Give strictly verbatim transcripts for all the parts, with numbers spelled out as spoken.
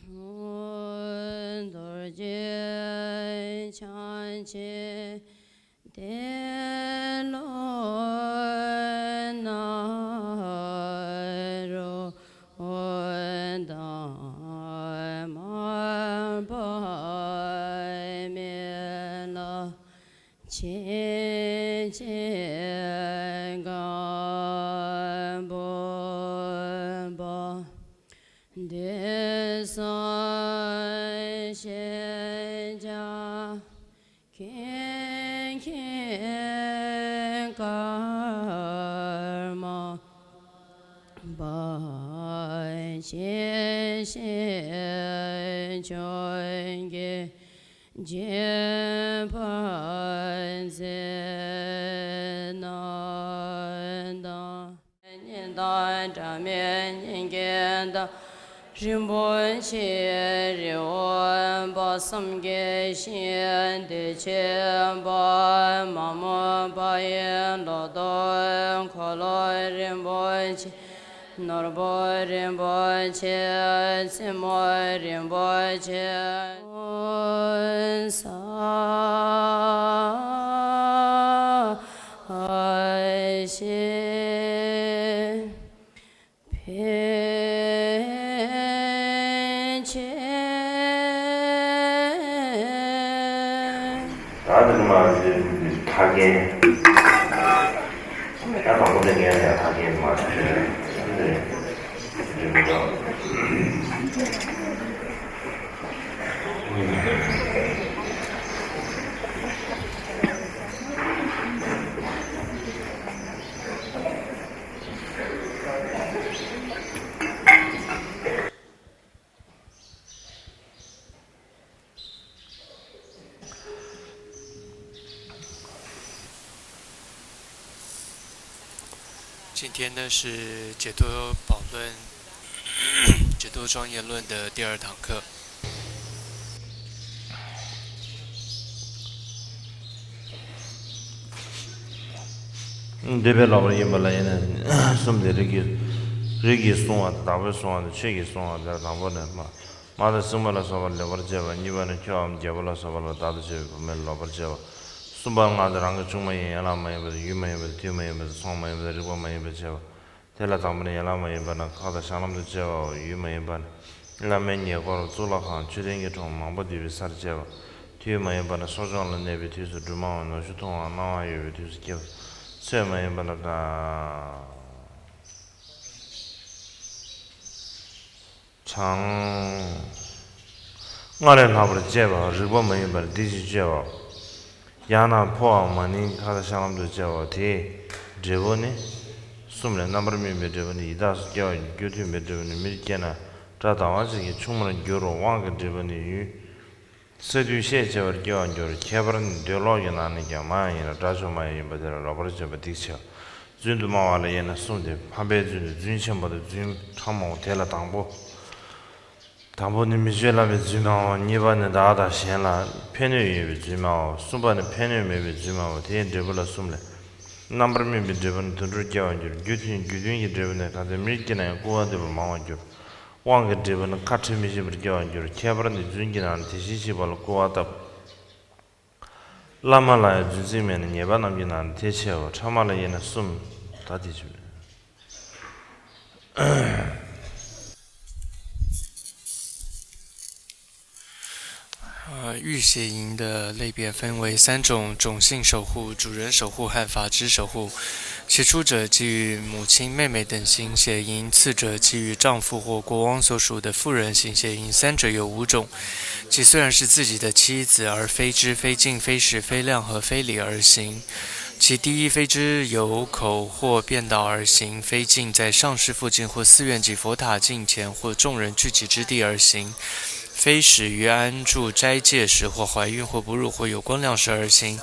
རྡོ་རྗེ་འཆང་ཆེན་ཏེ་ལོ་ནཱ་རོ་དང་མར་པ་མི་ལ། ཆེ་ཆེ་གང་བུམ་པ། འདོད་སོང་ཤེས་བྱ་མཁན་མཁན་ཀརྨ་པ་ཆེ་ཆེ་ཆོས་ཀྱི་རྗེ་ཕན་མཛད་ན་དང་། སྙན་དང་སྒྲ་མེད་སྙན་བརྒྱན་དང་། རིན་པོ་ཆེའི་རི་བོ་དཔག་བསམ་གྱི་ཞིང་། བདེ་ཆེན་པདྨ་དཔལ་གྱི་ལོ་ཏོག་འཁོར་ལོ་རིན་པོ་ཆེ། ནོར་བུ་རིན་པོ་ཆེ། རྩེ་མོ་རིན་པོ་ཆེ། ས་ཞེས་ཕན་ཆད། ད་དེ་ནི་མ་རེད་ཕ་རྒན། ད་དང་པོ་དེ་ངས་ཡང་ཕ་རྒན་མ་རེད་ཟེར་རེད་མི་འདུག今天呢是解脱宝论，解脱庄严论的第二堂课。 འདོད་པའི་ལོག་པར་གཡེམ་པ་ལ་ཡིན་ན་གསུམ་སྟེ། རིགས་ཀྱི་རིགས་ཀྱིས་བསྲུང་བ་དང་། བདག་པོས་བསྲུང་བ་དང་། ཆོས་ཀྱིས་བསྲུང་བ་དང་། དང་པོ་ནི་མ་མ་དང་སྲིང་མོ་ལ་སོགས་པ་ལ་ལོག་པར་སྤྱད་པ། གཉིས་པ་ནི་ཁྱོའམ་རྒྱལ་པོ་ལ་སོགས་པ་ལ་བདག་ཏུ་བྱེད་པའི་བུད་མེད་ལ་ལོག་པར་སྤྱད་པ། གསུམ་པ་ང་དང་རང་གི་ཆུང་མ་ཡིན་ཡན་ལག་མ་ཡིན་པ་དང་། ཡུལ་མ་ཡིན་པ་དང་། དུས་མ་ཡིན་པ་དང་། ཚོང་མ་ཡིན་པ་དང་། རིག་པ་མ་ཡིན་པར་སྤྱད་པ། དེ་ལ་དང་པོ་ནི་ཡན་ལག་མ་ཡིན་པ་ནི་ཁ་དོག་ཤ་ལམ་དུ་སྤྱད་པའོ། ཡུལ་མ་ཡིན་པ་ནི་བླ་མའི་ཉེ་འཁོར་གཙུག་ལག་ཁང་མཆོད་རྟེན་གྱི་གྲོང་མང་པོ་འདུས་པའི་སར་སྤྱད་པ། དུས་མ་ཡིན་པ་ནི་གསོ་སྦྱོང་ལ་གནས་པའི་དུས་སུ་སྦྲུམ་མའམ་ནུ་ཞོ་འཐུང་བའམ་གནང་བ་ཡོད་པའི་དུས་སུ་སྐྱེ་བ། ཚོད་མ་ཡིན་པ་ནི་དང་། གྲངས་སྔར་ལས་ལྷག་པར་སྤྱད་པ། རིག་པ་མ་ཡིན་པར་འདི་ཞིག་སྤྱད་པ། ཡང་ན་ཕོའམ་མ་ནིང་ཁ་དོག་ཤ་ལམ་དུ་སྤྱད་པ། དེའི་འབྲས་བུ་ནི་གསུམ་ལས། རྣམ་པར་སྨིན་པའི་འབྲས་བུ་ནི་ཡི་དྭགས་སུ་སྐྱེ་བར་འགྱུར། རྒྱུ་མཐུན་པའི་འབྲས་བུ་ནི་མིར་སྐྱེས་ན་དགྲ་ཟླ་བ་ཅན་གྱི་ཆུང་མར་འགྱུར་རོ། དབང་གི་འབྲས་བུ་ནི་ཡུན་ས་དུས་ཤས་ཆེ་བར་སྐྱེ་བར་འགྱུར། ཁྱད་པར་ནི་འདོད་ལོག་གི་ནང་ནས་ཀྱང་མ་ཡིན་ལ་དགྲ་བཅོམ་པ་ཡང་ཡིན་པ་དེ་ལ་ལོག་པར་སྤྱད་པ་སྡིག་ཆེ་བ། རྫུན་དུ་སྨྲ་བ་ལ་དབྱེ་ན་གསུམ་སྟེ། ཕམ་པའི་རྫུན་དང་། རྫུན་ཆེན་པོ་དང་། རྫུན་ཕྲ་མོའོ། དེ་ལ་དང་པོ། དང་པོ་ནི་མི་བརྗོད་ལབ་པའི་རྫུན་སྨྲའོ། གཉིས་པ་ནི་བདག་དང་གཞན་ལ་ཕན་གནོད་ཡོད་པའི་རྫུན་སྨྲའོ། གསུམ་པ་ནི་ཕན་གནོད་མེད་པའི་རྫུན་སྨྲའོ། དེའི་འབྲས་བུ་ལ་གསུམ་ལས། རྣམ་པར་སྨིན་པའི་འབྲས་བུ་ནི་དུད་འགྲོར་སྐྱེ་བར་འགྱུར། རྒྱུ་མཐུན་རྒྱུ་མཐུན་གྱི་འབྲས་བུ་ནི་གང་ཚེ་མིར་སྐྱེས་ན་ཡང་སྐུར་བ་འདེབས་པ་མང་བར་འགྱུར། དབང་གི་འབྲས་བུ་ནི་ཁ་ཁྲལ་མི་ཤེས་པར་སྐྱེ་བར་འགྱུར། ཁྱད་པར་ནི་རྫུན་གྱི་ནང་ནས་དེ་བཞིན་གཤེགས་པ་ལ་སྐུར་བ་བཏབ། བླ་མ་ལ་ཡང་རྫུན་ཚིག་སྨྲས་ནས། ཉེས་པ་རྣམས་ཀྱི་ནང་ནས་དེ་ཆེ་བ། ཕྲ་མ་ལ་དབྱེ་ན་གསུམ། ད་དེ་ཆེ་བ། 呃，御邪淫的类别分为三种：种姓守护、主人守护和法支守护。起初者即与母亲、妹妹等行邪淫，次者即与丈夫或国王所属的妇人行邪淫，三者有五种。即虽然是自己的妻子，而非支、非净、非食、非量和非礼而行。其第一非支由口或便道而行，非净在上师父近或寺院及佛塔近前或众人聚集之地而行，非食于安住斋戒时或怀孕或哺乳或有光亮时而行，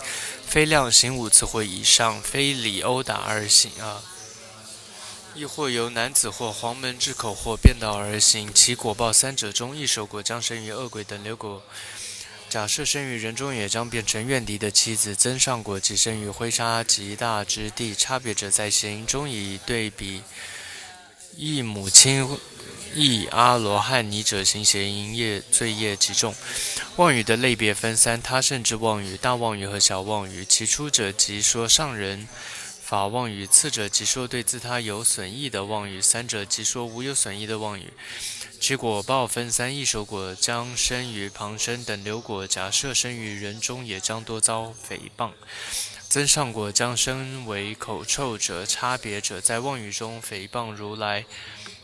非量行五次或以上，非礼殴打而行啊。亦或由男子或黄门之口或便道而行，其果报三者中亦受过将生于恶鬼等流果。假设生于人中，也将变成怨敌的妻子，增上果；即生于灰沙极大之地，差别者在邪淫中已对比 异母亲亦阿罗汉尼者行邪淫业罪业极重。妄语的类别分三：他胜之妄语、大妄语和小妄语。起初者即说圣人法妄语，次者即说对自他有损益的妄语，三者即说无有损益的妄语。其果报分三：异熟果将生于旁生等流果，假设生于人中，也将多遭诽谤。增上果将生为口臭者、差别者，在妄语中诽谤如来，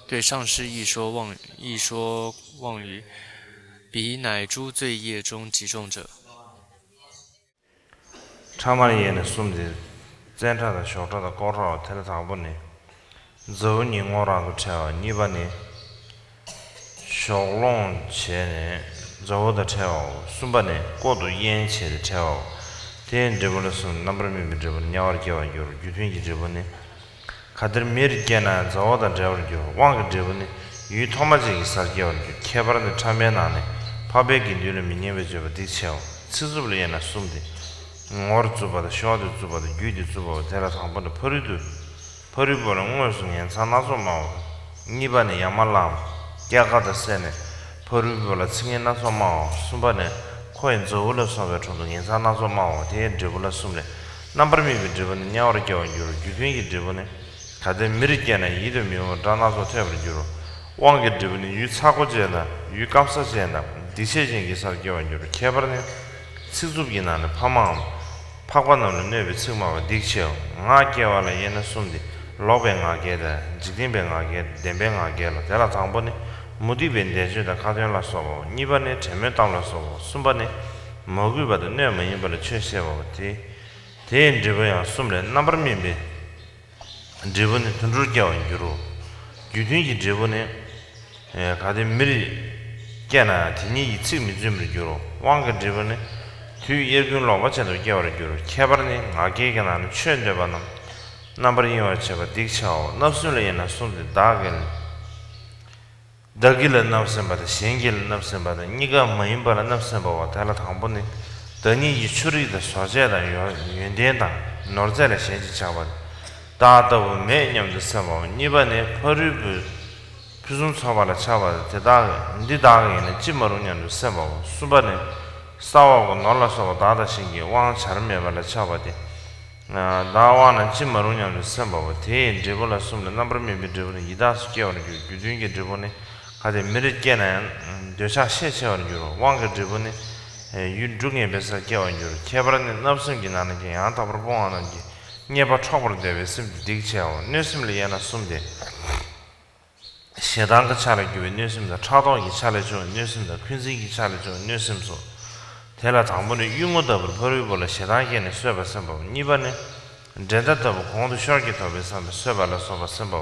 对上师亦说妄亦说妄语，彼乃诸罪业中极重者。 ཕྲ་མར་དབྱེ་ནས་གསུམ་སྟེ། བཙན་ཕྲ་དང་ཞོག་ཕྲ་དང་ལྐོག་ཕྲ་བ། དེ་ལ་དང་པོ་ནི། མཛའ་བོ་ཉིད་ངོ་རང་དུ་ཕྲལ་བ། གཉིས་པ་ནི། ཞོག་སློང་བྱས་ནས་མཛའ་བོ་དང་ཕྲལ་བའོ། གསུམ་པ་ནི་ལྐོག་ཏུ་དབྱེན་བྱས་ཏེ་ཕྲལ་བའོ། དེའི་འབྲས་བུ་ལ་གསུམ། རྣམ་པར་སྨིན་པའི་འབྲས་བུ་ནི་དམྱལ་བར་སྐྱེ་བར་འགྱུར། རྒྱུ་མཐུན་གྱི་འབྲས་བུ་ནི། ག་དེར་མིར་སྐྱེས་ན་མཛའ་བོ་དང་འབྲལ་བར་འགྱུར། དབང་གི་འབྲས་བུ་ནི། ཡུལ་ཐོག་མ་ཅན་གྱི་སར་སྐྱེ་བར་འགྱུར། ཁྱད་པར་ནི་ཕྲ་མའི་ནང་ནས་འཕགས་པའི་དགེ་འདུན་ལ་མི་སྙན་པའི་སྤྱོད་པ་སྡིག་ཆེའོ། ཚིག་རྩུབ་ལ་དབྱེ་ན་གསུམ་སྟེ། ངོར་རྩུབ་པ་དང་ཤོར་དུ་རྩུབ་པ་དང་རྒྱུད་དེ་རྩུབ་པའོ། དེ་ལ་དང་པོ་ནི་ཕ་རོལ་ཏུ། ཕ་རོལ་པོ་ལ་དངོས་སུ་ངན་མཚང་སྣ་ཚོགས་སྨྲའོ། གཉིས་པ་ནི་ཡ་མ་བླངས་སྐྱེལ་ཀ་དང་བསྲེས་ནས་ཕ་རོལ་པོ་ལ་ཚིག་ངན་སྣ་ཚོགས་སྨྲའོ། གསུམ་པ་ནི་ཁོ་ཡི་མཛའ་བོ་ལ་སོགས་པའི་དྲུང་དུ་ངན་མཚང་སྣ་ཚོགས་སྨྲའོ། དེའི་འབྲས་བུ་ལ་གསུམ་ལས། རྣམ་པར་སྨིན་པའི་འབྲས་བུ་ནི་དམྱལ་བར་སྐྱེ་བར་འགྱུར། རྒྱུ་མཐུན་གྱི་འབྲས་བུ་ནི། གལ་ཏེ་མིར་སྐྱེས་ན་ཡིད་དུ་མི་འོང་བའི་སྒྲ་སྣ་ཚོགས་ཐོས་པར་འགྱུར་རོ། དབང་གི་འབྲས་བུ་ནི་ཡུལ་ཚ་བ་ཅན་དང་ཡུལ་སྐམ་ས་ཅན་དང་སྡིག་ཆེ་ཅན་གྱི་སར་སྐྱེ་བར་འགྱུར། ཁྱད་པར་ནི། ཚིག་རྩུབ་ཀྱི་ནང་ནས་ཕ་མའམ། འཕགས་པ་རྣམས་ལ་གནོད་པའི་ཚིག་སྨྲ་བ་སྡིག་ཆེའོ། ངག་འཁྱལ་བ་ལ་དབྱེ་ན་གསུམ་སྟེ། ལོག་པའི་ངག་འཁྱལ་དང་། འཇིག་རྟེན་པའི་ངག་འཁྱལ་དང་། བདེན་པའི་ངག་འཁྱལ་ལོ། དེ་ལ་དང་པོ་ནི། མུ་སྟེགས་པའི་འདས་མཆོད་དང་ཁ་ཏོན་ལ་སོགས་པའོ། གཉིས་པ་ནི། དྲན་མེད་གཏམ་ལ་སོགས་པའོ། གསུམ་པ་ནི། མ་གུས་པ་དང་གནོད་མ་ཡིན་པ་ལ་ཆོས་བཤད་པའོ། དེ། དེའི་འབྲས་བུ་ཡང་གསུམ་ལས། རྣམ་པར་སྨིན་པའི་འབྲས་བུ་ནི་དུད་འགྲོར་སྐྱེ་བར་འགྱུར་རོ། རྒྱུ་མཐུན་གྱི་འབྲས་བུ་ནི། གལ་ཏེ་མིར་སྐྱེས་ན་དེ་ཉིད་ཀྱི་ཚིག་མི་བཙུན་པར་འགྱུར་རོ། དབང་གི་འབྲས་བུ་ནི། དུས་དབྱར་དགུན་ལོག་པ་ཅན་དུ་སྐྱེ་བར་འགྱུར་རོ། ཁྱད་པར་ནི། ངག་འཁྱལ་གྱི་ནང་ནས་ཆོས་འདོད་པ་རྣམས་རྣམ་པར་གཡེང་བར་བྱེད་པ་སྡིག་ཆེའོ། བརྣབ་སེམས་ལ་དབྱེ་ན་གསུམ་སྟེ། བདག་གི་བདག་གི་ལ་བརྣབ་སེམས་པ་དང་། གཞན་གྱི་ལ་བརྣབ་སེམས་པ་དང་། གཉིས་ཀ་མ་ཡིན་པ་ལ་བརྣབ་སེམས་པའོ། དེ་ལ་དང་པོ་ནི། བདག་ཉིད་ཀྱི་ཆུ་རིས་དང་ཟོ་ཆས་དང་ཡོན་ཡོན་ཏན་དང་ནོར་རྫས་ལ་ཞེན་ཅིང་ཆགས་པ། བདག་ལྟ་བུ་མེད་སྙམ་དུ་སེམས་པའོ། གཉིས་པ་ནི་ཕ་རོལ་པོའི་ཕུན་སུམ་ཚོགས་པ་ལ་ཆགས་པ་དེ་དག་འདི་བདག་གི་ཡིན་ན་ཅི་མ་རུང་སྙམ་དུ་སེམས་པའོ། གསུམ་པ་ནི། ས་འོག་གི་ནོར་ལ་སོགས་པ་བདག་དང་གཞན་གྱི་དབང་བྱར་མེད་པ་ལ་ཆགས་པ་སྟེ། བདག་དབང་ན་ཅི་མ་རུང་སྙམ་དུ་སེམས་པའོ། དེ་ཡི་འབྲས་བུ་ལ་གསུམ་ལས། རྣམ་པར་སྨིན་པའི་འབྲས་བུ་ནི་ཡི་དྭགས་སུ་སྐྱེ་བར་འགྱུར། རྒྱུ་མཐུན་གྱི་འབྲས་བུ་ནི། གལ་ཏེ་མིར་སྐྱེས་ན་ཡང་འདོད་ཆགས་ཤས་ཆེ་བར་འགྱུར་རོ། དབང་གི་འབྲས་བུ་ནི། ཡུལ་འབྲུ་ངན་པའི་སར་སྐྱེ་བར་འགྱུར། ཁྱད་པར་ནི། བརྣབ་སེམས་ཀྱི་ནང་ན་ཀྱང་ཡང་དག་པར་སྤོང་བ་རྣམས་ཀྱིས་རྙེད་པ་འཕྲོག་པར་འདོད་པའི་སེམས་དེ་སྡིག་ཆེའོ། གནོད་སེམས་ལ་དབྱེ་ན་གསུམ་སྟེ། ཞེ་སྡང་གི་ཆ་ལས་གྱུར་པའི་གནོད་སེམས་དང་། ཕྲག་དོག་གི་ཆ་ལས་བྱུང་བའི་གནོད་སེམས་དང་། འཁོན་འཛིན་གྱི་ཆ་ལས་བྱུང་བའི་གནོད་སེམས་སོ། དེ་ལ་དང་པོ་ནི། གཡུལ་ངོ་ལྟ་བུར་ཕ་རོལ་པོ་ལ་ཞེ་སྡང་སྐྱེས་ནས་གསོད་པ་སེམས་པའོ། གཉིས་པ་ནི། འགྲན་ཟླ་ལྟ་བུ་གོང་དུ་ཤོར་གྱི་དོགས་པས་བསམ་པས་གསོད་པ་ལ་སོགས་པ་སེམས་པའོ།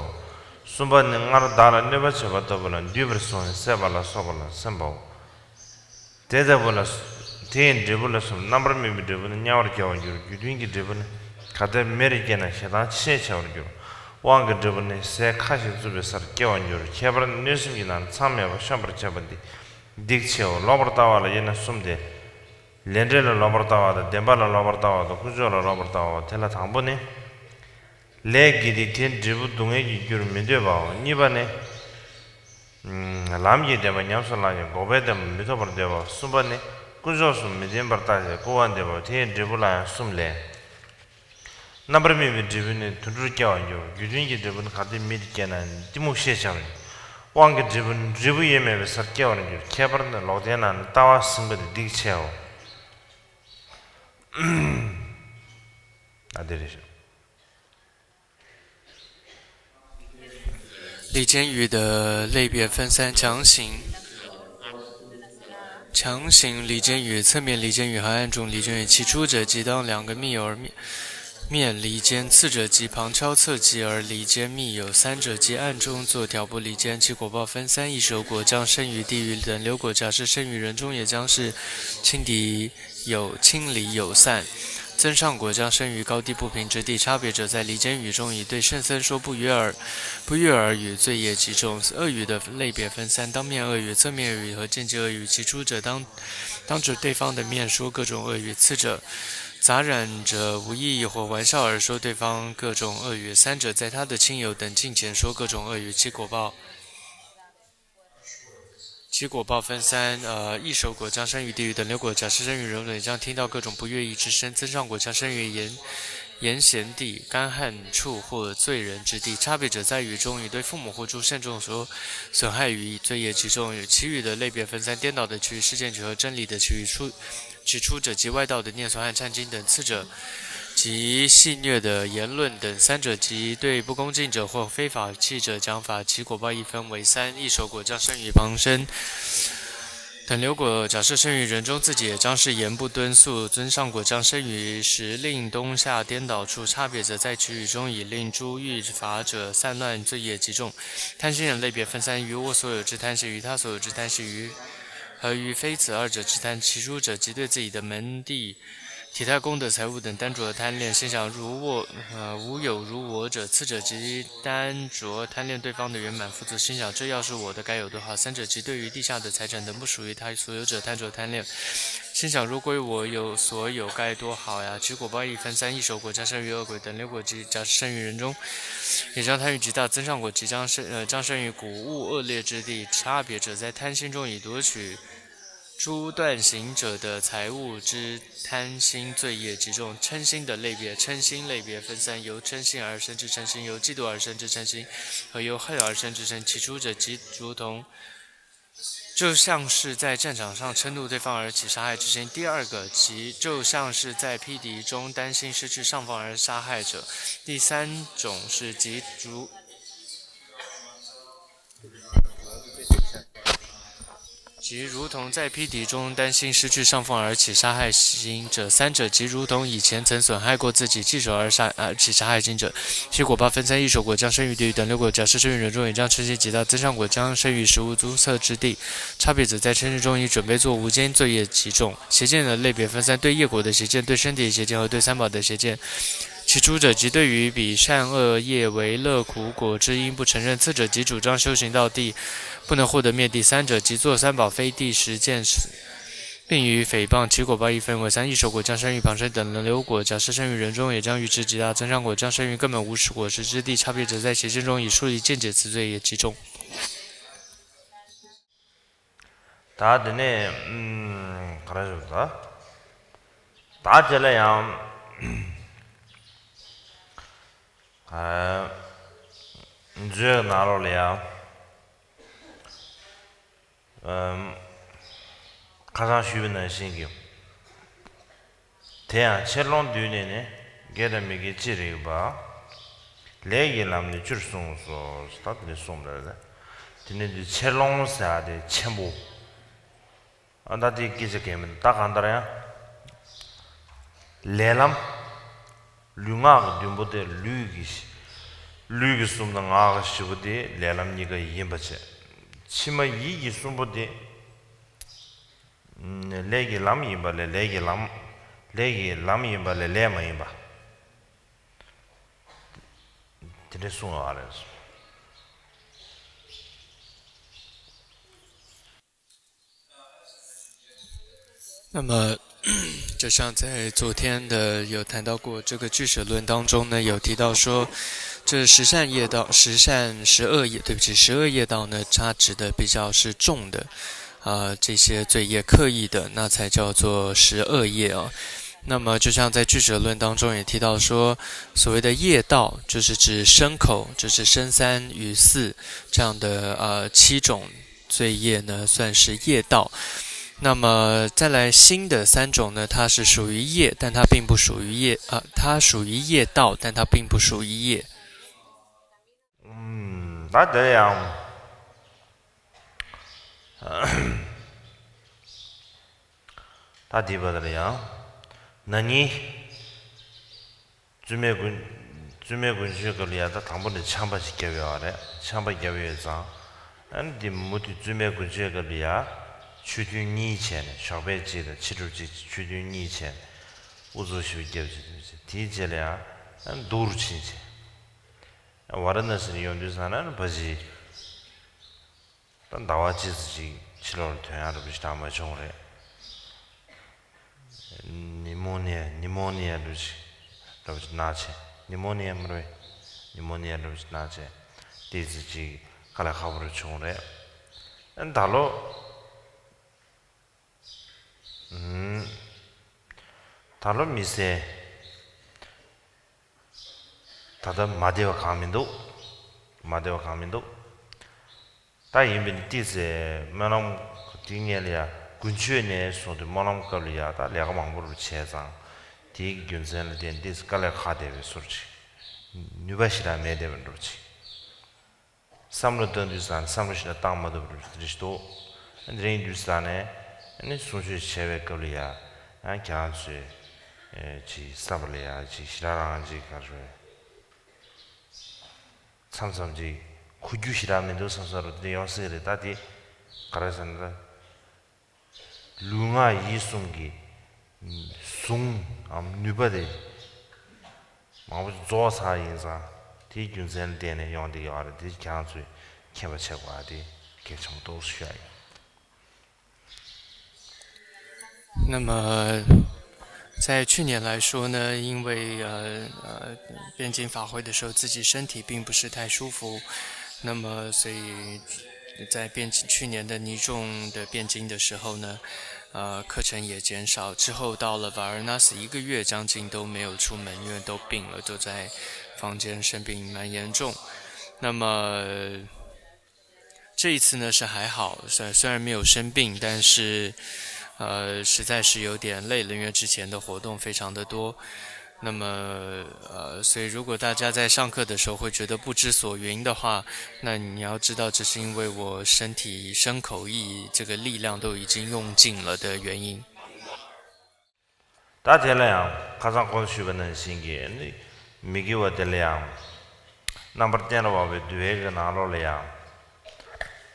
གསུམ་པ་ནི། སྔར་བདག་ལ་གནོད་པ་བྱས་པ་ལྟ་བུ་ལ་འདུད་པར་བཟུང་ནས་བསད་པ་ལ་སོགས་པ་ལ་སེམས་པའོ། དེ་ལྟ་བུ་ལ། དེ་ཡི་འབྲས་བུ་ལ་གསུམ། རྣམ་པར་སྨིན་པའི་འབྲས་བུ་ནི་དམྱལ་བར་སྐྱེ་བར་འགྱུར། རྒྱུ་མཐུན་གྱི་འབྲས་བུ་ནི། གལ་ཏེ་མིར་སྐྱེས་ན་ཞེ་སྡང་ཆེས་ཆེ་བར་འགྱུར། དབང་གི་འབྲས་བུ་ནི། ཟས་ཁ་ཞིག་རྩུབ་པའི་སར་སྐྱེ་བར་འགྱུར། ཁྱད་པར་ནི། གནོད་སེམས་ཀྱི་ནང་ནས་མཚམས་མེད་པར་བཤམས་པར་བྱེད་པ་འདི་སྡིག་ཆེའོ། ལོག་པར་ལྟ་བ་ལ་དབྱེ་ན་གསུམ་སྟེ། ལས་འབྲས་ལ་ལོག་པར་ལྟ་བ་དང་། བདེན་པ་ལ་ལོག་པར་ལྟ་བ་དང་། དཀོན་མཆོག་ལ་ལོག་པར་ལྟ་བའོ། དེ་ལ་དང་པོ་ནི། ལས་དགེ་སྡིག་དེའི་འབྲས་བུ་སྡུག་བསྔལ་གྱི་རྒྱུར་མི་འདོད་པའོ། གཉིས་པ་ནི། ལམ་གྱི་བདེན་པ་ཉམས་སུ་བླངས་ཀྱང་། འགོག་པའི་བདེན་པ་མི་ཐོབ་པར་འདོད་པའོ། གསུམ་པ་ནི། དཀོན་མཆོག་གསུམ་མི་བདེན་པར་བརྟགས་ཏེ་སྐུར་བ་འདེབས་པའོ། དེའི་འབྲས་བུ་ལ་ཡང་གསུམ་ལས། རྣམ་པར་སྨིན་པའི་འབྲས་བུ་ནི་དུད་འགྲོར་སྐྱེ་བར་འགྱུར། རྒྱུ་མཐུན་གྱི་འབྲས་བུ་ནི། གལ་ཏེ་མིར་སྐྱེས་ན་གཏི་མུག་ཤས་ཆེ་བར་འགྱུར། དབང་གི་འབྲས་བུ་ནི། འབྲས་བུ་དབྱེར་མེད་པའི་སར་སྐྱེ་བར་འགྱུར། ཁྱད་པར་ནི། ལོག་ལྟའི་ནང་ནས་ལྟ་བ་ཟིན་པ་དེ་སྡིག་ཆེའོ། ཨ་དེ་རེད།离间语的类别分三：强行、强行离间语、侧面离间语和暗中离间语。起初者即当两个密友而面，面离间；次者即旁敲侧击而离间密友；三者即暗中做挑拨离间。其果报分三：异熟果将生于地狱，等流果假设生于人中，也将是轻敌 友，轻离友散。增上果将生于高低不平之地，差别者在离间语中以对圣僧说不悦耳，不悦耳语罪业极重。恶语的类别分三：当面恶语、侧面恶语和间接恶语。起初者当，当着对方的面说各种恶语，次者杂染着无意义或玩笑而说对方各种恶语，三者在他的亲友等近前说各种恶语，其果报其果报分散，呃，异熟果将生于地狱，等流果假设生于人中，也将听到各种不乐意之声。增上果将生于盐，盐咸地、干旱处或罪人之地。差别者在于中语对父母或诸圣众所损害于罪业其中，与其余的类别分散。颠倒的取于世间，取合真理的取于出，取出者即外道的念诵和唱经等。次者 及戏谑的言论等。三者即对不恭敬者或非法器者讲法。其果报亦分为三：一熟果将生于旁生，等流果假设生于人中，自己也将是言不敦促。增上果将生于时令冬夏颠倒处。差别则在其语中以令诸欲法者散乱罪业极重。贪心人类别分三：于我所有之贪心，于他所有之贪心，于和于非此二者之贪。起初者即对自己的门第 体态、功德、财物等贪着贪恋，心想如我，呃，无有如我者。次者即贪着贪恋对方的圆满富足，心想这要是我的该有多好。三者即对于地下的财产等不属于他所有者贪着贪恋，心想如归我有所有该多好呀。其果报亦分三：一熟果将生于恶鬼，等流果即假设生于人中，也将贪欲极大。增上果即将生，呃，将生于谷物恶劣之地。差别者在贪心中以夺取 诸断行者的财物之贪心罪业极重。嗔心的类别。嗔心类别分三：由嗔心而生之嗔心，由嫉妒而生之嗔心，和由恨而生之嗔。起初者即如同，就像是在战场上嗔怒对方而起杀害之心。第二个即就像是在匹敌中担心失去上风而杀害者。第三种是即如 即如同在匹敌中担心失去上风而起杀害心者。三者即如同以前曾损害过自己，记仇而杀，而起杀害心者。其果报分三：一熟果将生于地狱，等流果假设生于人中，也将嗔心极大。增上果将生于食物阻塞之地。差别则在嗔心中以准备作无间罪业极重。邪见的类别分三：对业果的邪见，对身体的邪见和对三宝的邪见。 起初者，即对于比善恶业为乐苦果之因不承认。次者，即主张修行到底，不能获得灭地。三者，即作三宝非第十见，并于诽谤。其果报亦分为三：一熟果将生于旁生，等流果假设生于人中，也将愚痴极大。增上果将生于根本无果实之地。差别者在邪见中以树立见解，此罪也极重。 ད་དེ་ནས་ཨམ། ག་རེ་ཞུ་ད། ད་དེ་ལ་ཡང་ཨ། མཛོད་ནང་ལོགས་ལ་ཡང་ཨམ། ཁ་སང་ཞུས་པ་ནང་བཞིན་གྱི། དེ་ཡང་ཆེར་ལོངས་བསྡུས་ནས་ནི། དགེ་དང་མི་དགེ་ཅི་རིགས་པ། ལས་ཀྱི་ལམ་ནི་བཅུར་གསུངས་སོ། ད་དེ་ནས་གསུངས་པ་རེད། དེ་ནས་འདི་ཆེར་ལོངས་ཟེར་ཡ་དེ་ཆེན་པོ། ཨ་ད་དེ་སྐད་ཆ་གལ་མིན། ད་གང་ལྟར་ཡང་ལས་ལམ། ལུས་ངག་གི་བདུན་པོ་དེ་ལུས་ཀྱི། ལུས་ཀྱི་གསུམ་དང་ངག་གི་བཞི་པོ་དེ་ལས་ལམ་གཉིས་ཀ་ཡིན་པ་བྱས། ཕྱི་མ་ཡིད་ཀྱི་གསུམ་པོ་དེ། ལས་ཀྱི་ལམ་ཡིན་པ་ལས་ལས་ཀྱི་ལམ། ལས་ཀྱི་ལམ་ཡིན་པ་ལས་ལས་མ་ཡིན་པ། དེ་འདྲ་གསུངས་པ་རེད། 那么，就像在昨天的有谈到过，这个俱舍论当中呢，有提到说，这十善业道、十善十恶业，对不起，十恶业道呢，它指的比较是重的，啊、这些罪业刻意的，那才叫做十恶业啊。那么，就像在俱舍论当中也提到说，所谓的业道，就是指身口，就是身三与四这样的呃七种 罪业呢，算是业道。那么再来新的三种呢，它是属于业，但它并不属于业，啊，它属于业道，但它并不属于业。嗯，ད་དེ་ཡང་ད་དེ་བ་དེ་ཡང་ན་ནི། བཙུན་མའི་དགུན། བཙུན་མའི་དགུན་ཆོས་སྐབས་ལ་ཡ་ད་དང་པོ་ནས་ཆམ་པ་ཞིག་བརྒྱབ་ཡོད་རེད། ཆམ་པ་བརྒྱབ་ཡོད་ཙང་། ཨ་ནི་འདི་མུ་མཐུད་བཙུན་མའི་དགུན་ཆོས་སྐབས་ལ་ཡ་ཆོས་ཐུན་གཉིས་བྱས་ནས་ཞོགས་པའི་གཅིག་དང་ཕྱི་དྲོ་གཅིག་ཆོས་ཐུན་གཉིས་བྱས་ནས་དབུ་ཚོགས་ཞུ་བརྒྱབ་ཅིག་དུས་ཚོད་དེའི་རྗེས་ལ་ཡ་ཨ་ནི་འདུག་རུ་ཕྱིན་བྱས། ཝཱ་ར་ཎ་སི་ནས་ཡོང་དུས་ཙང་ན་ཨ་ནི་བ་ཞིག་ད་ཟླ་བ་གཅིག་ཙམ་ཅིག་ཕྱི་ལོགས་ལ་ཐོན་ཡག་འདྲ་པོ་ཞིག་གྲ་མ་བྱུང་རེད། ཉི་མོ་ནི་ཉི་མོ་ནི་འདྲ་པོ་ཞིག་འདྲ་པོ་ཞིག་ན་བྱས། ཉི་མོ་ནི་མ་རེད། ཉི་མོ་ནི་འདྲ་པོ་ཞིག་ན་བྱས། དེ་ཙམ་ཅིག་དཀའ་ལས་ཁག་པོ་རེ་བྱུང་རེད། ཨ་ད་ལོ་ ད་ལོ་མི་ཟེར། ད་ལྟ་མ་བདེ་བ་གང་མི་འདུག་མ་བདེ་བ་གང་མི་འདུག་ད་ཡིན་པའི་ཏི་སེ་སྨོན་ལམ་དེ་ངས་ལ་ཡ་དགུན་ཆོས་ནས་བཟུང་སྟེ་སྨོན་ལམ་སྐབས་ལ་ཡ་ད་ལས་ཀ་མང་པོ་རུ་བྱས་ཙང་། དེའི་རྒྱུ་མཚན་ལ་བརྟེན་ཏི་སེ་དཀའ་ལས་ཁག་བསྡད་པའི་བཟོ་འདྲ་ཅིག་ནུས་པ་ཞེ་དྲག་མེད་བསྡད་པའི་འདྲ་ཅིག་བསམ་བློ་བཏང་དུས་ཙང་ནས་བསམ་བློ་ཞིག་ལ་བཏང་མ་ཐུབ་པ་རེད་ཤག་དེ་རིང་དུས་ཙང་ནས་ཨ་ནི་གསུང་ཆོས་བྱས་པའི་སྐབས་ལ་ཡ་ཡང་ཁྱེད་རང་ཚོས་ཅིག་བསམ་པ་ལ་ཡ་ཅིག་ཞེ་དྲག་རང་ཅིག་ག་རེ་མཚམས་མཚམས་ཅིག་གོ་རྒྱུ་ཞེ་དྲག་མི་འདུག་བསམ་ས་རུ་དེ་ཡོང་སྲིད་རེད། ད་དེ་ག་རེ་ཟེར་ན་ད། ལུས་ངག་ཡིད་གསུམ་གྱི་ཟུངས་འམ་ནུས་པ་དེ་མང་པོ་རྫོགས་ཚར་ཡིན་ཙང་དེའི་རྒྱུ་མཚན་ལ་བརྟེན་ནས་ཡོང་བསྡད་ཡོད་རེད། དེ་ཁྱེད་རང་ཚོས་མཁྱེན་པ་བྱེད་དགོས་པ་དེ་གལ་ཆེན་པོ་འདུག་ཞུ་ཡ་ཡིན། 那么，在去年来说呢，因为呃呃，边境法会的时候自己身体并不是太舒服，那么所以在边境去年的尼众的边境的时候呢，呃，课程也减少。之后到了瓦尔纳斯，一个月将近都没有出门，因为都病了，都在房间生病，蛮严重。那么这一次呢是还好，虽虽然没有生病，但是呃，实在是有点累了，因为之前的活动非常的多。那么呃，所以如果大家在上课的时候会觉得不知所云的话，那你要知道，这是因为我身体牲口意这个力量都已经用尽了的原因。 ད་དེ་ལ་ཡང་ཁ་སང་གོང་ཞུས་པ་ནང་བཞིན་གྱི་ནི་མི་དགེ་བ་དེ་ལ་ཡང་རྣམ་པར་བསྟན་ར་བ་པའི་འདུལ་བའི་གི་ནང་ལོགས་ལ་ཡང་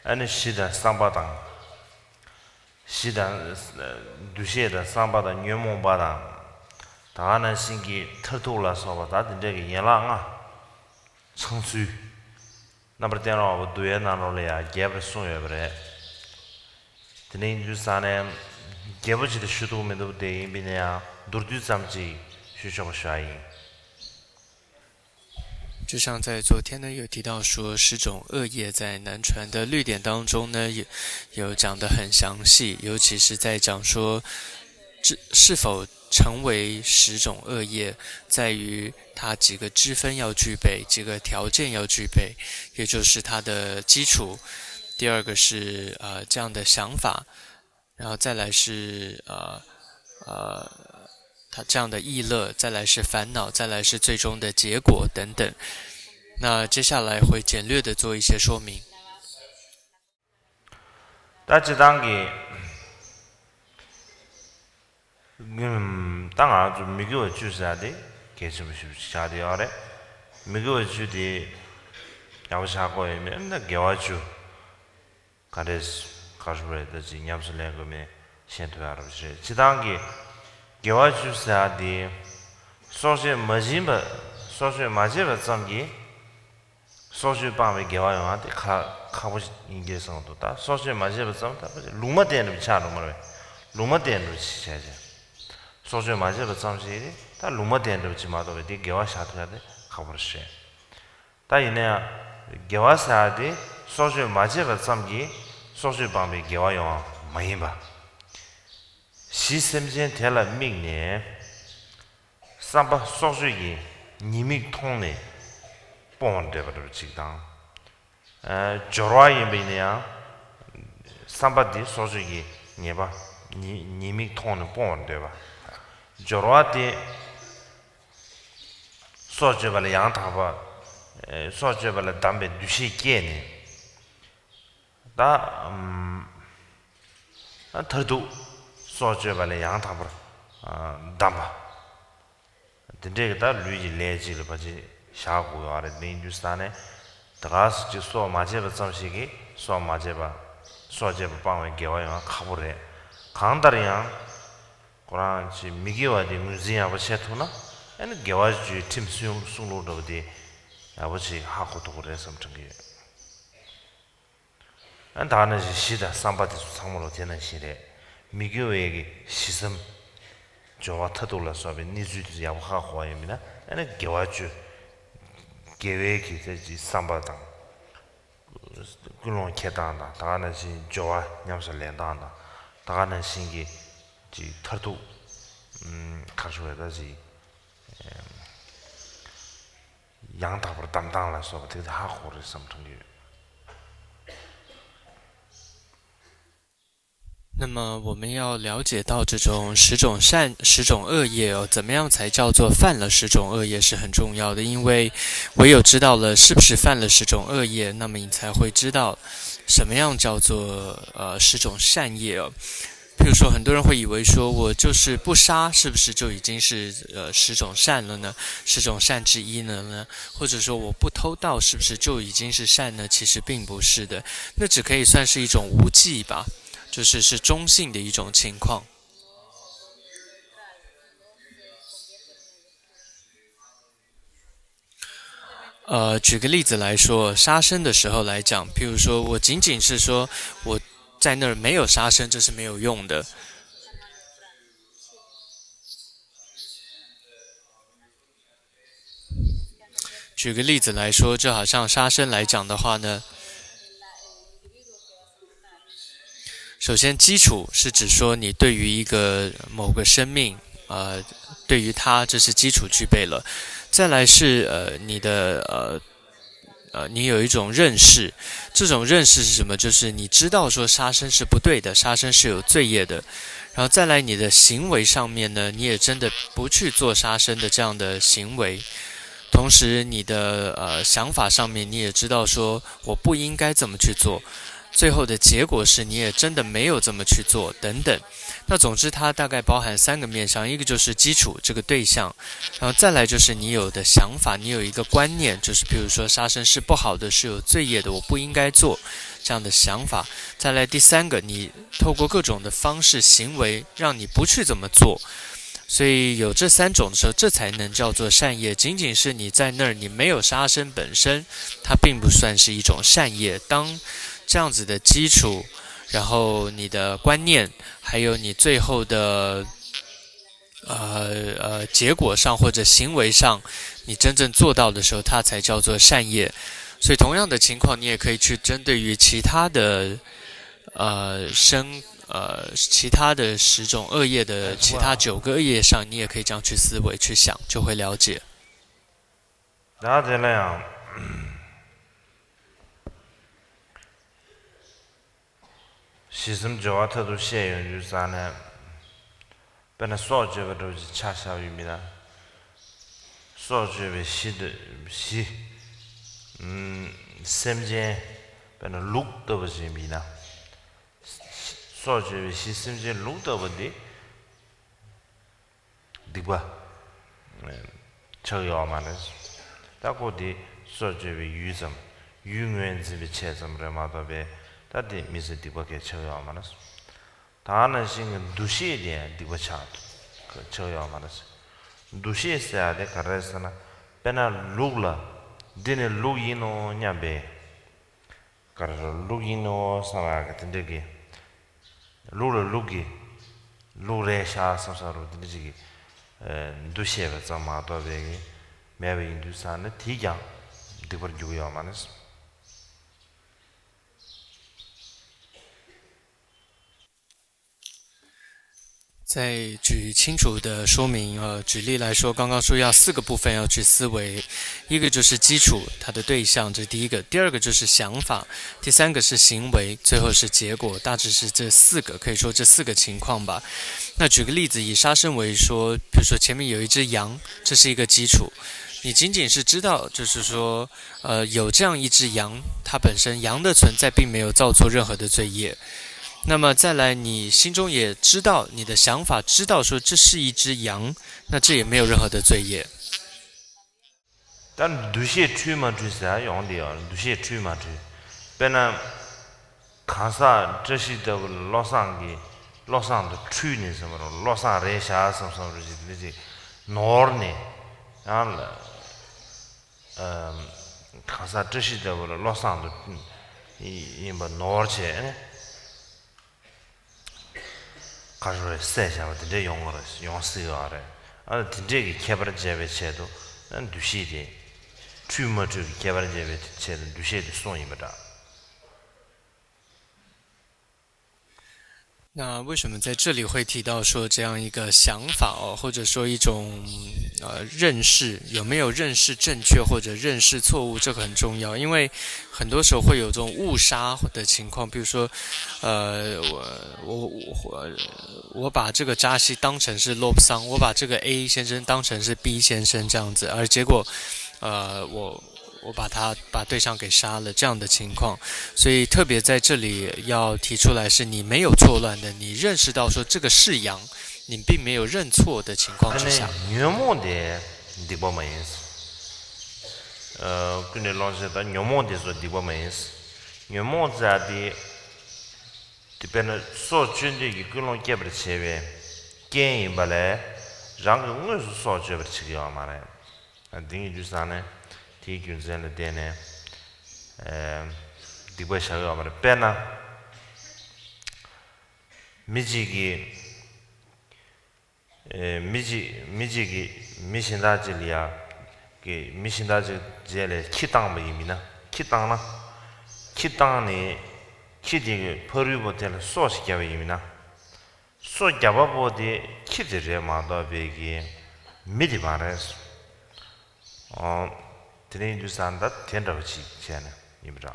ཨ་ནི་གཞི་དང་བསམ་པ་དང་། གཞི་དང་འདུ་ཤེས་དང་བསམ་པ་དང་ཉོན་མོངས་པ་དང་། ད་ག་ནང་བཞིན་གྱི་མཐར་ཐུག་ལ་སོགས་པ་ད་དེ་འདྲ་གི་ཡན་ལག་ལྔ། ཚང་ཚུལ། རྣམ་པར་བསྟན་ར་བ་པ་འདུལ་བའི་ནང་ལོགས་ལ་ཡང་རྒྱས་པར་གསུངས་ཡོད་པ་རེད། དེ་ནས་ཡིན་དུས་ཙང་ནས་རྒྱས་པོ་ཅིག་ཏུ་ཞུ་ཐུབ་མི་འདུག་དེ་ཡིན་པས་ན་ཡང་མདོར་བསྡུས་ཙམ་ཅིག་ཞུ་ཆོག་པ་ཞུ་བ་ཡིན། 就像在昨天呢，有提到说十种恶业在南传的律典当中呢，有有讲得很详细，尤其是在讲说这是否成为十种恶业，在于它几个支分要具备，几个条件要具备，也就是它的基础。第二个是呃这样的想法，然后再来是呃呃他这样的意乐，再来是烦恼，再来是最终的结果等等。那接下来会简略的做一些说明。 ད་སྤྱིར་བཏང་གི་ད་ང་ཚོ་མི་དགེ་བ་བཅུ་ཟེར་དེ་གལ་ཆེན་པོ་ཞིག་ཆགས་བསྡད་ཡོད་རེད། མི་དགེ་བ་བཅུ་དེ་ཡག་པོ་ཆགས་དགོས་ཡོད་མེད་ན་དགེ་བ་བཅུ། ག་རེ་ག་རེ་རེད་ད་ཅིག་ཉམས་སུ་ལེན་དགོས་མེད་ཤེས་ཐུབ་ཡག་རེད་པ་ཞེས། སྤྱིར་བཏང་གི་དགེ་བ་བཅུ་ཟེར་ཡག་དེ་སྲོག་གཅོད་མ་བྱིན་པ། སྲོག་གཅོད་མ་བྱས་པ་ཙམ་གྱིས་སྲོག་གཅོད་སྤངས་པའི་དགེ་བ་ཡོང་ཡག་དེ་ཁག་ཁག་པོ་ཡིན་གྱི་བསམ་འདུག་ད་སྲོག་གཅོད་མ་བྱས་པ་ཙམ་ད་ལུང་མ་བསྟན་འགྲུབ་ཆགས་འགྲོ་མ་རེད། ལུང་མ་བསྟན་འགྲུབ་ཅིག་བྱས་བྱས། སྲོག་གཅོད་མ་བྱས་པ་ཙམ་ཞིག་རེད། ད་ལུང་མ་བསྟན་འགྲུབ་ཅིག་མ་གཏོགས་པའི་དེ་དགེ་བ་བཞག་ཐུབ་ཡག་དེ་ཁག་པོ་རེད་ཤག་ད་ཡིན་ན་ཡང་དགེ་བ་ཟེར་ཡག་དེ་སྲོག་གཅོད་མ་བྱས་པ་ཙམ་གྱིས་སྲོག་གཅོད་སྤངས་པའི་དགེ་བ་ཡོང་ཡག་མ་ཡིན་པ། གཞི་སེམས་ཅན་དེ་ལ་དམིགས་ནས་བསམ་པ་སྲོག་གཅོད་ཀྱི་ཉེས་དམིགས་མཐོང་ནས་སྤོང་བར་འདོད་པ་འདྲ་བ་ཅིག་དང་། ཨ་སྦྱོར་བ་ཡིན་པ་ཡིན་ན་ཡང་བསམ་པ་འདི་སྲོག་གཅོད་ཀྱི་ཉེས་པ་ཉེས་ཉེས་དམིགས་མཐོང་ནས་སྤོང་བར་འདོད་པ། སྦྱོར་བ་དེ་སྲོག་གཅོད་པ་ལ་ཡང་དག་པ། ཨེ་སྲོག་གཅོད་པ་ལ་གདམས་པའི་འདུ་ཤེས་བསྐྱེད་ནས། ད་ཨམ་ཨ་མཐར་ཐུག་སྲོག་གཅོད་པ་ལ་ཡང་དག་པར་ཨ་གདམས་པ། དེ་འདྲའི་གི་ད་ལུས་ཀྱི་ལས་གཅིག་ལ་ཕལ་ཆེར་བཞག་དགོས་ཡོད་རེད། དེ་ཡིན་དུས་ཙང་ནས་དེ་ག་ཟེ་ཅིག་སྲོག་མ་བཅད་པ་ཙམ་ཞིག་གིས་སྲོག་མ་བཅད་པ་སྲོག་བཅད་པ་སྤང་བའི་དགེ་བ་ཡོང་ཡག་ཁག་པོ་རེད། གང་ལྟར་ཡང་ཁོ་རང་ཅིག་མི་དགེ་བ་དེ་ངོས་འཛིན་ཡག་པོ་བྱེད་ཐུབ་ན་ཨ་ནི་དགེ་བ་བཅུའི་ཁྲིམས་སྲུང་སྲུང་ལུགས་འདྲ་བོ་དེ་ཡག་པོ་ཅིག་ཧ་གོ་ཐུབ་ཀྱི་རེད་བསམ་དྲན་གྱི་ཡོད། ཨ་ད་ནང་བཞིན་གཞི་དང་བསམ་པ་དེ་ཚོ་ཚང་མ་ལོ་དེ་ནང་བཞིན་རེད། མི་དགེ་བའི་གི་གཞི་བསམ། སྦྱོར་བ་མཐར་ཐུག་ལ་སོགས་པའི་གནས་ཚུལ་དེ་ཚོ་ཡག་པོ་ཧ་གོ་བ་ཡིན་མིན་ན་ཨ་ནི་དགེ་བ་བཅུ། དགེ་བའི་གི་དེ་ཅིག་བསམ་པ་དང་། ཀུན་སློང་འཁྱེར་སྟངས་དང་ད་ག་ནང་བཞིན་སྦྱོར་བ་ཉམས་སུ་ལེན་སྟངས་དང་ད་ག་ནང་བཞིན་གྱི་ ཅིག་མཐར་ཐུག་ཨམ་ག་རེ་ཞུ་དགོས་རེད། ད་ཅིག་ཨམ་ཡང་དག་པར་གདམས་སྟངས་ལ་སོགས་པ་དེ་ཧ་གོ་རེད་བསམ་དྲན་གྱི་ཡོད། 那么我们要了解到这种十种善、十种恶业哦，怎么样才叫做犯了十种恶业是很重要的，因为唯有知道了是不是犯了十种恶业，那么你才会知道什么样叫做呃十种善业哦。譬如说，很多人会以为说，我就是不杀，是不是就已经是呃十种善了呢？十种善之一了呢？或者说，我不偷盗，是不是就已经是善呢？其实并不是的，那只可以算是一种无记吧，就是是中性的一种情况。呃，举个例子来说，杀生的时候来讲，譬如说我仅仅是说我在那儿没有杀生，这是没有用的。举个例子来说，就好像杀生来讲的话呢，首先基础是指说你对于一个某个生命，呃，对于它这是基础具备了。再来是呃你的呃呃你有一种认识，这种认识是什么？就是你知道说杀生是不对的，杀生是有罪业的。然后再来你的行为上面呢，你也真的不去做杀生的这样的行为。同时，你的呃想法上面，你也知道说我不应该这么去做。最后的结果是你也真的没有这么去做，等等。那总之，它大概包含三个面向，一个就是基础这个对象，然后再来就是你有的想法，你有一个观念，就是比如说杀生是不好的，是有罪业的，我不应该做这样的想法。再来第三个，你透过各种的方式、行为，让你不去这么做。所以有这三种的时候，这才能叫做善业。仅仅是你在那儿，你没有杀生本身，它并不算是一种善业。当这样子的基础，然后你的观念，还有你最后的呃呃结果上或者行为上，你真正做到的时候，它才叫做善业。所以同样的情况，你也可以去针对于其他的呃生呃其他的十种恶业的其他九个恶业上，你也可以这样去思维去想，就会了解。 ད་དེ་ལ་ཡང་ཞི་གསུམ་སྦྱོར་བ་མཐར་ཐུག་བཤད་ཡོང་དུས་ཙང་ནས། དཔེར་ན་སྲོག་གཅོད་པ་འདྲ་བོ་ཅིག་ཆ་བཞག་ཡོད་མིན་ན། སྲོག་གཅོད་པའི་གཞི་དེ་གཞི་ཨམ་སེམས་ཅན། དཔེར་ན་ལུག་ལྟ་བུ་ཅིག་ཡིན་ན། སྲོག་གཅོད་པའི་གཞི་སེམས་ཅན་ལུག་ལྟ་བུ་འདི་སྡིག་པ་ཆགས་ཡོད་མ་རེད། ད་ཁོ་དེ་སྲོག་གཅོད་པའི་ཡུལ་ཙམ། ཡུལ་ངོས་འཛིན་པའི་ཆེད་ཙམ་རེད་མ་གཏོགས་པའི། ད་དེ་མི་ཚེ་སྡིག་པ་གས་ཆགས་ཡོད་མ་རེད། ད་ནང་བཞིན་གྱི་འདུ་ཤེས་དེ་ཡང་སྡིག་པ་ཆགས་ཆགས་ཡོད་མ་རེད། འདུ་ཤེས་ཟེར་ཡ་དེ་ག་རེ་ཟེར་ན། དཔེར་ན་ལུག་ལ། འདི་ནི་ལུག་ཡིན་ནོ་སྙམ་པའི། ག་རེ་ལུག་ཡིན་ནོ་བསམ་ཡག་གི་དེ་འདྲ་གི། ལུག་ལ་ལུག་གི། ལུག་རེད་ཤག་བསམ་བསམ་རུ་དེ་འདྲ་ཅིག་གི། འདུ་ཤེས་པ་ཙམ་མ་གཏོགས་པའི་གི་མེད་པ་ཡིན་དུས་ཙང་ནས་དེས་ཀྱང་སྡིག་པར་འགྱུར་གི་ཡོད་མ་རེད། 再举清楚的说明，呃，举例来说，刚刚说要四个部分要去思维，一个就是基础，它的对象，这是第一个；第二个就是想法，第三个是行为，最后是结果，大致是这四个，可以说这四个情况吧。那举个例子，以杀生为说，比如说前面有一只羊，这是一个基础，你仅仅是知道，就是说，呃，有这样一只羊，它本身羊的存在并没有造作任何的罪业。那么再来，你心中也知道，你的想法知道说这是一只羊，那这也没有任何的罪业。 ད་འདུ་ཤེས་འཁྲུལ་མ་འཁྲུལ་ཟེར་ཡོང་དེ་ཡོད། འདུ་ཤེས་འཁྲུལ་མ་འཁྲུལ། དཔེར་ན། གང་ཟག་བཀྲ་ཤིས་ལྟ་བུ་ལ་བློ་བཟང་གིས་བློ་བཟང་དུ་འཁྲུལ་ནས་ཟེར་མ་རེད། བློ་བཟང་རེད་ཤག་བསམ་བསམ་རུ་ཞིག་དེ་འདྲ་ཅིག་ནོར་ནས། ཡང་ལ། གང་ཟག་བཀྲ་ཤིས་ལྟ་བུ་ལ་བློ་བཟང་དུ་ཡིན་པ་ནོར་བྱས་ནས། ག་རེ་རེད། བསད་བཞག་པ་དེ་འདྲས་ཡོང་གི་རེད། ཡོང་སྲིད་ཡོད་རེད། ཨ་ནི་དེ་འདྲས་ཀྱི་ཁྱད་པར་འབྱེད་པའི་ཆེད་དུ། ཨ་འདུ་ཤེས་དེ། འཁྲུལ་མ་འཁྲུལ་གྱི་ཁྱད་པར་འབྱེད་པའི་ཆེད་དུ་འདུ་ཤེས་དེ་གསུངས་ཡིན་པ་འདྲ། 那为什么在这里会提到说这样一个想法哦，或者说一种呃认识，有没有认识正确或者认识错误，这个很重要。因为很多时候会有这种误杀的情况，比如说，呃，我我我我把这个扎西当成是 Lobsang，我把这个 A 先生当成是 B 先生这样子，而结果，呃，我我把他把对象给杀了这样的情况。所以特别在这里要提出来，是你没有错乱的，你认识到说这个是羊，你并没有认错的情况之下。 ཉོན་མོངས་དེ་སྡིག་པ་མ་ཡིན། ཨ། ཀུན་ནས་བསླངས་བྱས་དང་ཉོན་མོངས་དེ་ཚོ་སྡིག་པ་མ་ཡིན། ཉོན་མོངས་ཟེར་དེ། དེ་དཔེར་ན་སྲོག་གཅོད་འདོད་ཀྱི་ཀུན་སློང་སྐྱེད་པར་བྱེད་པའི་རྐྱེན་ཡིན་པ་ལས། རང་གིས་དངོས་སུ་སྲོག་གཅོད་པར་བྱེད་ཀྱི་ཡོད་མ་རེད། འདི་ཡིན་དུས་ཙང་ནས་དེའི་རྒྱུ་མཚན་ལ་བརྟེན་ནས། ཨེ། སྡིག་པ་བཞག་ཡོད་མ་རེད། དཔེར་ན། མི་གཅིག་གིས། ཨེ། མི་གཅིག་མི་གཅིག་གིས་མི་གཞན་དག་ཅིག་ལ་ཡ། གི་མི་གཞན་དག་ཅིག་རྗེས་ལ་ཁྱི་བཏང་བ་ཡིན་མིན་ན། ཁྱི་བཏང་ན། ཁྱི་བཏང་ནས་ཁྱི་དེ་གི་ཕ་རོལ་པོ་དེ་ལ་སྲོག་ཅིག་བརྒྱབ་པ་ཡིན་མིན་ན། སྲོག་བརྒྱབ་པ་པོ་དེ་ཁྱི་དེ་རེད་མ་གཏོགས་པའི་གི་མི་དེ་མ་རེད། ཨོ། དེ་ནས་ཡིན་དུས་ཙང་ད་དེ་འདྲ་བ་ཅིག་བྱས་ནས་ཡིན་པ་འདྲ།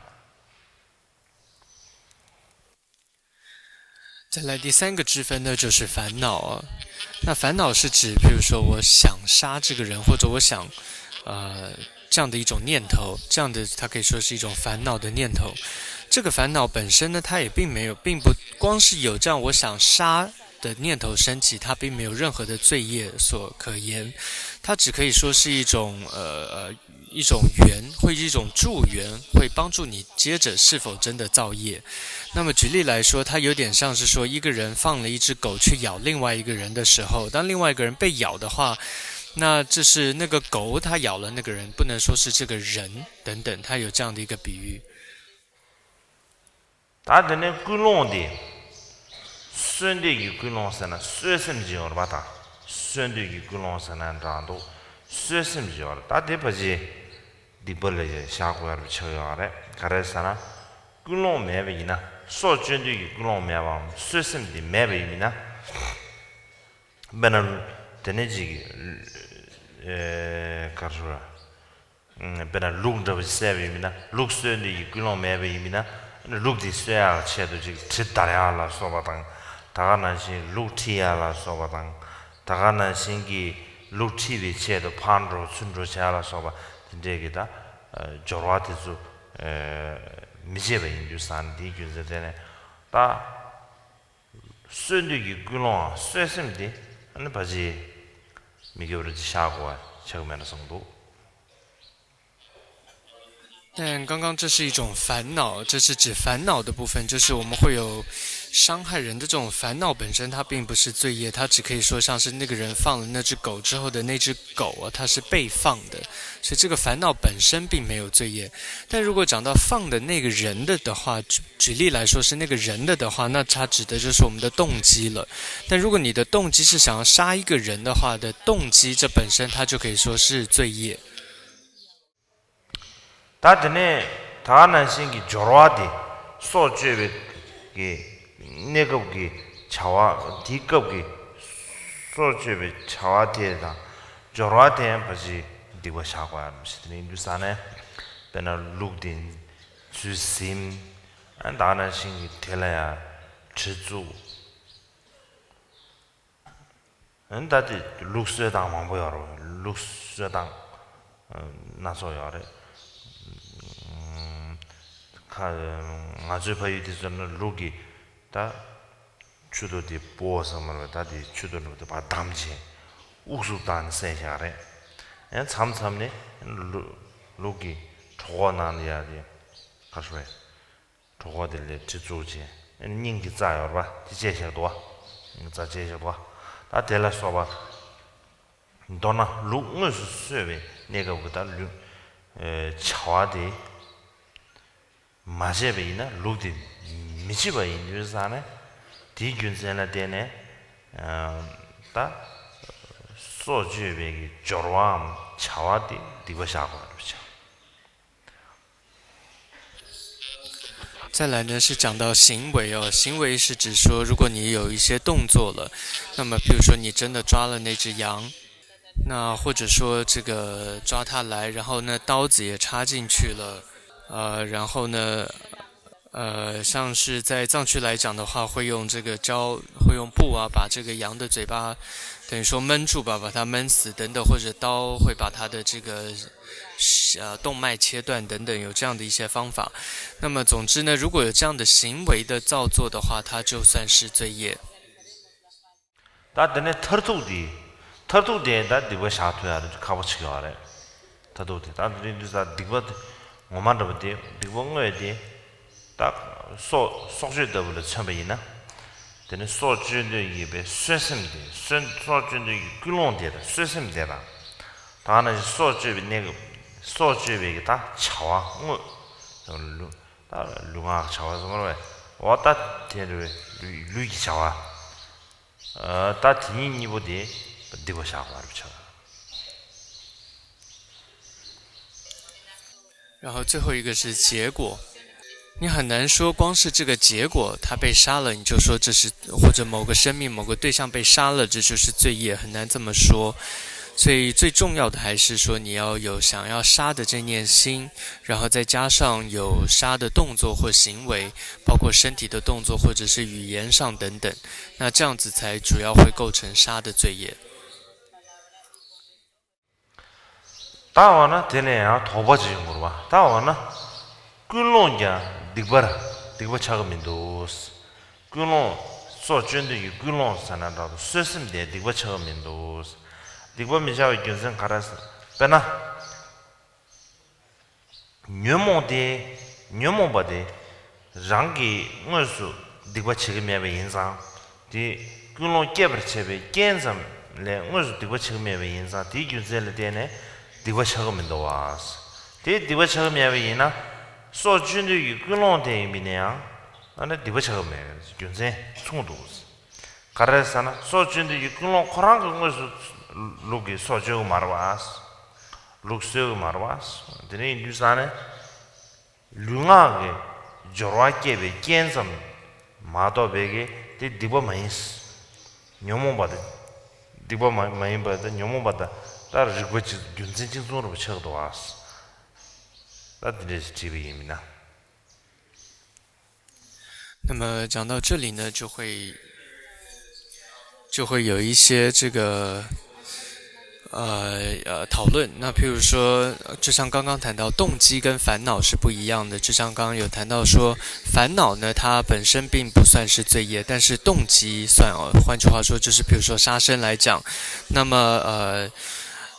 再来第三个支分呢，就是烦恼啊。那烦恼是指，比如说我想杀这个人，或者我想，呃，这样的一种念头，这样的它可以说是一种烦恼的念头。这个烦恼本身呢，它也并没有，并不光是有这样我想杀的念头升起，它并没有任何的罪业所可言，它只可以说是一种呃呃一种缘，或者一种助缘，会帮助你接着是否真的造业。那么举例来说，它有点像是说一个人放了一只狗去咬另外一个人的时候，当另外一个人被咬的话，那这是那个狗它咬了那个人，不能说是这个人等等，它有这样的一个比喻。 ད་དེ་ནས་ཀུན་སློང་དེ། གསོད་འདོད་ཀྱི་ཀུན་སློང་ཟེར་ན་གསོད་སེམས་ཅིག་ཡོད་རེད་པ། ད་གསོད་འདོད་ཀྱི་ཀུན་སློང་ཟེར་ན་འདྲ་འདུག་གསོད་སེམས་ཅིག་ཡོད་རེད། ད་དེ་ཕལ་ཆེར་སྡིག་པ་ལ་བཞག་དགོས་ཡ་རུ་ཆགས་ཡོད་རེད། ག་རེ་ཟེར་ན། ཀུན་སློང་མེད་པ་ཡིན་ན། སྲོག་གཅོད་འདོད་ཀྱི་ཀུན་སློང་མེད་པའམ་གསོད་སེམས་དེ་མེད་པ་ཡིན་ན། དཔེར་ན། དེ་ནས་ཅིག་ཨེ། ག་རེ་ཟེར། དཔེར་ན་ལུག་འདྲ་བ་ཞིག་བསད་པ་ཡིན་ན། ལུག་གསོད་འདོད་ཀྱི་ཀུན་སློང་མེད་པ་ཡིན་ན། ལུག་དེ་གསོད་ཡག་ཆེད་དུ་ཅིག་གྲི་བརྡར་ཡག་ལ་སོགས་པ་དང་། ད་ག་ནང་བཞིན་ལུག་ཁྲིད་ཡག་ལ་སོགས་པ་དང་། ད་ག་ནང་བཞིན་གྱི་ལུག་ཁྲིད་པའི་ཆེད་དུ་ཕར་འགྲོ་ཚུར་འགྲོ་བྱས་ལ་སོགས་པ་དེ་འདྲས་ཀྱི་ད་སྦྱོར་བ་དེ་ཚོ་མི་བྱེད་པ་ཡིན་དུས་ཙང་ནས། དེའི་རྒྱུ་མཚན་དེ་ནས་ད། གསོད་འདོད་ཀྱི་ཀུན་སློང་། གསོད་སེམས་དེ་ཨ་ནི་ཕལ་ཆེར་མི་དགེ་བ་རུ་ཅིག་བཞག་དགོས་པ་ཆགས་ཀྱི་མེད་ན་བསམ་འདུག但刚刚这是一种烦恼，这是指烦恼的部分，就是我们会有伤害人的这种烦恼本身，它并不是罪业，它只可以说像是那个人放了那只狗之后的那只狗啊，它是被放的，所以这个烦恼本身并没有罪业。但如果讲到放的那个人的的话，举举例来说是那个人的的话，那它指的就是我们的动机了。但如果你的动机是想要杀一个人的话的动机，这本身它就可以说是罪业。 ད་དེ་ནས་ད་ག་ནང་བཞིན་གྱི་སྦྱོར་བ་དེ། སྲོག་གཅོད་པའི་གི་གནས་སྐབས་ཀྱི་བྱ་བ། དེའི་སྐབས་ཀྱི་སྲོག་གཅོད་པའི་བྱ་བ་དེ་དང་སྦྱོར་བ་དེ་ཡང་ཕལ་ཆེར་སྡིག་པ་བཞག་དགོས་ཡ་རེད་ཟེར། དེ་ནས་ཡིན་དུས་ཙང་ནས་དཔེར་ན་ལུག་དེ་ཚུར་ཟིན། ཨ། ད་ག་ནང་བཞིན་གྱི་དེ་ལ་ཡང་གྲི་བཙུགས། ཨ་ནི་ད་དེ་ལུག་གསོད་སྟངས་མང་པོ་ཡོད་རེད། ལུག་གསོད་སྟངས་སྣ་ཚོགས་ཡོད་རེད། ཁ། ང་ཚོའི་ཕ་ཡུལ་དེ་ཚོ་ན་ལུག་གི་ད་མཆུ་ཏོ་དེ་སྤོ་བསམ་པ་རེད། ད་དེ་མཆུ་ཏོ་ལུག་དེ་ཕར་བསྡམས་བྱས་དབུགས་སུབ་བཏང་ནས་བསད་བཞག་རེད། ཡང་མཚམས་མཚམས་ནས་ལུག་ལུག་གི་གྲོད་ཁོག་ནང་ལ་ཡ་དེ་ག་རེ་ཟེར། གྲོད་ཁོག་དེ་ལ་གྲི་བཙུགས་བྱས། སྙིང་གི་རྩ་ཡོད་པ་དེ་བཅད་བཞག་འདུག་པ། སྙིང་གི་རྩ་བཅད་བཞག་འདུག་པ། ད་དེ་ལ་སོགས་པ། མདོར་ན་ལུག་དངོས་སུ་གསོད་པའི་གནས་སྐབས་ཀྱི་ད་ལུས། ཨེ། བྱ་བ་དེ་མ་བྱས་པ་ཡིན་ན་ལུག་དེ་མི་འཆི་བ་ཡིན་དུས་ཙང་ནས། དེའི་རྒྱུ་མཚན་ལ་བརྟེན་ནས། ཨ། ད་སྲོག་གཅོད་པའི་གི་སྦྱོར་བའམ་བྱ་བ་དེ་སྡིག་པ་བཞག་དགོས་པ་རེད་བྱ། 再来呢是讲到行为哦，行为是指说，如果你有一些动作了，那么比如说你真的抓了那只羊，那或者说这个抓它来，然后呢刀子也插进去了，呃，然后呢，呃，像是在藏区来讲的话，会用这个胶，会用布啊，把这个羊的嘴巴，等于说闷住吧，把它闷死等等，或者刀会把它的这个呃动脉切断等等，有这样的一些方法。那么总之呢，如果有这样的行为的造作的话，它就算是罪业。 ད་དེ་ནས་མཐར་ཐུག་དེ། མཐར་ཐུག་དེ་ད་སྡིག་པ་བཤགས་ཐུབ་ཡ་རེད། ཁག་པོ་ཆེ་ག་རེད། མཐར་ཐུག་དེ་ད་དེ་རིང་དུས་ས་སྡིག་པ་དེ་ངོ་མ་འདྲ་པོ་དེ། སྡིག་པ་དངོས་དེ་ད་སྲོག་སྲོག་གཅོད་ལྟ་བུ་ལ་མཚོན་པ་ཡིན་ན། དེ་ནི་སྲོག་གཅོད་འདོད་ཡོད་པའི་གསོད་སེམས་དེ། གསོད་སྲོག་གཅོད་འདོད་ཡོད་ཀྱི་ཀུན་སློང་དེ་དང་གསོད་སེམས་དེ་དང་། ད་ནི་སྲོག་གཅོད་པའི་གནས་སྐབས། སྲོག་གཅོད་པའི་གི་ད་བྱ་བ་དངོས། ལུས་ད་ལུས་ངག་བྱ་བ་ཟེར་བ་རེད། འོ་ད་དེ་འདྲ་བའི་ལུས་ལུས་ཀྱི་བྱ་བ། ད་དེ་གཉིས་གཉིས་པོ་དེ་སྡིག་པ་བཤགས་པ་རེད་ཆགས། 然后最后一个是结果，你很难说光是这个结果，他被杀了，你就说这是，或者某个生命、某个对象被杀了，这就是罪业，很难这么说。所以最重要的还是说你要有想要杀的这念心，然后再加上有杀的动作或行为，包括身体的动作或者是语言上等等，那这样子才主要会构成杀的罪业。 ད་འོ་ན་དེ་ལས་ཡང་དོགས་པ་ཅིག་ཡོང་གི་རེད་བ། ད་འོ་ན་ཀུན་སློང་ཀྱང་སྡིག་པར་སྡིག་པ་ཆགས་ཀྱི་མི་འདུག། ཀུན་སློང་། སྲོག་གཅོད་འདོད་ཀྱི་ཀུན་སློང་ཟེར་ན་འདྲ་པོ་གསོད་སེམས་དེ་སྡིག་པ་ཆགས་ཀྱི་མི་འདུག། སྡིག་པ་མི་ཆགས་པའི་རྒྱུ་མཚན་ག་རེ་ཟེར། དཔེར་ན། ཉོན་མོངས་དེ། ཉོན་མོངས་པ་དེ། རང་གིས་དངོས་སུ་སྡིག་པ་བྱེད་ཀྱི་མེད་པ་ཡིན་ཙང་། དེ་ཀུན་སློང་སྐྱེད་པར་བྱེད་པའི་རྐྱེན་ཙམ་ལས་དངོས་སུ་སྡིག་པ་བྱེད་ཀྱི་མེད་པ་ཡིན་ཙང་། དེའི་རྒྱུ་མཚན་ལ་བརྟེན་ནས་སྡིག་པ་ཆགས་ཀྱི་མི་འདུག་བ། དེ་སྡིག་པ་ཆགས་ཀྱི་མེད་པ་ཡིན་ན། སྲོག་གཅོད་འདོད་ཀྱི་ཀུན་སློང་དེ་ཡིན་པ་ཡིན་ན་ཡང་། ཨ་ནི་སྡིག་པ་ཆགས་ཀྱི་མེད་པའི་རྒྱུ་མཚན་མཚུངས་འདུག། ག་རེ་ཟེར་ན། སྲོག་གཅོད་འདོད་ཀྱི་ཀུན་སློང་ཁོ་རང་གི་དངོས་སུ་ལུག་གི་སྲོག་གཅོད་ཀྱི་མ་རེད་བ། ལུག་གསོད་ཀྱི་མ་རེད་བ། དེ་ནས་ཡིན་དུས་ཙང་ནས། ལུས་ངག་གི་སྦྱོར་བ་སྐྱེད་པའི་རྐྱེན་ཙམ་མ་གཏོགས་པའི་གི་དེ་སྡིག་པ་མ་ཡིན། ཉོན་མོངས་པ་དེ། སྡིག་པ་མ་མ་ཡིན་པ་དེ་ཉོན་མོངས་པ་དང་ད་རིགས་པ་གཅིག་རྒྱུ་མཚན་གཅིག་མཚུངས་རེད་པ་ཆགས་འདུག་བ། ད་དེ་འདྲས་བྲིས་པ་ཡིན་མིན་ན། 那么讲到这里呢，就会就会有一些这个呃呃讨论。那譬如说，就像刚刚谈到动机跟烦恼是不一样的，就像刚刚有谈到说，烦恼呢它本身并不算是罪业，但是动机算哦。换句话说，就是比如说杀生来讲，那么呃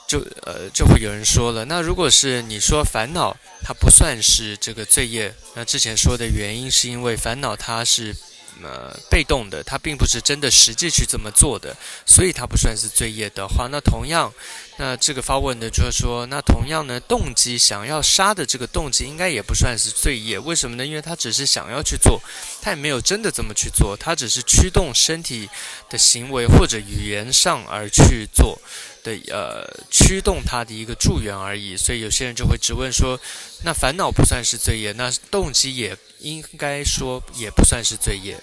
就呃就会有人说了，那如果是你说烦恼它不算是这个罪业，那之前说的原因是因为烦恼它是呃被动的，它并不是真的实际去这么做的，所以它不算是罪业的话，那同样，那这个发问的就是说，那同样呢，动机想要杀的这个动机应该也不算是罪业，为什么呢？因为他只是想要去做，他也没有真的这么去做，他只是驱动身体的行为或者语言上而去做的，呃，驱动他的一个助缘而已。所以有些人就会质问说，那烦恼不算是罪业，那动机也应该说也不算是罪业。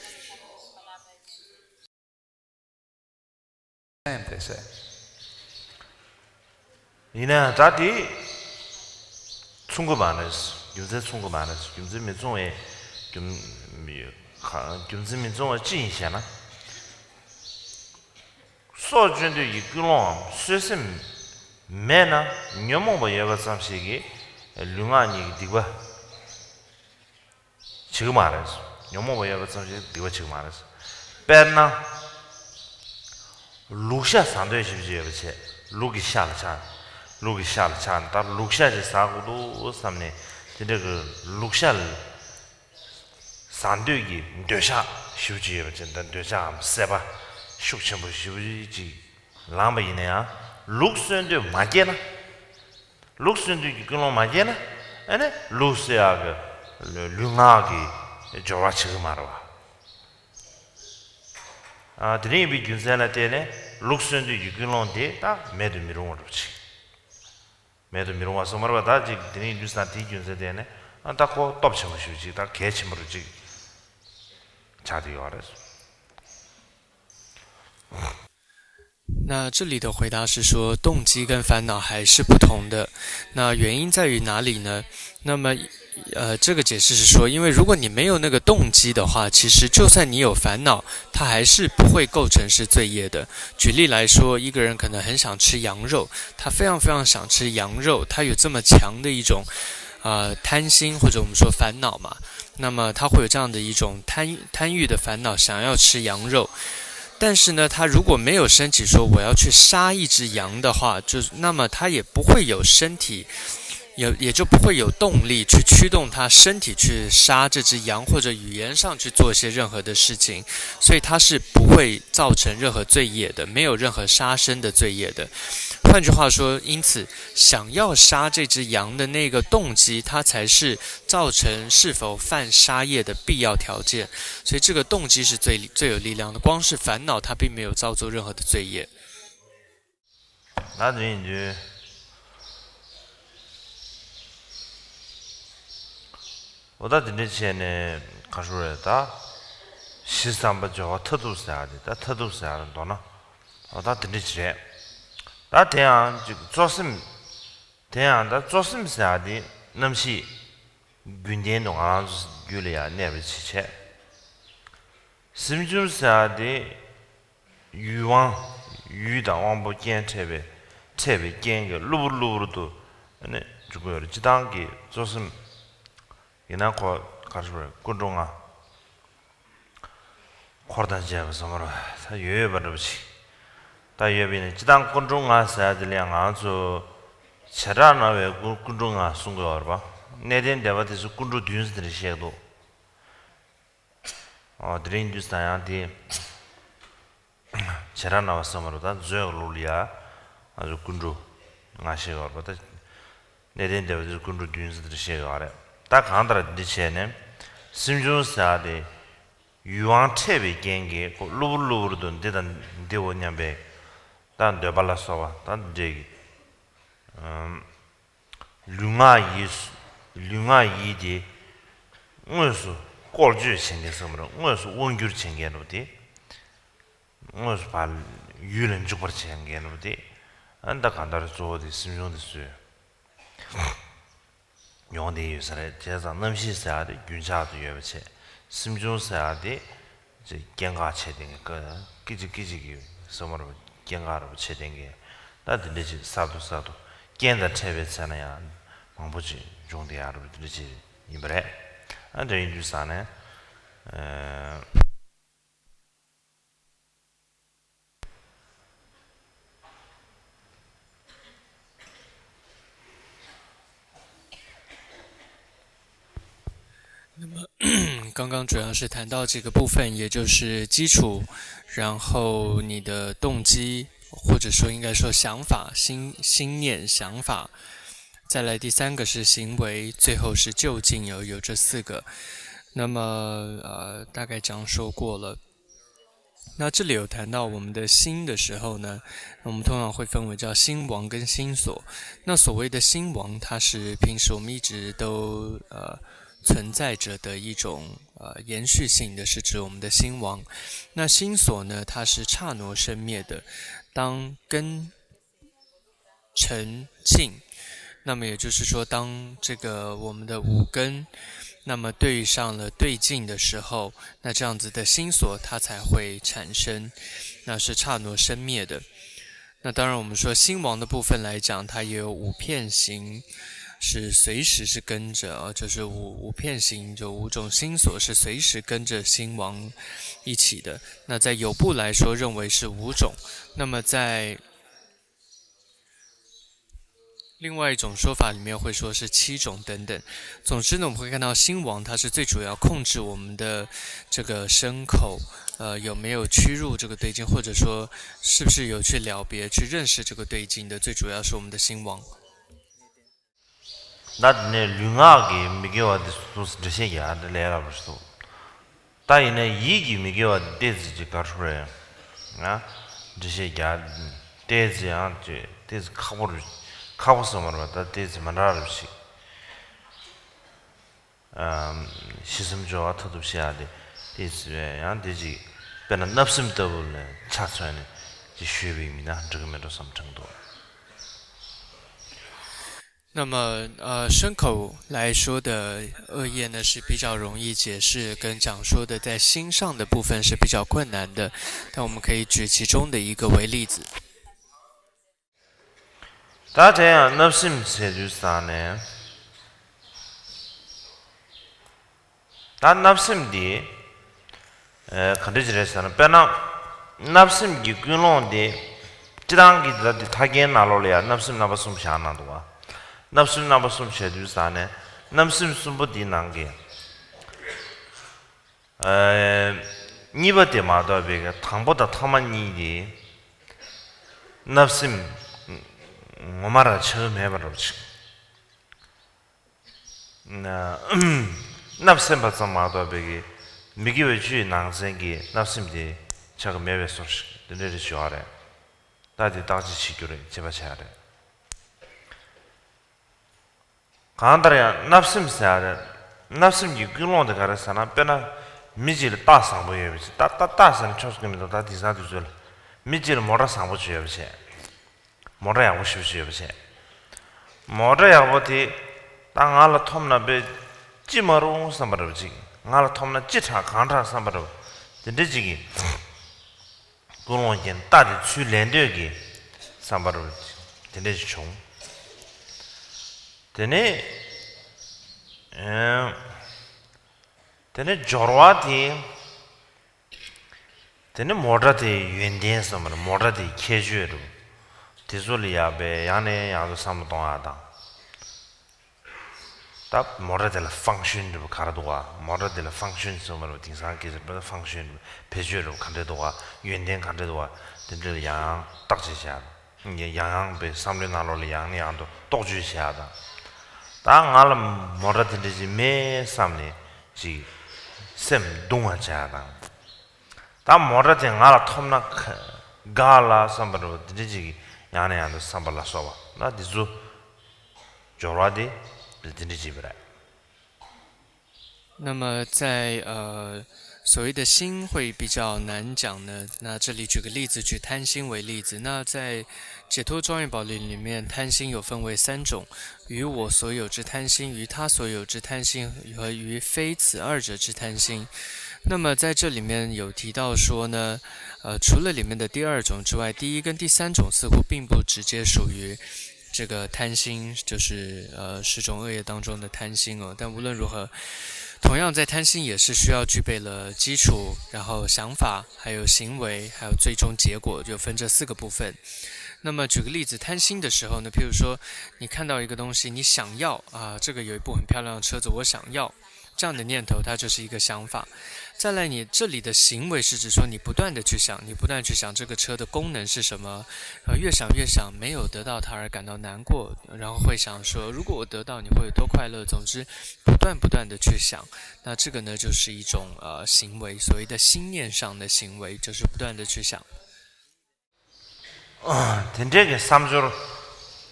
ཡིན་ན་ད་དེ་མཚུངས་ཀྱི་མ་རེད། རྒྱུ་མཚན་མཚུངས་ཀྱི་མ་རེད། རྒྱུ་མཚན་མི་མཚུངས་པའི་རྒྱུ་རྒྱུ་མཚན་མི་མཚུངས་པ་ཅི་ཡིན་ཞེ་ན། སྲོག་གཅོད་འདོད་ཀྱི་ཀུན་སློང་གསོད་སེམས་མེད་ན་ཉོན་མོངས་པ་ཡོད་པ་ཙམ་ཞིག་གིས་ལུས་ངག་གཉིས་ཀྱི་སྡིག་པ་བྱེད་ཀྱི་མ་རེད། ཉོན་མོངས་པ་ཡོད་པ་ཙམ་ཞིག་སྡིག་པ་བྱེད་ཀྱི་མ་རེད། དཔེར་ན། ལུག་ཤ་ཟ་འདོད་ཞེ་པོ་ཅིག་ཡོད་པ་བྱས། ལུག་གི་ཤ་ལ་ཆགས། ལུག་གི་ཤ་ལ་ཆགས་ནས་ད་ལུག་ཤ་ཅིག་ཟ་དགོས་འདུག་བསམ་ནས་དེ་འདྲ་གི་ལུག་ཤ་ལ་ཟ་འདོད་ཀྱི་འདོད་ཆགས་ཞེ་པོ་ཅིག་ཡོད་པ་བྱས། ད་འདོད་ཆགས་སམ་སྲེད་པ་ཤུགས་ཆེན་པོ་ཞེ་པོ་ཅིག་ལངས་པ་ཡིན་ན་ཡང་། ལུག་གསོད་འདོད་མ་སྐྱེས་ན། ལུག་གསོད་འདོད་ཀྱི་ཀུན་སློང་མ་སྐྱེས་ན། ཨ་ནི་ལུག་གསོད་ཡག་གི་ལུས་ངག་གི་སྦྱོར་བ་བྱེད་ཀྱི་མ་རེད་བ། ཨ། དེ་འདྲ་ཡིན་པའི་རྒྱུ་མཚན་ལ་བརྟེན་ནས་ལུག་གསོད་འདོད་ཀྱི་ཀུན་སློང་དེ་ད་མེད་དུ་མི་རུང་བ་འདྲ་པོ་ཅིག་མེད་དུ་མི་རུང་བ་སོང་མ་རེད་བ། ད་ཅིག་དེ་འདྲ་ཡིན་དུས་ཙང་དེའི་རྒྱུ་མཚན་བརྟེན་ནས་ ཨ་ད་ཁོ་སྟོབས་ཆེན་པོ་ཞེ་པོ་ཅིག་དང་གལ་ཆེན་པོ་རུ་ཅིག་ཆགས་བསྡད་ཡོད་རེད། 那这里的回答是说，动机跟烦恼还是不同的。那原因在于哪里呢？那么，呃，这个解释是说，因为如果你没有那个动机的话，其实就算你有烦恼，它还是不会构成是罪业的。举例来说，一个人可能很想吃羊肉，他非常非常想吃羊肉，他有这么强的一种，呃，贪心或者我们说烦恼嘛，那么他会有这样的一种贪贪欲的烦恼，想要吃羊肉。但是呢，他如果没有升起说我要去杀一只羊的话，就那么他也不会有身体，也也就不会有动力去驱动他身体去杀这只羊，或者语言上去做一些任何的事情，所以他是不会造成任何罪业的，没有任何杀生的罪业的。换句话说，因此想要杀这只羊的那个动机，它才是造成是否犯杀业的必要条件。所以这个动机是最最有力量的，光是烦恼它并没有造作任何的罪业。ད་དེ་ཡིན་དུས། འོ་ད་དེ་འདྲ་བྱས་ནས་ག་རེ་ཟེར་དགོས་རེད་ད། གཞི་བསམ་པ་སྦྱོར་བ་མཐར་ཐུག་ཟེར་ཡག་དེ་ད་མཐར་ཐུག་ཟེར་ཡག་ལ་མདོར་ན། འོ་ད་དེ་འདྲ་ཅིག་རེད། ད་དེ་ཡང་ཅིག་གཙོ་སེམས། དེ་ཡང་ད་གཙོ་སེམས་ཟེར་ཡག་དེ་རྣམ་ཤེས་རྒྱུན་ལྡན་དུ་ང་རང་ཚོ་རྒྱུད་ལ་ཡང་གནས་པའི་ཕྱིར་བྱས། སེམས་བྱུང་ཟེར་ཡག་དེ་ཡུལ་དབང་། ཡུལ་དང་དབང་པོ་རྐྱེན་འཕྲད་པའི་འཕྲད་པའི་རྐྱེན་གྱིས་གློ་བུར་གློ་བུར་དུ་ནི་འབྱུང་གི་ཡོད་རེད། སྤྱིར་བཏང་གི་གཙོ་སེམས་ཡིན་ན་ཁོ་ག་རེ་ཟེར་དགོས་རེད། ཀུན་འགྲོ་ལྔ། འཁོར་དང་བཅས་པ་ཟེར་མ་རེད་པ། ད་ཡོད་ཡོད་པ་འདྲ་པོ་ཅིག་ད་ཡོད་པ་ཡིན་ན་སྤྱིར་བཏང་ཀུན་འགྲོ་ལྔ་ཟེར་ཡག་དེ་ལ་ཡང་ང་ཚོ་བྱེ་བྲག་སྨྲ་བའི་ཀུན་ཀུན་འགྲོ་ལྔ་གསུང་གི་ཡོད་རེད་པ། གནས་བརྟན་སྡེ་པ་དེ་ཚོས་ཀུན་འགྲོ་བདུན་ཟེར་དེ་འདྲ་བཤད་ཀྱི་འདུག་འོ་དེ་རིང་འདུག་ས་ཡང་དེ་བྱེ་བྲག་སྨྲ་བ་ཟེར་མ་རེད། ད་མཛོད་ཀྱི་ལུགས་ལ་ཡ་ང་ཚོ་ཀུན་འགྲོ་ལྔ་བཤད་ཡོད་རེད་པ། ད་གནས་བརྟན་སྡེ་པ་དེ་ཚོས་ཀུན་འགྲོ་བདུན་ཟེར་དེ་འདྲ་བཤད་ཡོད་རེད། ད་གང་ལྟར་འདི་བྱས་ནས་སེམས་བྱུང་ཟེར་ཡག་དེ་ཡུལ་དབང་འཕྲད་པའི་རྐྱེན་གྱིས་ཁོ་གློ་བུར་གློ་བུར་དུ་འདི་དང་འདིའོ་སྙམ་པའི་ད་འདོད་པ་ལ་སོགས་པ་ད་འདྲེ་གི་ལུས་ངག་ཡིད། ལུས་ངག་ཡིད་དེ་དངོས་སུ་བཀོལ་སྤྱོད་བྱེད་མཁན་ཟེར་མ་རེད། དངོས་སུ་དབང་བསྒྱུར་བྱེད་མཁན་རེད་པ་དེ། དངོས་སུ་ཕར་ཡུལ་ལ་འཇུག་པར་བྱེད་མཁན་རེད་པ་དེ། ཨ་ནི་ད་གང་ལྟར་གཙོ་བོ་དེ་སེམས་བྱུང་དེ་ཚོས་ཡོང་བསྡད་ཡོད་ས་རེད། བྱས་ཙང་རྣམ་ཤེས་ཟེར་ཡག་དེ་རྒྱུན་ཆགས་སུ་ཡོད་པ་བྱས། སེམས་བྱུང་ཟེར་ཡག་དེ་ཅིག་སྐྱེ་འགག་བྱས་བསྡད་མཁན། སྐད་ཅིག་སྐད་ཅིག་གིས་ཟེར་མ་རེད་པ། སྐྱེ་འགག་རེད་པ་བྱས་བསྡད་མཁན། ད་དེ་འདྲ་ཅིག་གསར་དུ་གསར་དུ་རྐྱེན་དང་འཕྲད་པའི་ཚེ་ན་ཡང་མང་པོ་ཅིག་འབྱུང་བསྡད་ཡག་རེད་པ། དེ་འདྲ་ཅིག་ཡིན་པ་རེད། ཨ་འདྲ་ཡིན་དུས་ཙང་ནས། ཨ། 那么刚刚主要是谈到这个部分，也就是基础，然后你的动机，或者说应该说想法、心心念、想法，再来第三个是行为，最后是究竟，有有这四个。那么呃，大概这样说过了。那这里有谈到我们的心的时候呢，我们通常会分为叫心王跟心所。那所谓的心王，它是平时我们一直都呃存在着的一种呃延续性的，是指我们的心王。那心所呢，它是刹那生灭的，当根 沉静。那么也就是说，当这个我们的五根，那么对上了对境的时候，那这样子的心所它才会产生，那是刹那生灭的。那当然，我们说心王的部分来讲，它也有五遍行，是随时是跟着啊，就是五五遍行，就五种心所是随时跟着心王一起的。那在有部来说，认为是五种。那么在 另外一种说法里面会说是七种等等。总之呢，我们会看到心王它是最主要控制我们的这个身口，呃，有没有屈入这个对境，或者说是不是有去了别、去认识这个对境的，最主要是我们的心王。 ད་དེ་ནས་ལུས་ངག་གི་མི་དགེ་བ་དེ་ཚོ་འགྲེལ་བཤད་རྒྱག་ཡག་དེ་ལས་སླ་པོ་ཞིག་འདུག་ད་ཡིན་ན་ཡིད་ཀྱི་མི་དགེ་བ་དེ་ཏོག་ཙམ་ཅིག་ག་རེ་ཟེར་དགོས་རེད། ང་འགྲེལ་བཤད་རྒྱག་ཏོག་ཙམ་ཡང་ཅིག་ཏོག་ཙམ་ཁག་པོ་རེད། ཁག་པོ་ཟེར་མ་རེད་པ། ད་ཏོག་ཙམ་མ་འདྲ་རེད་ཞིག་ཨམ། ཤི་གསོན་སྦྱོར་བ་མཐར་ཐུག་ཤེས་ཡ་དེ་དེ་ཡང་དེ་ཅིག་དཔེར་ན་བརྣབ་སེམས་ལྟ་བུ་ལ་ཆ་མཚོན་ནས་ཅིག་ཞུས་པ་ཡིན་ན་འགྲིག་གི་མེད་འགྲོ་བསམ་དྲན་འདུག། 那么，呃，牲口来说的恶业呢是比较容易解释跟讲说的，在心上的部分是比较困难的。但我们可以举其中的一个为例子。 ད་དེ་ཡང་བརྣབ་སེམས་ཟེར་དུས་ཙང་ནས། ད་བརྣབ་སེམས་འདི། ཨེ། ག་འདྲ་ཅིག་རེད་ཟེར་ན། དཔེར་ན། བརྣབ་སེམས་ཀྱི་ཀུན་སློང་འདི། སྤྱིར་བཏང་གི་ད་འདི་ཐར་རྒྱན་ནང་ལོགས་ལ་ཡང་བརྣབ་སེམས་རྣམ་པ་གསུམ་བཞག་གནང་འདུག་བ། བརྣབ་སེམས་རྣམ་པ་གསུམ་བྱས་དུས་ཙང་ནས། བརྣབ་སེམས་གསུམ་པོ་འདི་ནང་གི། ཨེ། གཉིས་པ་དེ་མ་གཏོགས་པའི་གི་དང་པོ་དང་ཐ་མ་གཉིས་དེ། བརྣབ་སེམས་ངོ་མ་རང་ཆགས་ཀྱི་མེད་པ་འདྲ་པོ་ཅིག། བརྣབ་སེམས་པ་ཙམ་མ་གཏོགས་པའི་གི་མི་དགེ་བའི་བཅུའི་ནང་ཚན་གྱི་བརྣབ་སེམས་དེ་ཆགས་ཀྱི་མེད་པའི་བཟོ་ཞིག་དེ་འདྲ་རེ་བྱེད་པ་རེད། ད་དེ་བརྟག་དཔྱད་བྱེད་རྒྱུ་རེད། དཔྱད་པ་བྱེད་ཡ་རེད། གང་ལྟར་ཡང་བརྣབ་སེམས་ཟེར་ཡ་རེད། བརྣབ་སེམས་ཀྱི་ཀུན་སློང་དེ་ག་རེ་ཟེར་ན། དཔེར་ན་མི་གཅིག་ལ་རྟགས་བཟང་པོ་ཡོད་པ་ཞིག། ད་ད་རྟགས་ཟེར་ན་ཆོག་ས་གི་མི་འདུག། ད་དེང་སང་དུས་ཚོད་ལ་མི་གཅིག་ལ་མོ་ཊ་བཟང་པོ་ཅིག་ཡོད་པ་བྱས། མོ་ཊ་ཡག་པོ་ཞེ་པོ་ཅིག་ཡོད་པ་བྱས། མོ་ཊ་ཡག་པོ་དེ་ད་ང་ལ་ཐོབ་ན་དཔེ་ཅི་མ་རུང་བསམ་པ་འདྲ་པོ་ཅིག། ང་ལ་ཐོབ་ན་ཅི་དྲག་གང་དྲག་བསམ་པ་འདྲ་པོ། དེ་འདྲ་ཅིག་གི་ཀུན་སློང་ཅན། རྟགས་དེ་ཚུར་ལེན་འདོད་ཀྱི་བསམ་པ་འདྲ་པོ་ཅིག་དེ་འདྲ་ཅིག་བྱུང་། དེ་ནས། ཨེ། དེ་ནས་སྦྱོར་བ་དེ། དེ་ནས་མོ་ཊ་དེའི་ཡོན་ཏན་ཟེར་བ་ནི་མོ་ཊ་དེའི་ཁྱད་ཆོས་རུ། དེ་ཚོ་ལ་ཡག་པའི་ཡང་ནས་ཡང་དུ་བསམ་བློ་གཏོང་ཡག་དང་། ད་མོ་ཊ་དེ་ལ་ཕང་ཤན་རུ་ག་རེ་འདུག་ག། མོ་ཊ་དེ་ལ་ཕང་ཤན་ཟེར་བ་རུ་དེང་སང་སྐད་ཆ་དཔེ་ཕང་ཤན་རུ་བེད་སྤྱོད་རུ་ག་འདྲ་འདུག་ག། ཡོན་ཏན་ག་འདྲ་འདུག་ག། དེ་འདྲ་ལ་ཡང་ཡང་བརྟག་དཔྱད་བྱས། ཡང་ཡང་པའི་བསམ་བློའི་ནང་ལོགས་ལ་ཡང་ནས་ཡང་དུ་རྟོག་དཔྱོད་བྱེད་ཡག་དང་། ད་ང་ལ་མོ་ཊ་དེ་འདྲ་ཞིག་མེད་བསམ་ནས་ཅིག་སེམས་གདུང་བ་བྱེད་ཡག་དང་། ད་མོ་ཊ་དེ་ང་ལ་ཐོབ་ན་དགའ་ལ་བསམ་པ་འདྲ་པོ་དེ་འདྲ་ཅིག་ཡང་ནས་ཡང་དུ་བསམ་པ་ལ་སོགས་པ། ད་དེ་ཚོ་སྦྱོར་བ་དེ་དེ་འདྲ་ཅིག་རེད། 那么在呃所谓的心会比较难讲呢，那这里举个例子，举贪心为例子。那在解脱庄严宝轮里面，贪心有分为三种：于我所有之贪心、于他所有之贪心和于非此二者之贪心。那么在这里面有提到说呢，呃，除了里面的第二种之外，第一跟第三种似乎并不直接属于 这个贪心，就是呃十种恶业当中的贪心哦。但无论如何，同样在贪心也是需要具备了基础，然后想法，还有行为，还有最终结果，就分这四个部分。那么举个例子，贪心的时候呢，譬如说你看到一个东西，你想要啊，这个有一部很漂亮的车子，我想要，这样的念头它就是一个想法。再来，你这里的行为是指说你不断的去想，你不断去想这个车的功能是什么，然后越想越想，没有得到它而感到难过，然后会想说，如果我得到，你会有多快乐。总之，不断不断的去想，那这个呢，就是一种呃行为，所谓的心念上的行为，就是不断的去想。 དེ་འདྲའི་གི་བསམ་སྦྱོར་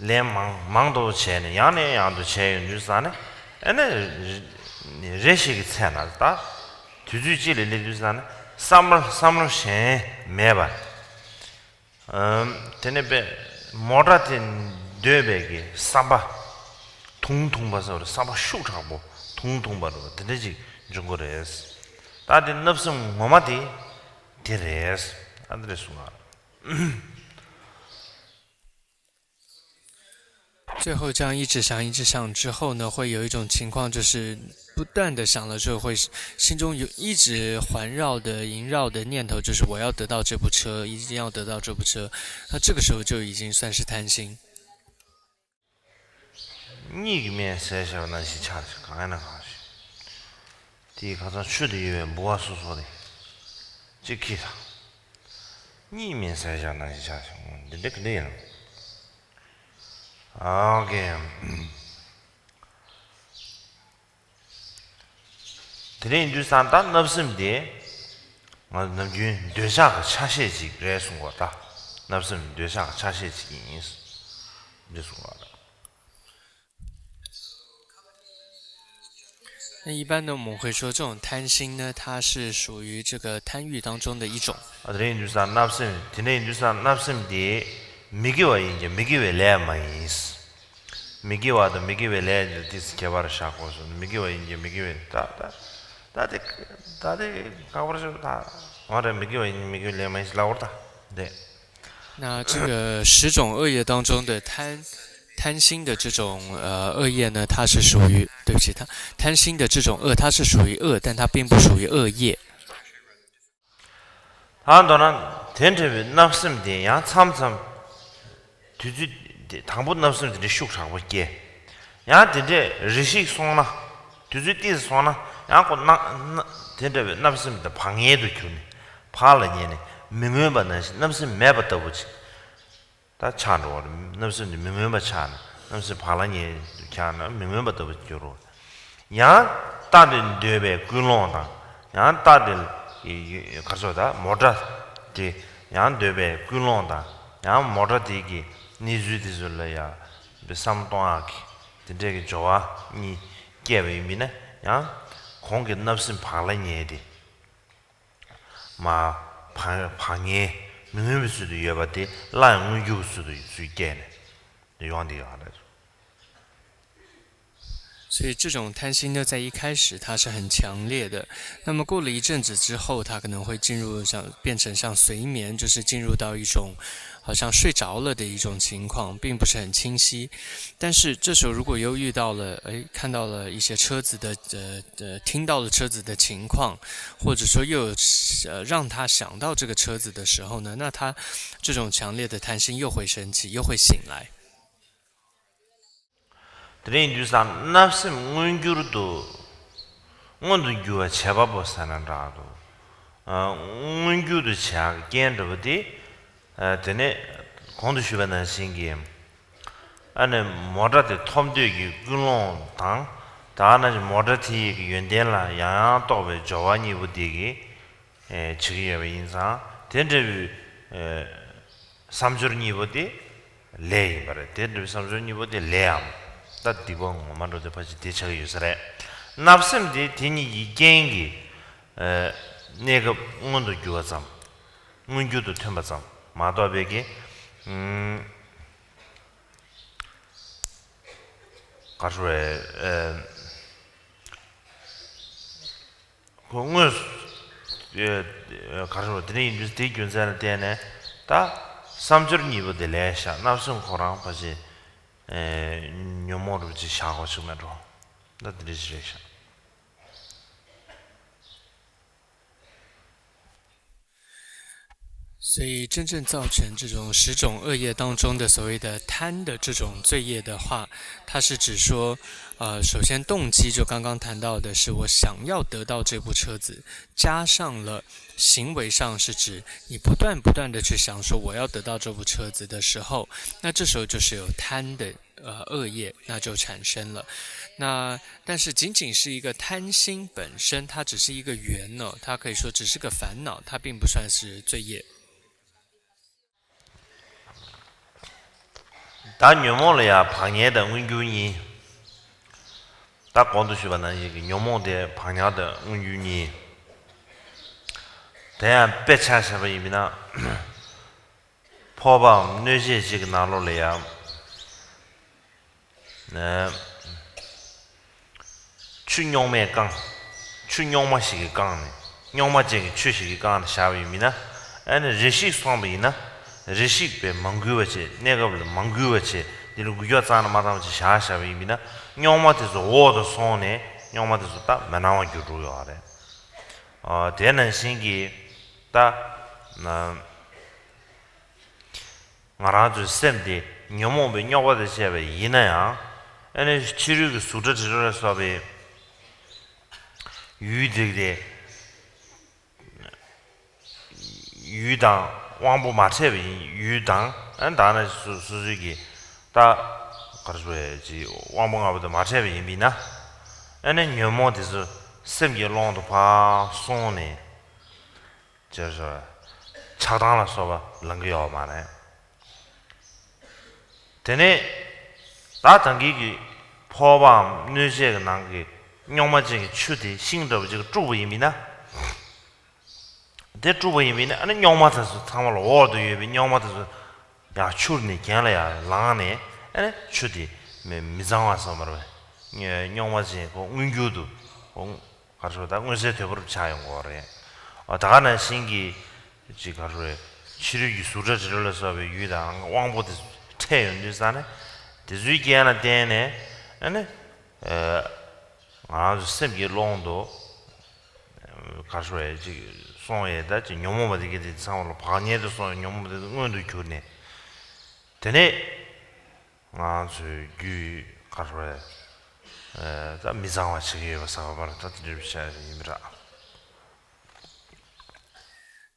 ལན་མང་མང་དུ་བྱས་ནས་ཡང་ནས་ཡང་དུ་བྱས་ཡོང་དུས་ཙང་ནས། ཨ་ནི་རེ་ཞིག་གི་ཚེ་ན་ད་དུས་ཚོད་གཅིག་ལ་སླེབས་དུས་ཙང་ནས་བསམ་བློ་བསམ་བློ་གཞན་མེད་པ། ཨམ། དེ་ནས་པས་མོ་ཊ་དེ་འདོད་པའི་གི་བསམ་པ་དུང་དུང་པ་ཟེར་བ་རེད། བསམ་པ་ཤུགས་དྲག་པོ་དུང་དུང་པ་རེད་པ། དེ་འདྲ་ཅིག་འབྱུང་གི་རེད། ད་དེ་བརྣབ་སེམས་ངོ་མ་དེ་དེ་རེད། ཨ། དེ་རེད་གསུངས་པ། 最后这样一直想一直想之后呢，会有一种情况，就是不断的想了之后，会心中有一直环绕的、萦绕的念头，就是我要得到这部车，一定要得到这部车。那这个时候就已经算是贪心。 གཉིད་ཀྱི་སྨན་ཟས་བཞག་པ་ནང་བཞིན་ཆགས་ཤིང་། གང་ཡིན་ན་གང་ཞིག། དེའི་ཁ་སང་ཆུ་དེ་གཡོ་བའི་འབུ་བ་སོ་སོ་རེད། གཅིག་ཁྱི་དང་། གཉིད་སྨན་ཟས་བཞག་པ་ནང་བཞིན་ཆགས་ཤིང་། འདི་འདྲ་ག་འདྲ་ཡིན་ནམ། ཨོ་ཀེ། དེ་འདྲ་ཡིན་དུས་ཙང་ད་བརྣབ་སེམས་དེ་ང་ནམ་རྒྱུན་འདོད་ཆགས་ཀྱི་ཆ་ཤས་ཅིག་རེད་གསུངས་པ། ད་བརྣབ་སེམས་འདོད་ཆགས་ཀྱི་ཆ་ཤས་ཅིག་ཡིན། འདི་གསུངས་པ་རེད། 那一般呢，我们会说这种贪心呢，它是属于这个贪欲当中的一种。 ཨ་དེ་འདྲ་ཡིན་དུས་ཙང་བརྣབ་སེམས་དེ་འདྲ་ཡིན་དུས་ཙང་བརྣབ་སེམས་དེ་མི་དགེ་བ་ཡིན་ཀྱང་མི་དགེ་བའི་ལས་མ་ཡིན། མི་དགེ་བ་དང་མི་དགེ་བའི་ལས་དེ་ཏིས་ཁྱད་པར་བཞག་དགོས་སོ། མི་དགེ་བ་ཡིན་ཀྱང་མི་དགེ་བའི་ད་ད་ད་དེ་ད་དེ་ཁག་པར་ཞིག་ད་འོ་རེད། མི་དགེ་བ་ཡིན་མི་དགེ་བའི་ལས་མ་ཡིན་ལབ་པར་ད་དེ། 那这个十种恶业当中的贪贪心的这种呃恶业呢，它是属于，对不起，它贪心的这种恶，它是属于恶，但它并不属于恶业。 ད་མདོར་ན་དེ་འདྲ་བའི་བརྣབ་སེམས་དེ་ཡང་མཚམས་མཚམས་དུས་ཚོད་དེ་དང་པོ་བརྣབ་སེམས་དེ་འདྲ་ཤུགས་དྲག་པོ་སྐྱེ། ཡང་དེ་འདྲས་རེ་ཞིག་སོང་ན་དུས་ཚོད་ཏིས་སོང་ན་ཡང་ཁོ་ན་ན་དེ་འདྲ་བའི་བརྣབ་སེམས་དེ་བག་ཉལ་དུ་གྱུར་ནས་བག་ལ་ཉལ་ནས་མི་མངོན་པ་ནང་བཞིན་བརྣབ་སེམས་མེད་པ་ལྟ་བུ་ཅིག་ད་ཆགས་འགྲོ་བ་རེད། བརྣབ་སེམས་འདི་མི་མངོན་པ་ཆགས་ནས་བརྣབ་སེམས་བག་ལ་ཉལ་དུ་ཆགས་ན་མི་མངོན་པ་ལྟ་བུ་འགྱུར་རོ། ཡང་རྟ་དེ་འདོད་པའི་ཀུན་སློང་དང་ཡང་རྟ་དེ་གར་སོ་ད་མོ་ཊ་དེ་ཡང་འདོད་པའི་ཀུན་སློང་དང་ཡང་མོ་ཊ་དེ་གི་གནས་ཚུལ་དེ་ཚོ་ལ་ཡང་བསམ་གཏོང་ཡག་གི་དེ་འདྲས་ཀྱི་སྦྱོར་བ་གཉིས་སྐྱེས་པ་ཡིན་མིན་ན་ཡང་གོང་གི་བརྣབ་སེམས་བག་ལ་ཉལ་དེ། མ། བག་བག་ཉལ་མི་མངོན་པའི་ཚུལ་དུ་ཡོད་པ་དེ་སླར་ཡང་མངོན་གྱུར་གྱི་ཚུལ་དུ་ཚུལ་སྐྱེས་ནས་ཡོང་དེ་ཡོད་རེད། 所以这种贪心呢，在一开始它是很强烈的，那么过了一阵子之后，它可能会进入像变成像睡眠，就是进入到一种好像睡着了的一种情况，并不是很清晰。但是这时候如果又遇到了，哎，看到了一些车子的呃呃，听到了车子的情况，或者说又有呃让他想到这个车子的时候呢，那他这种强烈的贪心又会升起，又会醒来。 དེ་རིང་དུས་སང་བརྣབ་སེམས་མངོན་གྱུར་དུ་མངོན་དུ་འགྱུར་བ་བྱེད་པ་པོ་ཟེར་ན་འདྲ་འདུག་མངོན་གྱུར་དུ་བྱེད་ཡག་གི་རྐྱེན་འདྲ་པོ་དེ། དེ་ནས་གོང་དུ་ཞུས་པ་ནང་བཞིན་གྱི་ཨ་ནི་མོ་ཊ་དེ་ཐོབ་འདོད་ཀྱི་ཀུན་སློང་དང་ད་ནང་བཞིན་མོ་ཊ་དེ་ཡི་གི་ཡོན་ཏན་ལ་ཡང་ཡང་རྟོག་པའི་སྦྱོར་བ་གཉིས་པོ་དེ་གི་བྱེད་ཀྱི་ཡོད་པ་ཡིན་ཙང་དེ་འདྲ་བའི་བསམ་སྦྱོར་གཉིས་པོ་དེ་ལས་ཡིན་པ་རེད། དེ་འདྲ་བའི་བསམ་སྦྱོར་གཉིས་པོ་དེ་ལས་འམ། ད་སྡིག་པ་ངོ་མ་འགྲོ་དེ་ཕ་ཆེ་དེ་ཆགས་ཀྱི་ཡོད་ས་རེད། བརྣབ་སེམས་དེ་དེ་གཉིས་ཀྱི་རྐྱེན་གྱིས་གནས་སྐབས་མངོན་དུ་གྱུར་པ་ཙམ། མངོན་གྱུར་དུ་ཐོན་པ་ཙམ་མ་གཏོགས་པའི་གི་ག་རེ་ཟེར་དགོས་རེད། ཁོ་དངོས་སུ་ག་རེ་ཟེར་དགོས་རེད། དེ་འདྲ་ཡིན་དུས་དེའི་རྒྱུ་མཚན་ལ་བརྟེན་ནས་ད་བསམ་སྦྱོར་གཉིས་པོ་དེ་ལས་བཞག་བརྣབ་སེམས་ཁོ་རང་ཕལ་ཆེར་ཉོན་མོངས་རུ་ཅིག་བཞག་དགོས་ཞིག་མེད་འགྲོ། ད་དེ་འདྲ་ཞིག་རེད་བཞག 所以，真正造成这种十种恶业当中的所谓的贪的这种罪业的话，它是指说，呃，首先动机就刚刚谈到的是我想要得到这部车子，加上了行为上是指你不断不断的去想说我要得到这部车子的时候，那这时候就是有贪的呃恶业，那就产生了。那但是仅仅是一个贪心本身，它只是一个缘呢，它可以说只是个烦恼，它并不算是罪业。 ད་ཉོན་མོངས་ལ་ཡང་བག་ཉལ་དང་མངོན་གྱུར་གཉིས། ད་གོང་དུ་ཞུས་པ་ནང་བཞིན་གྱི་ཉོན་མོངས་དེ་བག་ཉལ་དང་མངོན་གྱུར་གཉིས། དེ་ཡང་དཔེ་ཆ་བཞག་པ་ཡིན་ན། ཕོར་པའམ་སྣོད་ཆས་ཅིག་གི་ནང་ལོགས་ལ་ཡང་། ཆུ་རྙོག་མས་བཀང་། ཆུ་རྙོག་མ་ཞིག་གིས་བཀང་ནས་རྙོག་མ་ཅན་གྱི་ཆུ་ཞིག་གིས་བཀང་ནས་བཞག་པ་ཡིན་ན། ཨ་ནི་རེ་ཞིག་སོང་པ་ཡིན་ན། རེ་ཞིག་པས་མ་འགུལ་བ་བྱས། གནས་སྐབས་ལ་མ་འགུལ་བ་བྱས། འདི་ལ་འགུལ་སྐྱོད་རྩ་ནས་མ་བཏང་བ་བྱས་བཞག་བཞག་པ་ཡིན་ན། རྙོག་མ་དེ་ཚོ་འོག་ཏུ་སོང་ནས་རྙོག་མ་དེ་ཚོ་ད་མི་སྣང་བར་འགྱུར་འགྲོ་ཡོད་རེད། ཨ། དེ་ནང་བཞིན་གྱི་ད། ང་རང་ཚོའི་སེམས་དེ་ཉོན་མོངས་པའི་རྙོག་པ་དང་བཅས་པ་ཡིན་ན་ཡང་། ཨ་ནི་ཕྱི་རོལ་གྱི་གཟུགས་སྒྲ་དྲི་རོ་ལ་སོགས་པའི་ཡུལ་དེ་དེ་ཡུལ་དང་དབང་པོ་མ་ཕྲད་པ་ཡིན། ཡུལ་དང་ཨ་ནི་ད་ནི་སོ་སོ་སོའི་གི་ད་ག་རེ་ཟེར་གྱི་དབང་པོ་ལྔ་པོ་དང་མ་ཕྲད་པ་ཡིན་པས་ན། ཨ་ནི་ཉོན་མོངས་དེ་ཚོ་སེམས་ཀྱི་ཀློང་དུ་ཕར་སོང་ནས། ཅེས་སོ། ཆགས་སྡང་ལ་སོགས་པ་ལང་གི་ཡོད་མ་རེད། དེ་ནས་ད་ད་གིན་གྱི་ཕོར་པའམ་སྣོད་ཆས་ཀྱི་ནང་གི་ རྙོག་མ་ཅན་གྱི་ཆུ་དེ་ཤིང་འདྲ་བོ་ཅིག་གིས་དཀྲུགས་པ་ཡིན་པས་ན། དེ་དཀྲུགས་པ་ཡིན་པས་ན་ཨ་ནི་རྙོག་མ་དེ་ཚོ་ཚང་མ་ལ་འོག་ཏུ་ཡོད་པའི་རྙོག་མ་དེ་ཚོ་ཡར་འཕྱུར་ནས་གྱེན་ལ་ཡར་ལངས་ནས་ཨ་ནི་ཆུ་དེ་མི་མི་གཙང་བ་བཟོ་མ་རེད་པས། རྙོག་མ་ཅན་གྱི་སྔོ་འགྱུར་དུ། ག་རེ་ཟེར་ད་མངོན་གསལ་དོད་པོར་ཆགས་ཡོང་གི་ཡོད་རེད། འོ་ད་ག་ནང་བཞིན་གྱི་ཅིག་ག་རེ་ཟེར་ཕྱི་རོལ་གྱི་གཟུགས་སྒྲ་དྲི་རོ་ལ་སོགས་པའི་ཡུལ་དང་དབང་པོ་དེ་འཕྲད་ཡོང་དུས་ཙང་ནས་དེ་ཚོའི་རྐྱེན་ལ་བརྟེན་ནས་ཨ་ནི་ང་རང་ཚོ་སེམས་ཀྱི་ཀློང་དུ་ག་རེ་ཟེར་ཅིག་སོང་ཡས་ད་ཅིག་ཉོན་མོངས་པ་དེ་གི་དེ་ཚང་མ་ལ་བག་ཉལ་དུ་སོང་ཡས་ཉོན་མོངས་པ་དེ་མངོན་དུ་གྱུར་ནས་དེ་ནས། ང་ཚོའི་རྒྱུད་ག་རེ་ད་མི་གཙང་བ་བྱེད་ཀྱི་ཡོད་པ་ཟེར་བ་ལ་ད་དེ་འདྲ་བཤད་ཡིན་པ་རེད།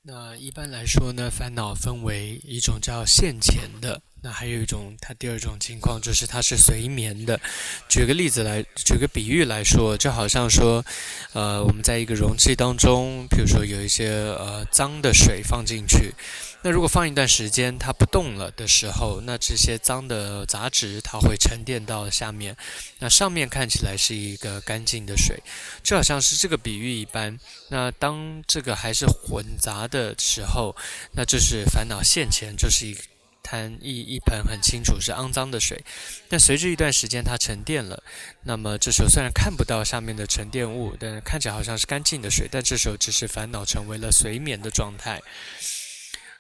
那一般来说呢，烦恼分为一种叫现前的，那还有一种，它第二种情况就是它是随眠的。举个例子来，举个比喻来说，就好像说，呃，我们在一个容器当中，比如说有一些呃脏的水放进去，那如果放一段时间它不动了的时候，那这些脏的杂质它会沉淀到下面，那上面看起来是一个干净的水，就好像是这个比喻一般。那当这个还是混杂的时候，那就是烦恼现前，就是一滩一一盆很清楚是肮脏的水。但随着一段时间它沉淀了，那么这时候虽然看不到下面的沉淀物，但看起来好像是干净的水，但这时候只是烦恼成为了随眠的状态。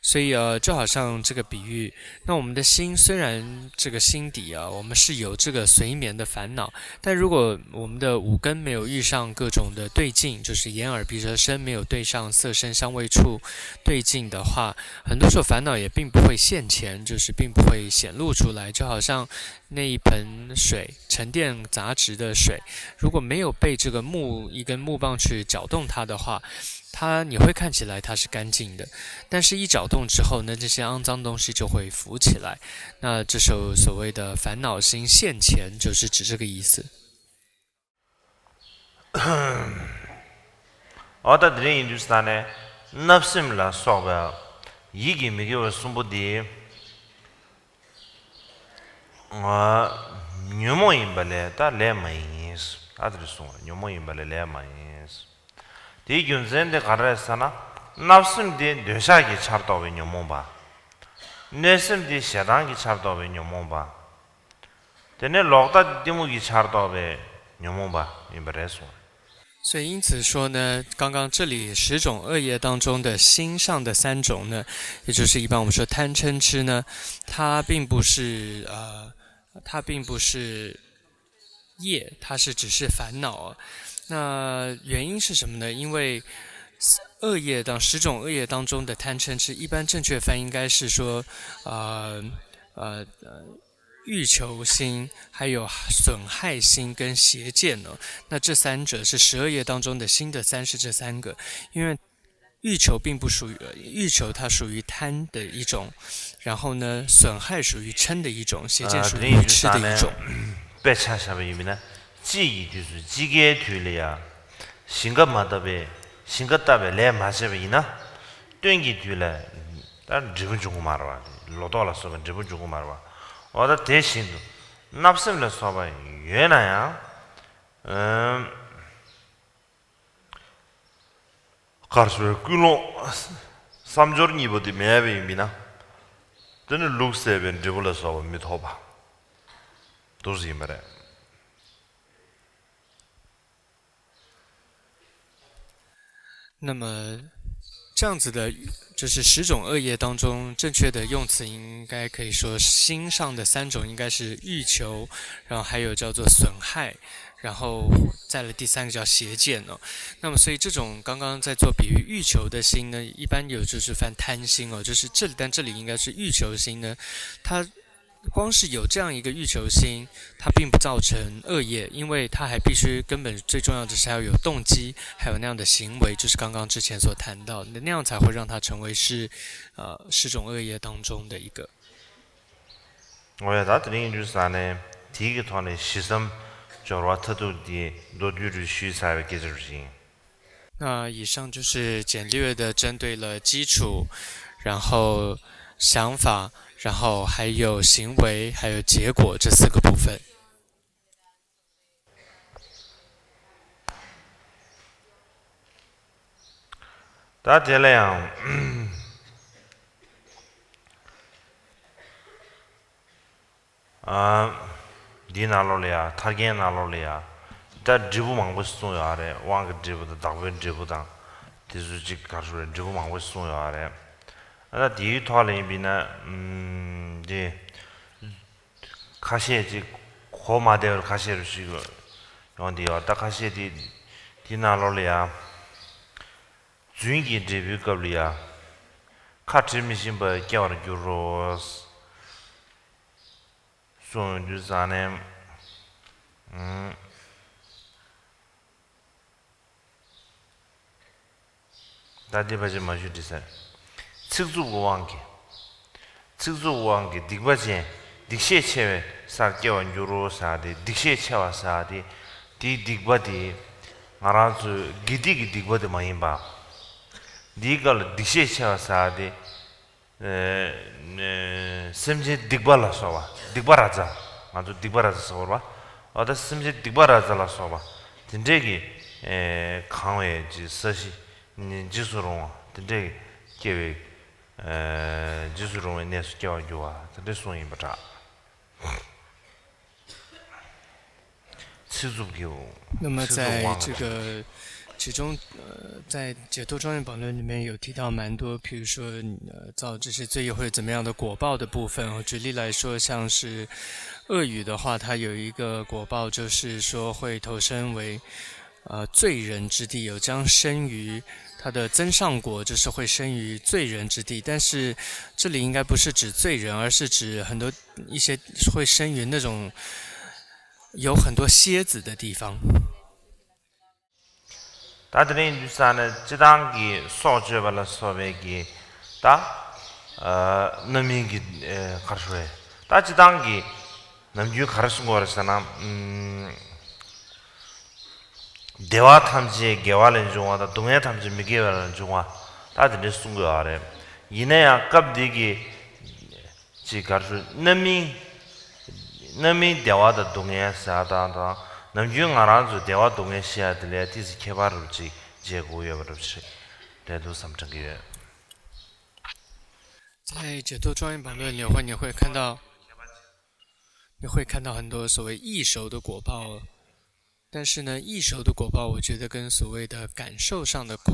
所以呃，就好像这个比喻，那我们的心虽然这个心底啊，我们是有这个随眠的烦恼，但如果我们的五根没有遇上各种的对境，就是眼耳鼻舌身没有对上色声香味触对境的话，很多时候烦恼也并不会现前，就是并不会显露出来，就好像那一盆水沉淀杂质的水，如果没有被这个木一根木棒去搅动它的话，它你会看起来它是干净的，但是一搅动之后呢，这些肮脏东西就会浮起来。那这首所谓的烦恼心现前，就是指这个意思。 འོ་ད་དེ་རིང་ཡིན་དུས་ས་ནས་བརྣབ་སེམས་ལ་སོགས་པ་ཡིད་ཀྱི་མི་དགེ་བ་གསུམ་པོ་འདི། ཉོན་མོངས་ཡིན་པ་ལས་ད་ལས་མ་ཡིན། ཨ་དེ་རེད་གསུངས་པ་ཉོན་མོངས་ཡིན་པ་ལས་ལས་མ་ཡིན། དེའི་རྒྱུ་མཚན་དེ་ག་རེ་རེད་ཟེར་ན། བརྣབ་སེམས་དེ་འདོད་ཆགས་ཀྱི་ཆར་གཏོགས་པའི་ཉོན་མོངས་པ། གནོད་སེམས་དེ་ཞེ་སྡང་གི་ཆར་གཏོགས་པའི་ཉོན་མོངས་པ། དེ་ནས་ལོག་ལྟ་དེ་གཏི་མུག་གི་ཆར་གཏོགས་པའི་ཉོན་མོངས་པ་ཡིན་པ་རེད་གསུངས། 所以因此说呢，刚刚这里十种恶业当中的心上的三种呢，也就是一般我们说贪嗔痴呢，它并不是呃，它并不是业，它是只是烦恼。那原因是什么呢？因为恶业当十种恶业当中的贪嗔痴，一般正确翻译应该是说，呃呃呃，欲求心，还有损害心跟邪见哦。那这三者是十二业当中的心的三是这三个，因为欲求并不属于，呃，欲求它属于贪的一种，然后呢，损害属于嗔的一种，邪见属于愚痴的一种。 དཔེ་ཆ་བཞག་པ་ཡིན་ན་དཔྱིད་ཀྱི་དུས་སུ་དཔྱིད་ཀའི་དུས་ལ་ཡ། ཞིང་ཁ་མ་བཏབ་པའི་ཞིང་ཁ་བཏབ་པའི་ལས་མ་བྱས་པ་ཡིན་ན། སྟོན་གྱི་དུས་ལ་ད་འབྲས་བུ་འབྱུང་གི་མ་རེད་པ། ལོ་ཏོག་ལ་སོགས་པའི་འབྲས་བུ་འབྱུང་གི་མ་རེད་པ། འོ་ད་དེ་བཞིན་དུ་བརྣབ་སེམས་ལ་སོགས་པ་ཡོད་ན་ཡང་། ཨམ། གར་སོའི་ཀུན་སློང་བསམ་སྦྱོར་གཉིས་པོ་དེ་མེད་པ་ཡིན་པས་ན། དེ་ནི་ལུགས་ཟད་པའི་འབྲས་བུ་ལ་སོགས་པ་མི་ཐོབ་པ། འདུག་ཟེར་ཡིན་པ་རེད། 那么，这样子的，就是十种恶业当中，正确的用词应该可以说，心上的三种应该是欲求，然后还有叫做损害，然后再来第三个叫邪见哦。那么，所以这种刚刚在做比喻欲求的心呢，一般有就是翻贪心哦，就是这里，但这里应该是欲求心呢，它 光是有这样一个欲求心，它并不造成恶业，因为它还必须根本最重要的是还要有动机，还有那样的行为，就是刚刚之前所谈到的，那样才会让它成为是，呃，十种恶业当中的一个。 འོ་ཡ་ད་དེ་རིང་ཡིན་དུས་ས་ནས་དེའི་གི་ཐོག་ནས་ཞི་བསམ་སྦྱོར་བ་མཐར་ཐུག་དེ་མདོར་བསྡུས་རུ་ཞུས་ཚར་བའི་སྐད་ཆ་རུ་ཞིག་ཡིན། 那以上就是简略的针对了基础，然后想法，然后还有行为，还有结果这四个部分。ད་དེ་ལ་ཡང་ཨ། འདིའི་ནང་ལོགས་ལ་ཡ། ཐར་རྒྱན་ནང་ལོགས་ལ་ཡ། ད་འབྲས་བུ་མང་པོ་ཞིག་གསུངས་ཡོད་རེད། དབང་གི་འབྲས་བུ་དང་བདག་པོའི་འབྲས་བུ་དང་། དེ་ཚོ་ཅིག་ག་རེ་ཟེར། འབྲས་བུ་མང་པོ་ཞིག་གསུངས་ཡོད་རེད། ཨ། ད་དེའི་ཐོག་ལ་ཡིན་པས་ན། ཨམ། དེ་ཁ་ཤས་ཅིག་གོ་མ་བདེ་བར་ཁ་ཤས་རུ་ཞིག་ཡོང་བསྡད་ཡོད། ད་ཁ་ཤས་དེ་དེའི་ནང་ལོགས་ལ་ཡ། རྫུན་གྱི་འབྲས་བུའི་སྐབས་ལ་ཡ། ཁ་དྲི་མི་ཞིམ་པ་སྐྱེ་བར་འགྱུར་རོ། གསུངས་ཡོང་དུས་ཙང་ནས། ཨུམ། ད་འདི་ཕལ་ཆེར་མ་ཞུ་འགྲིག་ས། ཚིག་རྩུབ་ཀྱི་དབང་གིས། ཚིག་རྩུབ་དབང་གིས་སྡིག་པ་ཅན། སྡིག་བཤགས་ཆེ་བའི་སར་སྐྱེ་བར་འགྱུར་རོ་ཟེར་ཏེ། སྡིག་བཤགས་ཆེ་བ་ཟེར་ཏེ། དེའི་སྡིག་པ་དེ་ང་རང་ཚོའི་དགེ་སྡིག་གི་སྡིག་པ་དེ་མ་ཡིན་པ། འདིའི་སྐབས་ལ་སྡིག་བཤགས་ཆེ་བ་ཟེར་ཏེ། ཨེ། ཨེ། སེམས་ཅན་སྡིག་པ་ལ་སོགས་པ། སྡིག་པ་ར་ཛ། ང་ཚོ་སྡིག་པ་ར་ཛ་ཟེར་བ་རེད་པ། འོ་ད་སེམས་ཅན་སྡིག་པ་ར་ཛ་ལ་སོགས་པ་དེ་འདྲས་ཀྱི། ཨེ། གང་བའི་ས་གཞི་འཇིགས་སུ་རུང་བ་དེ་འདྲས་ཀྱི་སྐྱེ་བའི། ཨེ། འཇིགས་སུ་རུང་བའི་གནས་སུ་སྐྱེ་བར་འགྱུར་བ་དེ་འདྲས་གསུངས་ཡིན་པ་འདྲ། ཚིག་རྩུབ་ཀྱི། 那么在这个其中，呃，在解脱庄严宝论里面有提到蛮多，比如说，呃，造这些罪业会有怎么样的果报的部分。举例来说，像是恶语的话，它有一个果报就是说会投身为，呃，罪人之地，有将生于它的增上果，就是会生于罪人之地。但是这里应该不是指罪人，而是指很多一些会生于那种有很多蝎子的地方。 ད་དེ་རིང་འདུག་ས་ནས་སྤྱི་བཏང་གི་སྲོག་གཅོད་པ་ལ་སོགས་པའི་གི་ད། ཨ། རྣམ་སྨིན་གྱི། ཨེ། ག་རེ་ཞུ་དགོས་རེད། ད་སྤྱི་བཏང་གི་ནམ་རྒྱུན་ག་རེ་གསུང་གི་ཡོད་རེད་ཟེར་ན། ཨམ། བདེ་བ་ཐམས་ཅད་དགེ་བ་ལས་འབྱུང་བ་དང་། སྡུག་བསྔལ་ཐམས་ཅད་མི་དགེ་བ་ལས་འབྱུང་བ། ད་དེ་འདྲ་གསུང་གི་ཡོད་རེད། ཡིན་ན་ཡང་སྐབས་འདི་གི་ཅིག་ག་རེ་ཞུ། རྣམ་སྨིན། རྣམ་སྨིན་བདེ་བ་དང་སྡུག་བསྔལ་ཟེར་ཡ་དང་དང་། ནམ་རྒྱུན་ང་རང་ཚོ་བདེ་བ་སྡུག་བསྔལ་ཤེས་ཡ་དེ་ལ་ཏོག་ཙམ་ཁྱད་པར་རུ་ཅིག་འབྱེད་དགོས་ཡོད་པ་འདྲ་པོ་ཞིག་རེད་འདུག་བསམ་དྲན་གྱི་ཡོད། 在解脱庄严宝论里会，你会看到，你会看到很多所谓易熟的果报，但是呢，易熟的果报，我觉得跟所谓的感受上的快，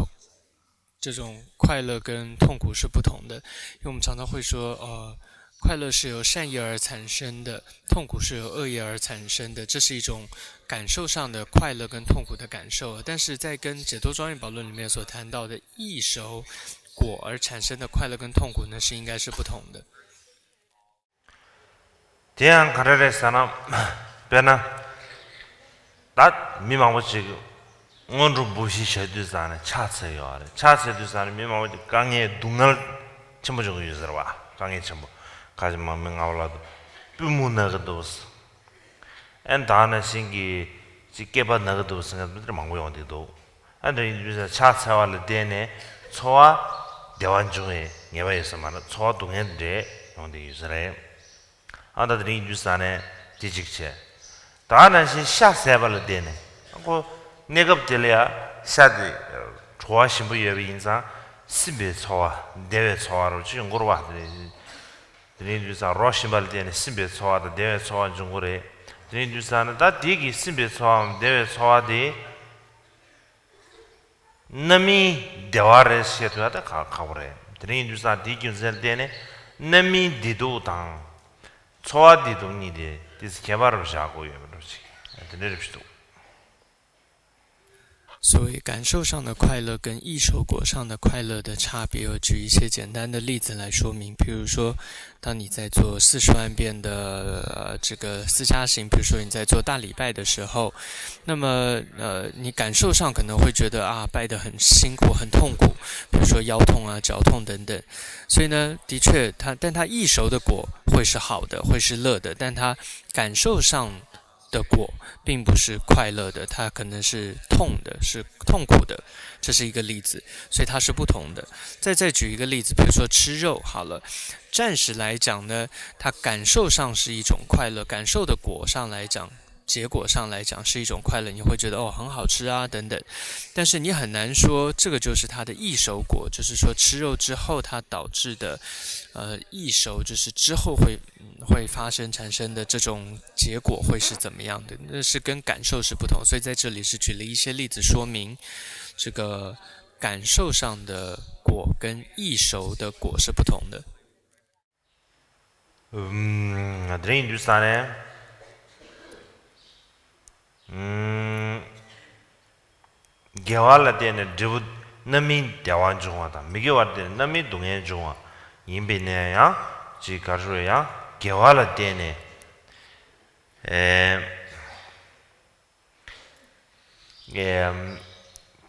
这种快乐跟痛苦是不同的。因为我们常常会说，呃，快乐是由善业而产生的，痛苦是由恶业而产生的，这是一种感受上的快乐跟痛苦的感受。但是在跟解脱庄严宝论里面所谈到的易熟果而产生的快乐跟痛苦呢，是应该是不同的。 དེ་ཡང་ག་རེ་རེད་ཟེར་ན། དཔེར་ན། ད་མི་མང་པོ་ཅིག་སྔོན་འགྲོ་འབུལ་ཞིང་བྱེད་དུས་ཙང་ནས་ཕྱག་འཚལ་ཡོད་རེད། ཕྱག་འཚལ་དུས་ཙང་ནས་མི་མང་པོ་ཅིག་དཀའ་ངལ་སྡུག་བསྔལ་ཆེན་པོ་བྱུང་གི་ཡོད་ཟེར་བ། དཀའ་ངལ་ཆེན་པོ། ཁ་ཅིག་མ་མི་ང་བ་ལ་དུ་པུས་མོ་ན་གི་འདུག། ཨན་ད་ནང་བཞིན་གྱི་ཅིག་སྐེད་པ་ན་གི་འདུག་ཟེར་མཁན་མང་པོ་ཡོང་གི་འདུག། ཨ་འདྲ་ཡིན་དུས་ཕྱག་འཚལ་བ་ལ་བརྟེན་ནས་ཚོར་བ་བདེ་བ་འབྱུང་བའི་ངེས་པ་ཡོད་ས་མ་རེད། ཚོར་བ་སྡུག་བསྔལ་འདྲེས་ཡོང་བསྡད་ཡོད་ས་རེད། ཨ་ད་དེ་རིང་ཡིན་དུས་ཙང་ནས་དེ་གཅིག་བྱས། ད་ནང་བཞིན་ཤ་ཟ་བ་ལ་བརྟེན་ནས་ཁོ་གནས་སྐབས་དེ་ལ་ཡ་ཤ་དེ་བྲོ་བ་ཞིམ་པོ་ཡོད་པ་ཡིན་ཙང་སིམ་པའི་ཚོར་བ་བདེ་བའི་ཚོར་བ་རོ་ཅིག་ཡོང་གི་རེད་པ། དེ་རིང་དེ་རིང་དུས་ཙང་རོ་ཞིམ་པ་ལ་བརྟེན་ནས་སིམ་པའི་ཚོར་བ་དང་བདེ་བའི་ཚོར་བ་འབྱུང་གི་རེད། དེ་རིང་དུས་ཙང་ནས་ད་དེ་གི་སིམ་པའི་ཚོར་བའམ་བདེ་བའི་ཚོར་བ་དེ། རྣམ་སྨིན་བདེ་བ་རེད་ཞེས་ཐུབ་ཡ་ད་ཁག་ཁག་པོ་རེད། དེ་རིང་དུས་ཙང་དེའི་རྒྱུ་མཚན་ལ་བརྟེན་ནས་རྣམ་སྨིན་བདེ་སྡུག་དང་། ཚོར་བ་བདེ་སྡུག་གཉིས་དེ་ཏོག་ཙམ་ཁྱད་པར་རུ་བཞག་དགོས་ཡོད་པ་འདྲ་ཞིག་དེ་འདྲ་རེད་འདུག། 所谓感受上的快乐跟易熟果上的快乐的差别，我举一些简单的例子来说明。比如说，当你在做四十万遍的，呃，这个四加行，比如说你在做大礼拜的时候，那么，呃，你感受上可能会觉得啊，拜得很辛苦、很痛苦，比如说腰痛啊、脚痛等等。所以呢，的确，它，但它易熟的果会是好的，会是乐的，但它感受上的果并不是快乐的，它可能是痛的，是痛苦的，这是一个例子，所以它是不同的。再，再举一个例子，比如说吃肉好了，暂时来讲呢，它感受上是一种快乐，感受的果上来讲，结果上来讲是一种快乐，你会觉得哦很好吃啊等等，但是你很难说这个就是它的易熟果，就是说吃肉之后它导致的，呃，易熟，就是之后会嗯会发生产生的这种结果会是怎么样的，那是跟感受是不同，所以在这里是举了一些例子说明这个感受上的果跟易熟的果是不同的。 ཨུམ། དེ་རིང་འདུག་ས་ནས། ཨུམ། དགེ་བ་ལ་བརྟེན་ནས་འབྲས་བུ་རྣམ་སྨིན་བདེ་བ་འབྱུང་བ་དང་། མི་དགེ་བར་བརྟེན་ནས་རྣམ་སྨིན་སྡུག་བསྔལ་འབྱུང་བ་ཡིན་པས་ན་ཡང་། ཅིག་ག་རེ་ཞུ་ཡང་དགེ་བ་ལ་བརྟེན་ནས། ཨེ། ཨེ།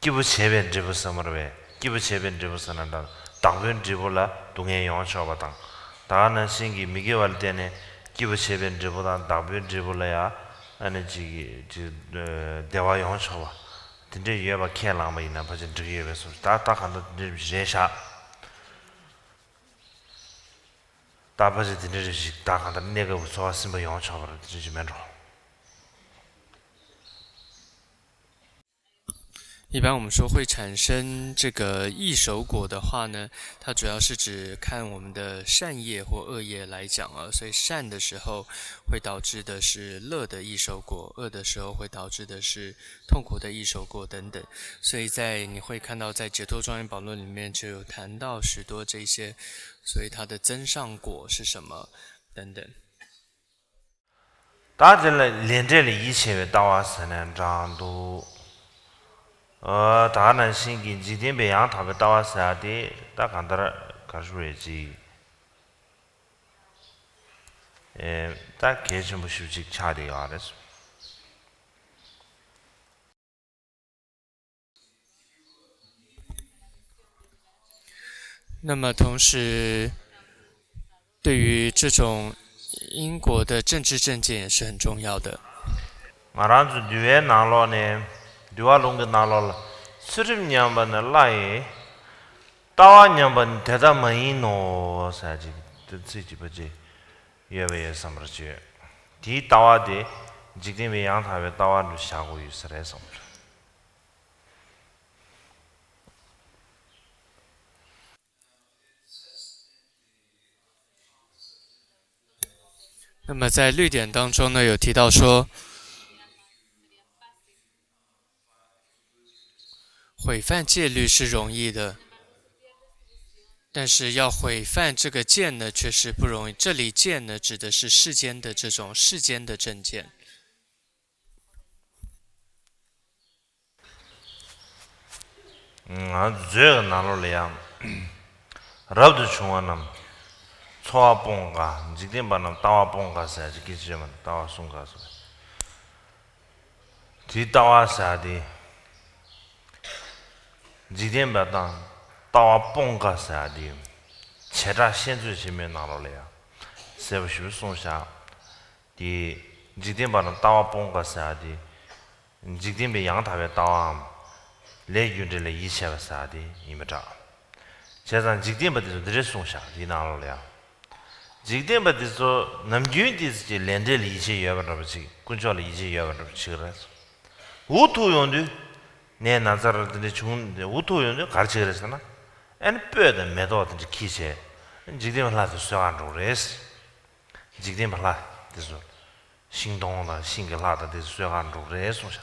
སྐྱིད་པོ་བྱས་པའི་འབྲས་བུ་ཟེར་མ་རེད་པས། སྐྱིད་པོ་བྱས་པའི་འབྲས་བུ་ཟེར་ན་འདྲ། བདག་པོའི་འབྲས་བུ་ལ་སྡུག་བསྔལ་ཡོང་ཆོག་པ་དང་། ད་ག་ནང་བཞིན་གྱི་མི་དགེ་བ་ལ་བརྟེན་ནས་སྐྱིད་པོ་བྱས་པའི་འབྲས་བུ་དང་བདག་པོའི་འབྲས་བུ་ལ་ཡང་ཨ་ནི་ཅིག་ཅིག་བདེ་བ་ཡོང་ཆོག་པ་དེ་འདྲས་ཡོད་པ་ཁས་བླངས་པ་ཡིན་ན་ཕལ་ཆེར་འགྲིག་གི་ཡོད་པའི་བཟོ། ད་ད་གང་ལྟར་དེ་འདྲས་རེད་ཤག་ད་ཕལ་ཆེར་དེ་འདྲ་རེ་ཞིག་ད་གང་ལྟར་གནས་སྐབས་ཀྱི་འཚོ་བ་སིམ་པ་ཡོང་ཆོག་པ་རེད། དེ་འདྲ་ཞིག་མེད་འགྲོ། 一般我们说会产生这个易熟果的话呢，它主要是指看我们的善业或恶业来讲啊，所以善的时候会导致的是乐的易熟果，恶的时候会导致的是痛苦的易熟果等等。所以在你会看到在解脱庄严宝论里面就有谈到许多这些，所以它的增上果是什么等等。 ད་དེ་ལ་ལས་འབྲས་ལ་ཡིད་ཆེས་པའི་ལྟ་བ་ཟེར་ནས་འདྲ་འདུག་ཨ། ད་ག་ནང་བཞིན་གྱི་འཇིག་རྟེན་པའི་ཡང་དག་པའི་ལྟ་བ་ཟེར་ཡ་དེ་ད་གང་ལྟར་ག་རེ་ཞུ་དགོས་ཅིག་ཨེ། ད་གལ་ཆེན་པོ་ཞེ་པོ་ཅིག་ཆགས་བསྡད་ཡོད་རེད། 那么同时，对于这种因果的正知正见也是很重要的。 ང་རང་ཚོ་འདུལ་བའི་ནང་ལོགས་ནས། འདུལ་བ་ལུང་གི་ནང་ལོགས་ལ། ཚུལ་ཁྲིམས་ཉམས་པ་ནི་བླ་ཡི། ལྟ་བ་ཉམས་པ་ནི་དེ་ལྟ་མ་ཡིན་ནོ། ཟེར་ཅིག་དེ་ཚིག་གཅིག་པ་ཅིག་ཡོད་པ་ཡོད་བསམ་པར་བྱོས། དེའི་ལྟ་བ་དེ་འཇིག་རྟེན་པའི་ཡང་དག་པའི་ལྟ་བ་འདྲ་བཞག་དགོས་ཡོད་ས་རེད་བསམ་པར། 那么在律典当中呢，有提到说，毁犯戒律是容易的，但是要毁犯这个见呢，却是不容易。这里见呢，指的是世间的这种世间的正见。 ང་ཚོའི་ནང་ལོགས་ལ་ཡང་། རབ་ཏུ་བྱུང་བ་རྣམས་འཚོ་བ་སྤོང་དཀའ། འཇིག་རྟེན་པ་རྣམས་ལྟ་བ་སྤོང་དཀའ་ཟེར་ཅིག་སྐད་ཆ་བཤད་མ། ལྟ་བ་སྲུང་དཀའ་ཟེར། དེའི་ལྟ་བ་ཟེར་དེ། འཇིག་རྟེན་པ་དང་ལྟ་བ་སྤོང་དཀའ་ཟེར་དེ། བྱེ་བྲག་བཤད་མཛོད་ཆེན་མོའི་ནང་ལོགས་ལ་ཡང་གསལ་པོ་ཞེ་པོ་གསུངས་བཞག་དེ། འཇིག་རྟེན་པ་རྣམས་ལྟ་བ་སྤོང་དཀའ་ཟེར་ཡ་དེ། འཇིག་རྟེན་པའི་ཡང་དག་པའི་ལྟ་བའམ། ལས་རྒྱུ་འབྲས་ལ་ཡིད་ཆེས་པ་ཟེར་ཡ་དེ་ཡིན་པ་འདྲ། བྱས་ཙང་འཇིག་རྟེན་པ་དེ་ཚོ་འདི་འདྲས་གསུངས་བཞག་དེའི་ནང་ལོགས་ལ་ཡང་། འཇིག་རྟེན་པ་དེ་ཚོ་ནམ་རྒྱུན་དེ་ཚོ་ཀྱི་ལས་འབྲས་ལ་ཡིད་ཆེས་ཡོད་པ་འདྲ་པོ་ཅིག་དཀོན་མཆོག་ལ་ཡིད་ཆེས་ཡོད་པ་འདྲ་པོ་ཅིག་རེད། འུ་ཐུག་ཡོང་དུས། ནད་ན་ཚ་ར་དེ་འདྲས་བྱུང་། འུ་ཐུག་ཡོང་དུས་ག་རེ་བྱེད་ཀྱི་རེད་ཟེར་ན། ཨ་ནི་སྤོས་དང་མེ་ཏོག་དེ་འདྲས་འཁྱེར་བྱས། འཇིག་རྟེན་པའི་ལྷ་དེ་གསོད་གར་འགྲོ་གི་རེད། འཇིག་རྟེན་པའི་ལྷ་དེ་ཚོ། ཤིང་སྡོང་དང་ཤིང་གི་ལྷ་དང་དེ་ཚོ་གསོད་གར་འགྲོ་གི་རེད་གསུངས་ཤག་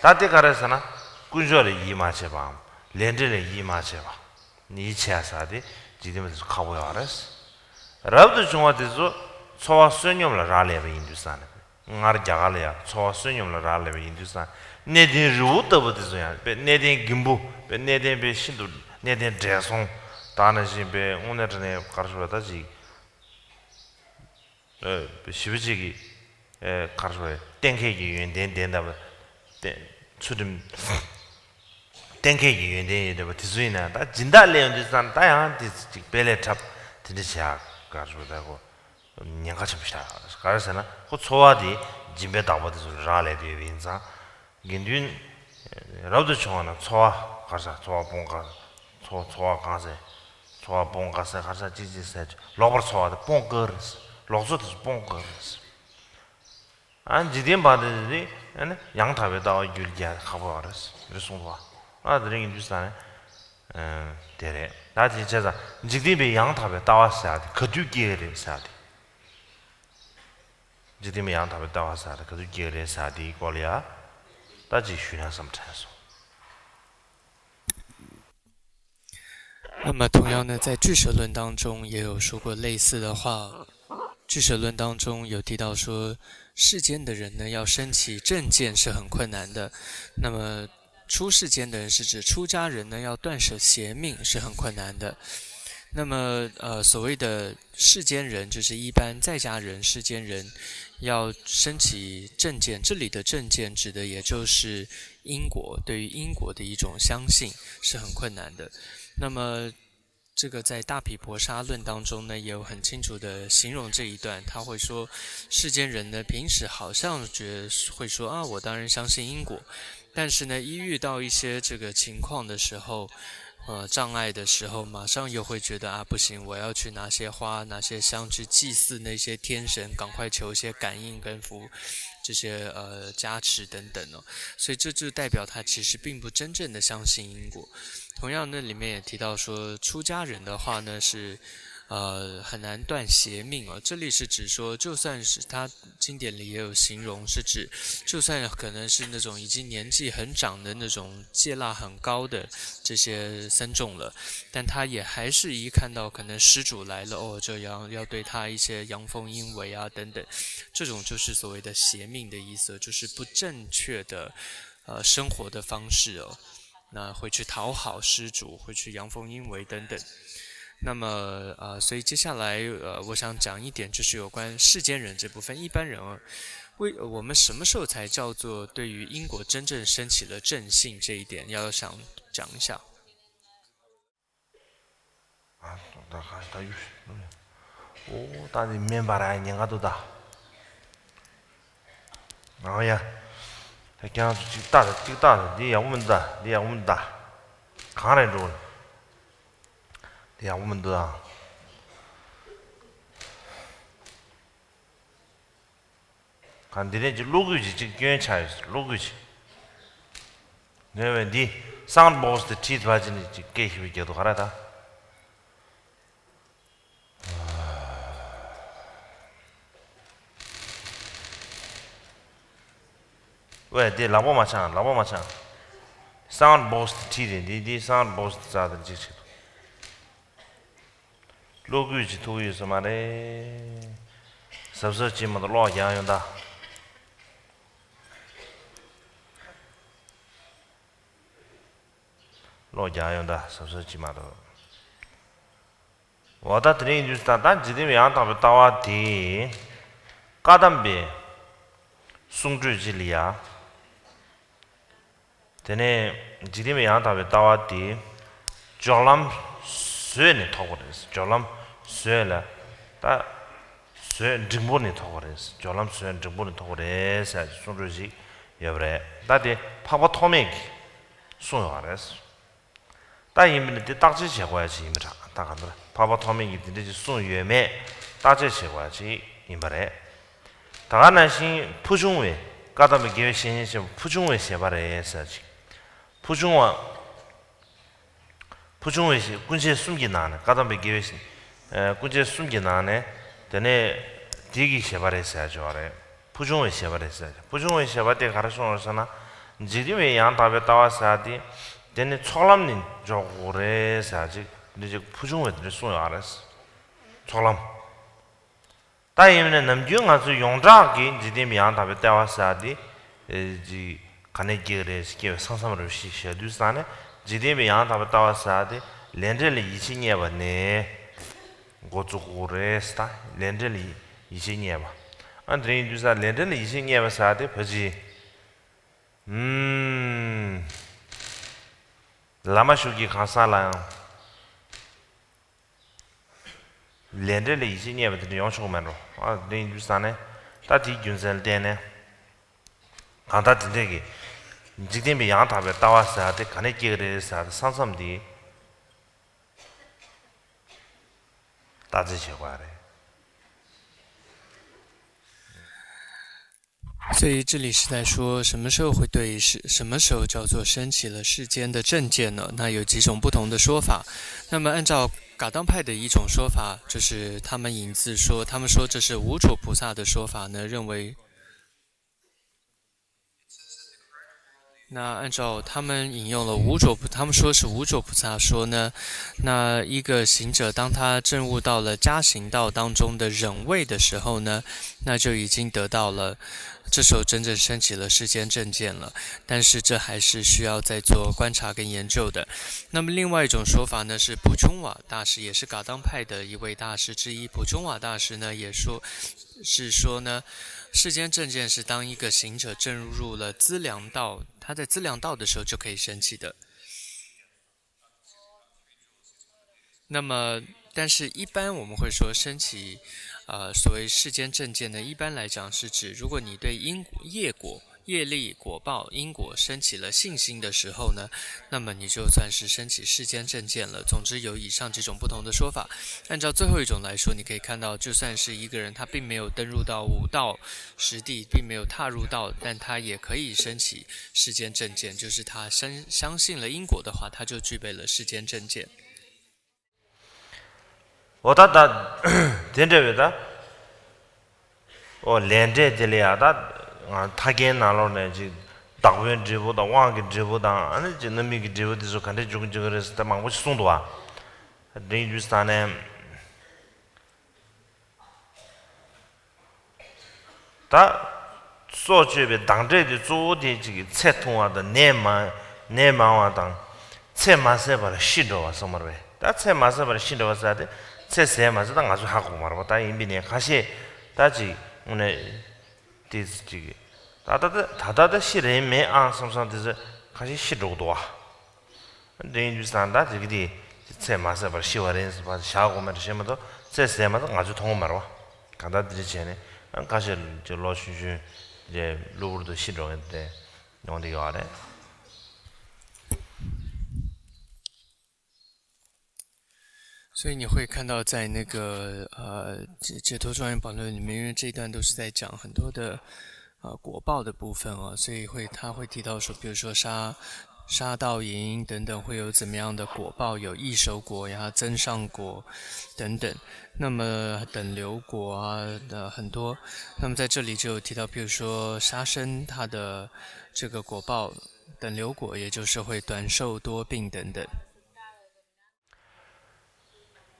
ད་དེ་ག་རེ་ཟེར་ན། དཀོན་མཆོག་ལ་ཡིད་མ་ཆེས་པའམ། ལས་འབྲས་ལ་ཡིད་མ་ཆེས་པ། ཡིད་ཆེས་ས་དེ་འཇིག་རྟེན་པ་དེ་ཚོ་ཁག་པོ་ཡོད་རེད། རབ་ཏུ་བྱུང་བ་དེ་ཚོ་འཚོ་བ་བསོད་སྙོམས་ལ་རག་ལས་པ་ཡིན་དུས་ཙང་ནས། སྔར་རྒྱ་གར་ལ་ཡང་འཚོ་བ་བསོད་སྙོམས་ལ་རག་ལས་པ་ཡིན་དུས་ཙང་། གནས་བརྟན་རི་བོ་ལྟ་བུ་དེ་ཚོ་ཡང་དཔེ་གནས་བརྟན་རྒན་པོ། དཔེ་གནས་བརྟན་དཔེ་ཤིན་ཏུ་གནས་བརྟན་བགྲེས་སོང་། ད་ནང་བཞིན་དཔེ་དངོས་གནས་དྲང་གནས་ག་རེ་ཞུ་བ་ད་ཅིག་ཨ། ཞེ་པོ་ཅིག་གི། ཨ། ག་རེ་ཞུ་བ། གཏན་འཁེལ་གྱི་ཡོན་ཏན་ལྡན་པ། ཏེ། ཚུལ་ཁྲིམས། གཏན་འཁེལ་གྱི་ཡོན་ཏན་ཡོད་བསྡད་པ་དེ་ཚོ་ཡིན་ན་ད་སྦྱིན་བདག་སླེབས་ཡོང་དུས་ཙང་ད་ཡང་དེ་ཅིག་དཔེ་ལས་འཁྲབ་དེ་འདྲ་བྱེད་ཡ་ག་རེ་ཞུ་བ་ད་ཁོ། ཉེན་ཁ་ཆེན་པོ་ཞིག་རེད། ག་རེ་ཟེར་ན་ཁོ་འཚོ་བ་དེ་སྦྱིན་པའི་བདག་པོ་དེ་ཚོ་ལ་རག་ལས་བསྡད་ཡོད་པ་ཡིན་ཙང་། དགེ་འདུན་རབ་ཏུ་བྱུང་བ་རྣམས་འཚོ་བ་ག་རེ་ཟེར། འཚོ་བ་སྤོང་དཀའ། འཚོ་འཚོ་བ་གང་ཟེར། འཚོ་བ་སྤོང་དཀའ་ཟེར་ག་རེ་ཟེར། ཅི་ཅི་ཟེར། ལོག་པར་འཚོ་བ་དེ་སྤོང་དཀའ་རེད། ལོག་འཚོ་དེ་ཚོ་སྤོང་དཀའ་རེད། ཨ། འཇིག་རྟེན་པ་དེ་རེད། ཨ་ནི་ཡང་དག་པའི་ལྟ་བ་རྒྱུད་རྒྱལ་ཁག་པོ་རེད་རེད་གསུངས་པ། ཨ། དེ་རིང་གི་དུས་ས་ནས་དེ་རེད། ད་དེ་བྱས་ཙང་འཇིག་རྟེན་པའི་ཡང་དག་པའི་ལྟ་བ་ཟེར་ཡ་དེ་ག་དུས་སྐྱེ་གི་རེད་ཟེར་ཡ་དེ། འཇིག་རྟེན་པའི་ཡང་དག་པའི་ལྟ་བ་ཟེར་ཡ་དེ་ག་དུས་སྐྱེ་གི་རེད་ཟེར་ཡ་དེའི་སྐོར་ལ་ཡ་ད་ཅིག་ཞུས་ན་བསམ་དྲན་སོང་། 那么同样呢，在俱舍论当中也有说过类似的话。俱舍论当中有提到说，世间的人呢，要升起正见是很困难的。那么出世间的人是指出家人呢，要断舍邪命是很困难的。那么呃，所谓的世间人，就是一般在家人、世间人要升起正见。这里的正见指的也就是因果，对于因果的一种相信是很困难的。那么，这个在大毗婆沙论当中呢，也有很清楚的形容这一段。他会说，世间人呢，平时好像觉会说啊，我当然相信因果，但是呢，一遇到一些这个情况的时候，呃，障碍的时候，马上又会觉得啊，不行，我要去拿些花、拿些香去祭祀那些天神，赶快求一些感应跟福，这些呃加持等等哦。所以这就代表他其实并不真正的相信因果。同样，那里面也提到说，出家人的话呢是。呃，很难断邪命哦。这里是指说，就算是他经典里也有形容，是指就算可能是那种已经年纪很长的那种戒律很高的这些僧众了，但他也还是一看到可能施主来了哦，就要要对他一些阳奉阴违啊等等，这种就是所谓的邪命的意思，就是不正确的呃生活的方式哦。那会去讨好施主，会去阳奉阴违等等。那么呃，所以接下来呃，我想讲一点，就是有关世间人这部分。一般人啊，为我们什么时候才叫做对于因果真正升起了正信这一点，要想讲一下。 ཨ། ད་ག་ད་ཡུ། ཨོ། ད་འདི་མེན་པ་ར་ཉེན་ཁ་འདུག་ད། ཨོ་ཡ། ད་ཁྱེད་རང་ཚོ་གཅིག་ལྟ་ད། གཅིག་ལྟ་ད། འདི་ཡག་པོ་མི་འདུག་ད། འདི་ཡག་པོ་མི་འདུག་ད། གང་རེད་འགྲོ། འདི་ཡག་པོ་མི་འདུག་ད། གང་འདི་ནས་ཀྱི་གློག་སྐུད་ཀྱི་གཅིག་སྐྱོན་ཆགས་ཡོད། གློག་སྐུད་ཀྱི། ངས་བས་འདི་སའུན་ཌི་བོག་སི་དེ་བྲིས་ཐུབ་པ་ཅིག་ནས་ཅིག་སྐད་ཤིག་བརྒྱབ་འདུག་ག་ར་ད། ཝེ། འདི་ལག་པ་མ་འཆང་། ལག་པ་མ་འཆང་། སའུན་ཌི་བོག་སི་དེ་བྲིས་རེད། འདི་འདི་སའུན་ཌི་བོག་སི་དེ་རྩ་དང་གཅིག་བྱེད་འདུག་གློག་སྐུད་ཅིག་ཐུག་ཡོད་ས་མ་རེད། གཟབ་གཟབ་བྱེད་མ་གཏོགས་གློག་རྒྱག་ཡོང་ད། གློག་རྒྱག་ཡོང་ད། གཟབ་གཟབ་བྱེད་མ་གཏོགས། འོ་ད་དེ་རིང་ཡིན་དུས་ད་ད་འཇིག་རྟེན་པའི་ཡང་དག་པའི་ལྟ་བ་དེ་བཀའ་གདམས་པའི་གསུང་སྒྲོས་ཅིག་ལ་ཡ། དེ་ནས་འཇིག་རྟེན་པའི་ཡང་དག་པའི་ལྟ་བ་དེ་སྦྱོར་ལམ་བཟོས་ནས་ཐོབ་པ་རེད། སྦྱོར་ལམ་བཟོས་ལ་ད་བཟོས་འབྲིང་པོ་ནས་ཐོབ་པ་རེད། སྦྱོར་ལམ་བཟོས་འབྲིང་པོ་ནས་ཐོབ་པ་རེད་ཟེར་གསུང་སྒྲོས་ཅིག་ཡོད་པ་རེད། ད་དེ་འཕགས་པ་ཐོགས་མེད་ཀྱིས་གསུངས་ཡོད་པ་རེད། ད་ཡིན་པ་ནི་དེ་བརྟག་དཔྱད་བྱེད་དགོས་ཡ་ཅིག་ཡིན་པ་འདྲ། ད་ག་འདྲ་འཕགས་པ་ཐོགས་མེད་ཀྱིས་དེ་འདྲ་ཅིག་གསུངས་ཡོད་མེད་བརྟག་དཔྱད་བྱེད་དགོས་ཡ་ཅིག་ཡིན་པ་རེད། ད་ག་ནང་བཞིན་ཕུལ་བྱུང་བའི་བཀའ་གདམས་པའི་དགེ་བའི་བཤེས་གཉེན་ཆེན་པོ་ཕུལ་བྱུང་བའི་བཞེད་པ་རེད་ཟེར་ཅིག་ཕུལ་བྱུང་བ། ཕུལ་བྱུང་བའི་བཞེད། ཀུན་མཁྱེན་གསུམ་གྱི་ནང་ནས། བཀའ་གདམས་པའི་དགེ་བའི་བཤེས། ཀུན་མཁྱེན་གསུམ་གྱི་ནང་ནས། དེ་ནས་དེ་གི་བཞེད་པ་རེད་ཟེར་ཡ་ཅིག་ཡོད་རེད། ཕུལ་བྱུང་བའི་བཞེད་པ་རེད་ཟེར། ཕུལ་བྱུང་བའི་བཞེད་པ་དེ་ག་རེ་གསུངས་ཡོད་ཟེར་ན། འཇིག་རྟེན་པའི་ཡང་དག་པའི་ལྟ་བ་ཟེར་ཡ་དེ། དེ་ནི་ཚོགས་ལམ་ནས་འཇོག་དགོས་རེད་ཟེར་ཡ་ཅིག་འདི་ཅིག་ཕུལ་བྱུང་བའི་དེ་འདྲ་གསུངས་ཡོད་རེད། ཚོགས་ལམ། ད་ཡིན་ནའི་ནམ་རྒྱུན་ང་ཚོས་ཡོངས་གྲགས་ཀྱི་འཇིག་རྟེན་པའི་ཡང་དག་པའི་ལྟ་བ་ཟེར་ཡ་དེ། ཨེ། ཅིག་ག་ནས་སྐྱེ་གི་རེད། སྐྱེ་བའི་ས་མཚམས་རེད་ཞེས་བཤད་དུས་ཙང་ནས། འཇིག་རྟེན་པའི་ཡང་དག་པའི་ལྟ་བ་ཟེར་ཡ་དེ་ལས་འབྲས་ལ་ཡིད་ཆེས་རྙེད་པ་ནས་འགོ་བཙུགས་དགོས་རེད་ཟེར། ད་ལས་འབྲས་ལ་ཡིད་ཆེས་རྙེད་པ། ཨ། དེ་རིང་དུས་ཙང་ལས་འབྲས་ལ་ཡིད་ཆེས་རྙེད་པ་ཟེར་ཡ་དེ་ཕལ་ཆེར། ཨུམ། བླ་མ་ཞིག་གི་གང་ཟག་ལ་ཡང་། ལས་འབྲས་ལ་ཡིད་ཆེས་རྙེད་པ་དེ་འདྲ་ཡོང་ཆོག་གི་མེད་འགྲོ། ཨ། དེ་ཡིན་དུས་ཙང་ནས། ད་དེའི་རྒྱུ་མཚན་ལ་བརྟེན་ནས། གང་ལྟར་དེ་འདྲས་ཀྱི་འཇིག་རྟེན་པའི་ཡང་དག་པའི་ལྟ་བ་ཟེར་ཡ་དེ་ག་ནས་སྐྱེ་གི་རེད་ཟེར་ཡ་དེ་ས་མཚམས་དེ་བརྟག་དཔྱད་བྱེད་དགོས་རེད། 所以这里是在说什么时候会对世，什么时候叫做升起了世间的正见呢？那有几种不同的说法。那么按照噶当派的一种说法，就是他们引自说，他们说这是无著菩萨的说法呢，认为那按照他们引用了无著菩，他们说是无著菩萨说呢，那一个行者当他证悟到了加行道当中的忍位的时候呢，那就已经得到了，这时候真正升起了世间正见了。但是这还是需要再做观察跟研究的。那么另外一种说法呢，是普琼瓦大师，也是噶当派的一位大师之一。普琼瓦大师呢也说，是说呢，世间正见是当一个行者证入了资粮道，他在资粮道的时候就可以升起的。那么，但是一般我们会说升起，呃，所谓世间正见呢，一般来讲是指，如果你对因果、业果、业力、果报、因果升起了信心的时候呢，那么你就算是升起世间正见了。总之有以上几种不同的说法。按照最后一种来说，你可以看到，就算是一个人他并没有登入到五道十地，并没有踏入道，但他也可以升起世间正见，就是他相，相信了因果的话，他就具备了世间正见。 འོ་ད་ད་དེ་འདྲ་བའི་ད། འོ་ལས་འབྲས་དེ་ལ་ཡང་ད་ང་ཐ་སྐལ་ནང་ལོགས་ནས་ཅིག་བདག་པོའི་འབྲས་བུ་དང་དབང་གི་འབྲས་བུ་དང་ཨ་ནི་ཅིག་རྣམ་སྨིན་གྱི་འབྲས་བུ་དེ་ཚོ་ག་འདྲས་འབྱུང་གི་འབྱུང་གི་རེད་ཟེར་ད་མང་པོ་ཞིག་གསུངས་འདུག་བ། དེ་ཡིན་དུས་ས་ནས། ད། སྲོག་གཅོད་པའི་བདག་འབྲས་དེ་གཙོ་བོ་དེ་གཅིག་གི་ཚེ་ཐུང་བ་དང་ནད་མང་ནད་མང་བ་དང་། ཚེ་མ་ཟད་པར་ཤི་འགྲོ་བ་གསུངས་པ་རེད་པས། ད་ཚེ་མ་ཟད་པར་ཤི་འགྲོ་བ་ཟེར་ཏེ་ཚེ་ཟད་མ་ཟད་ད་ང་ཚོས་ཧ་གོ་མ་རེད་པ། ད་ཡིན་པས་ནས་ཁ་ཤས་ད་ཅིག་དངོས་གནས་དེ་ཅིག་ད་ད་ད་ད་ད་ཤི་རན་མེད་ཨང་བསམ་བསམ་དེ་ཚོ་ཁ་ཤས་ཤི་འགྲོ་གི་འདུག་བ། དེ་ཡིན་དུས་ཙང་ད་དེ་གི་དེ་ཚེ་མ་ཟད་པར་ཤི་བ་རེད་ཟེར་བ་བཞག་དགོས་མེད་ཞེས་མ་གཏོགས་ཚེ་ཟད་མ་ཟད་ང་ཚོས་མཐོང་གི་མ་རེད་བ། གང་ལྟར་དེ་འདྲ་བྱས་ནས་ཁ་ཤས་ཀྱི་ལོ་ཆུང་ཆུང་རེད་གློ་བུར་དུ་ཤི་འགྲོ་མཁན་དེ་ཡོང་གི་ཡོད་རེད།所以你会看到，在那个呃解解脱庄严宝论里面，因为这一段都是在讲很多的呃果报的部分啊，所以会他会提到说，比如说杀杀盗淫等等会有怎么样的果报，有异熟果呀、增上果等等。那么等流果啊的很多，那么在这里就有提到，比如说杀生，它的这个果报等流果，也就是会短寿多病等等。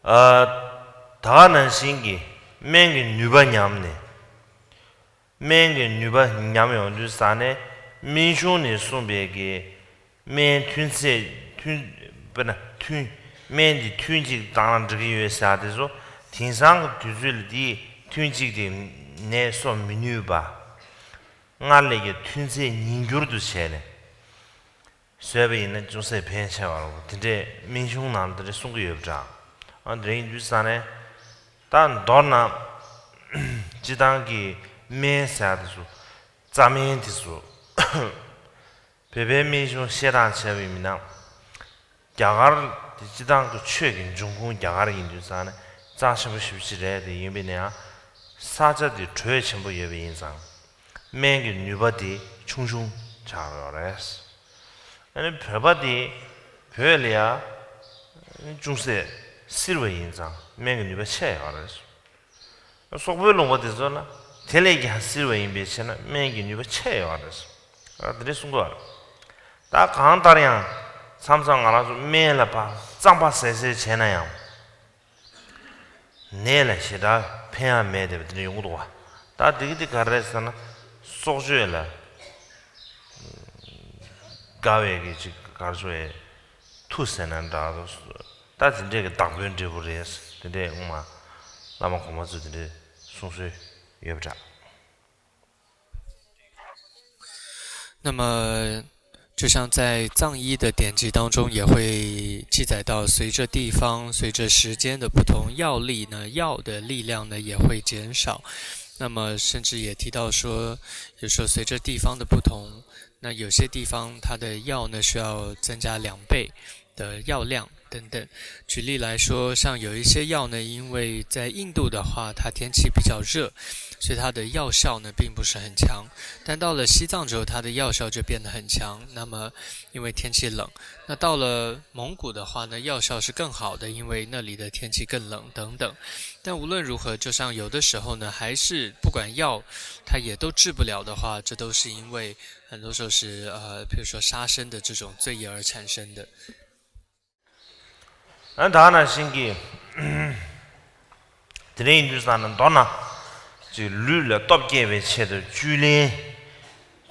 ད་ག་ནང་བཞིན་གྱི་སྨན་གྱི་ནུས་པ་ཉམས་ནས། སྨན་གྱི་ནུས་པ་ཉམས་ཡོང་དུས་ཙ་ནས་སྨན་གཞུང་ནས་གསུངས་པའི་གི་སྨན་ཐུན་ཚད་ཐུན། དཔེར་ན་ཐུན། སྨན་འདི་ཐུན་གཅིག་བཏང་ན་འགྲིག་གི་ཡོད་ཟེར་དེ་ཚོ་དེང་སང་གི་དུས་ཚོད་ལ་དེའི་ཐུན་གཅིག་དེ་ནད་གསོ་མི་ནུས་པ། སྔར་ལས་ཀྱི་ཐུན་ཚད་ཉིས་འགྱུར་དུ་བྱས་ནས། བཟོས་པ་ཡིན་ན་ཅུང་ཟད་ཕན་ཆེ་བ་རེད། དེ་འདྲའི་སྨན་གཞུང་ནང་ལ་དེ་འདྲ་གསུང་གི་ཡོད་པ་འདྲ། ཨ་དེ་འདྲ་ཡིན་དུས་ཙང་ནས་ད་མདོར་ན་སྤྱི་བཏང་གི་སྨན་ཟེར་ཡ་དེ་ཚོ་རྩ་སྨན་དེ་ཚོ་བོད་པའི་སྨན་གཞུང་བཤད་སྟངས་བྱས་པ་ཡིན་ན། རྒྱ་གར་དེ་སྤྱི་བཏང་གི་ཆོས་ཀྱི་འབྱུང་ཁུངས་རྒྱ་གར་ཡིན་དུས་ཙང་ནས་རྩ་ཆེན་པོ་ཞེ་པོ་ཅིག་རེད། དེ་ཡིན་པས་ན་ཡང་ས་ཆ་དེ་དྲོད་ཆེན་པོ་ཡོད་པ་ཡིན་ཙང་། སྨན་གྱི་ནུས་པ་དེ་ཆུང་ཆུང་ཆགས་ཡོད་རེད། ཨ་ནི་བོད་པ་དེ་བོད་ལ་ཡ་ཅུང་ཟད་བསིལ་བ་ཡིན་ཙང་སྨན་གྱི་ནུས་པ་ཆེ་ཡོད་རེད། སོག་པོའི་ལུང་པ་དེ་ཚོ་ལ་དེ་ལས་ཀྱང་བསིལ་བ་ཡིན་པའི་ཕྱིར་ན་སྨན་གྱི་ནུས་པ་ཆེ་ཡོད་རེད། ཨ་དེ་འདྲ་གསུང་གི་ཡོད་རེད། ད་གང་ལྟར་ཡང་མཚམས་མཚམས་ང་རང་ཚོ་སྨན་ལ་ཕར་གཙང་པ་ཟད་ཟད་བྱས་ན་ཡང་། ནད་ལ་ཞེ་དྲག་ཕན་ཡག་མེད་བསྡད་པ་དེ་འདྲ་ཡོང་གི་འདུག་བ། ད་དེ་གི་དེ་ག་རེ་རེད་ཟེར་ན། སྲོག་གཅོད་ལ་དགའ་བའི་གི་ཅིག་ག་རེ་ཟེར་བའི་མཐུ་ཟེར་ན་འདྲ། ད་དེ་འདྲའི་གི་བདག་པོའི་འབྲས་བུ་རེད། དེ་འདྲའི་སྔོན་མ་བླ་མ་གོང་མ་ཚོས་དེ་འདྲའི་གསུང་སྲོལ་ཡོད་པ་འདྲ། 那么，就像在藏医的典籍当中也会记载到，随着地方、随着时间的不同，药力呢，药的力量呢也会减少。那么，甚至也提到说，有时候随着地方的不同，那有些地方它的药呢需要增加两倍的药量。等等。举例来说，像有一些药呢，因为在印度的话，它天气比较热，所以它的药效呢并不是很强。但到了西藏之后，它的药效就变得很强。那么因为天气冷，那到了蒙古的话呢，药效是更好的，因为那里的天气更冷等等。但无论如何，就像有的时候呢，还是不管药，它也都治不了的话，这都是因为很多时候是呃，比如说杀生的这种罪业而产生的。ཨ་ད་ག་ནང་བཞིན་གྱི། དེ་རིང་ཡིན་དུས་ཙང་ན་མདོར་ན། ཅིག་ལུས་ལ་སྟོབས་སྐྱེད་པའི་ཆེད་དུ་བཅུད་ལེན།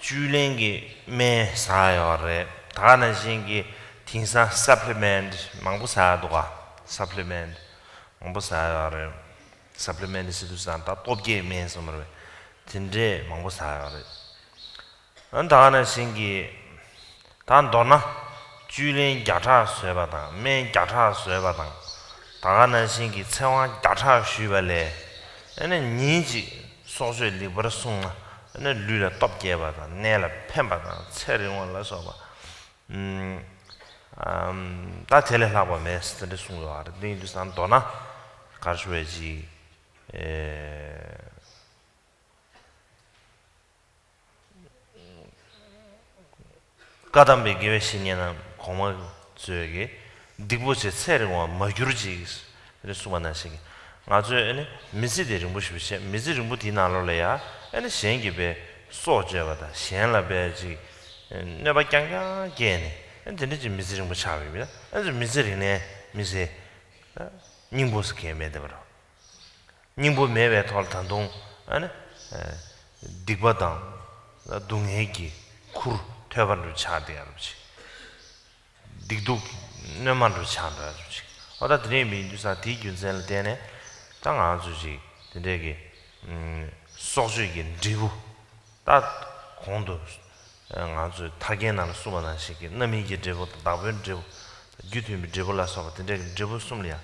བཅུད་ལེན་གྱི་སྨན་ཟ་ཡོད་རེད། ད་ག་ནང་བཞིན་གྱི་དེང་སང་སབ་ལི་མེན་ཊི་མང་པོ་ཟ་ཡ་འདུག་ག་སབ་ལི་མེན་ཊི་མང་པོ་ཟ་ཡོད་རེད། སབ་ལི་མེན་ཊི་ཟེར་དུས་ཙང་ད་སྟོབས་སྐྱེད་སྨན་ཟེར་མ་རེད། དེ་འདྲས་མང་པོ་ཟ་ཡོད་རེད། ཨ་ད་ག་ནང་བཞིན་གྱི། ད་མདོར་ན། བཅུད་ལེན་བརྒྱ་ཕྲག་ཟོས་པ་དང་སྨན་བརྒྱ་ཕྲག་ཟོས་པ་དང་། ད་ག་ནང་བཞིན་གྱི་ཚེ་དབང་བརྒྱ་ཕྲག་ཞུས་པ་ལས། ཨ་ནི་ཉིན་གཅིག་སྲོག་གཅོད་ལེགས་པར་བསྲུངས་ན། ཨ་ནི་ལུས་ལ་སྟོབས་སྐྱེད་པ་དང་ནད་ལ་ཕན་པ་དང་ཚེ་རིང་བ་ལ་སོགས་པ། ཨམ། ཨམ། ད་དེ་ལས་ལྷག་པ་མེད་ཟེར་དེ་འདྲ་གསུངས་ཡོད་རེད། དེ་ཡིན་དུས་ཙང་མདོར་ན། ག་རེ་ཞུ་བའི་ཅིག་ཨེ། བཀའ་གདམས་པའི་དགེ་བའི་བཤེས་གཉེན་རྣམས་གོང་མ་ཚོས་ཀྱི་སྡིག་པོ་ཆེ་ཚེ་རིང་བར་མ་གྱུར་ཅིག་ཟེར་གསུངས་པ་ནང་བཞིན་གྱི། ང་ཚོས་ཨ་ནི་མི་ཚེ་དེ་རིང་པོ་ཞིག་བྱས། མི་ཚེ་རིང་པོ་དེའི་ནང་ལོགས་ལ་ཡ་ཨ་ནི་གཞན་གྱི་པའི་སྲོག་གཅོད་པ་དང་གཞན་ལ་པའི་ཅིག་གནོད་པ་རྐྱང་རྐྱང་བསྐྱལ་ནས། ཨ་ནི་དེ་འདྲ་ཅིག་མི་ཚེ་རིང་པོ་ཆགས་པ་ཡིན་ན། ཨ་ནི་མི་ཚེ་རིང་ནས་མི་ཚེ་སྙིང་པོ་ཟེར་མཁན་མེད་བསྡད་པ་རེད། སྙིང་པོ་མེད་པའི་ཐོག་ལ་ད་དུང་ཨ་ནི་སྡིག་པ་དང་སྡུག་བསྔལ་གྱི་ཁུར་ཐོད་པ་འདྲ་ཆགས་བསྡད་ཡ་རེད་ཅིག་སྡིག་སྡུག་གནོད་མ་འདྲ་ཆགས་འགྲོ་ཡ་རེད་ཅིག་འོ་ད་དེ་འདྲས་མིན་དུས་ཙང་དེའི་རྒྱུ་མཚན་ལ་བརྟེན་ནས་ད་ང་ཚོ་ཅིག་དེ་འདྲས་ཀྱི་སྲོག་གཅོད་ཀྱི་འབྲས་བུ། ད་གོང་དུ་ང་ཚོས་ཐར་རྒྱན་ནང་ལ་གསུངས་པ་ནང་བཞིན་གྱི་རྣམ་སྨིན་གྱི་འབྲས་བུ་དང་བདག་པོའི་འབྲས་བུ། རྒྱུ་མཐུན་པའི་འབྲས་བུ་ལ་སོགས་པ་དེ་འདྲའི་འབྲས་བུ་གསུམ་ལ་ཡང་།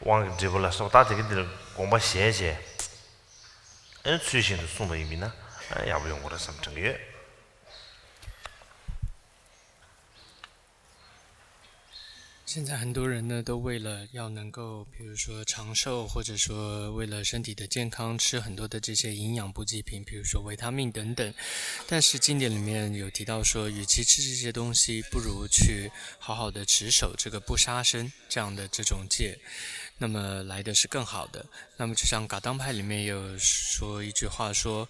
དབང་གི་འབྲས་བུ་ལ་སོགས་པ་ད་དེ་ག་འདིར་དགོངས་པ་བཞེས་བྱས། ཨ་ནི་ཚུལ་བཞིན་དུ་གསུངས་པ་ཡིན་པས་ན་ཡག་པོ་ཡོང་གི་རེད་བསམ་དྲན་གྱི་ཡོད། 现在很多人呢，都为了要能够，比如说长寿，或者说为了身体的健康，吃很多的这些营养补给品，比如说维他命等等。但是经典里面有提到说，与其吃这些东西，不如去好好的持守这个不杀生这样的这种戒，那么来的是更好的。那么就像噶当派里面有说一句话说，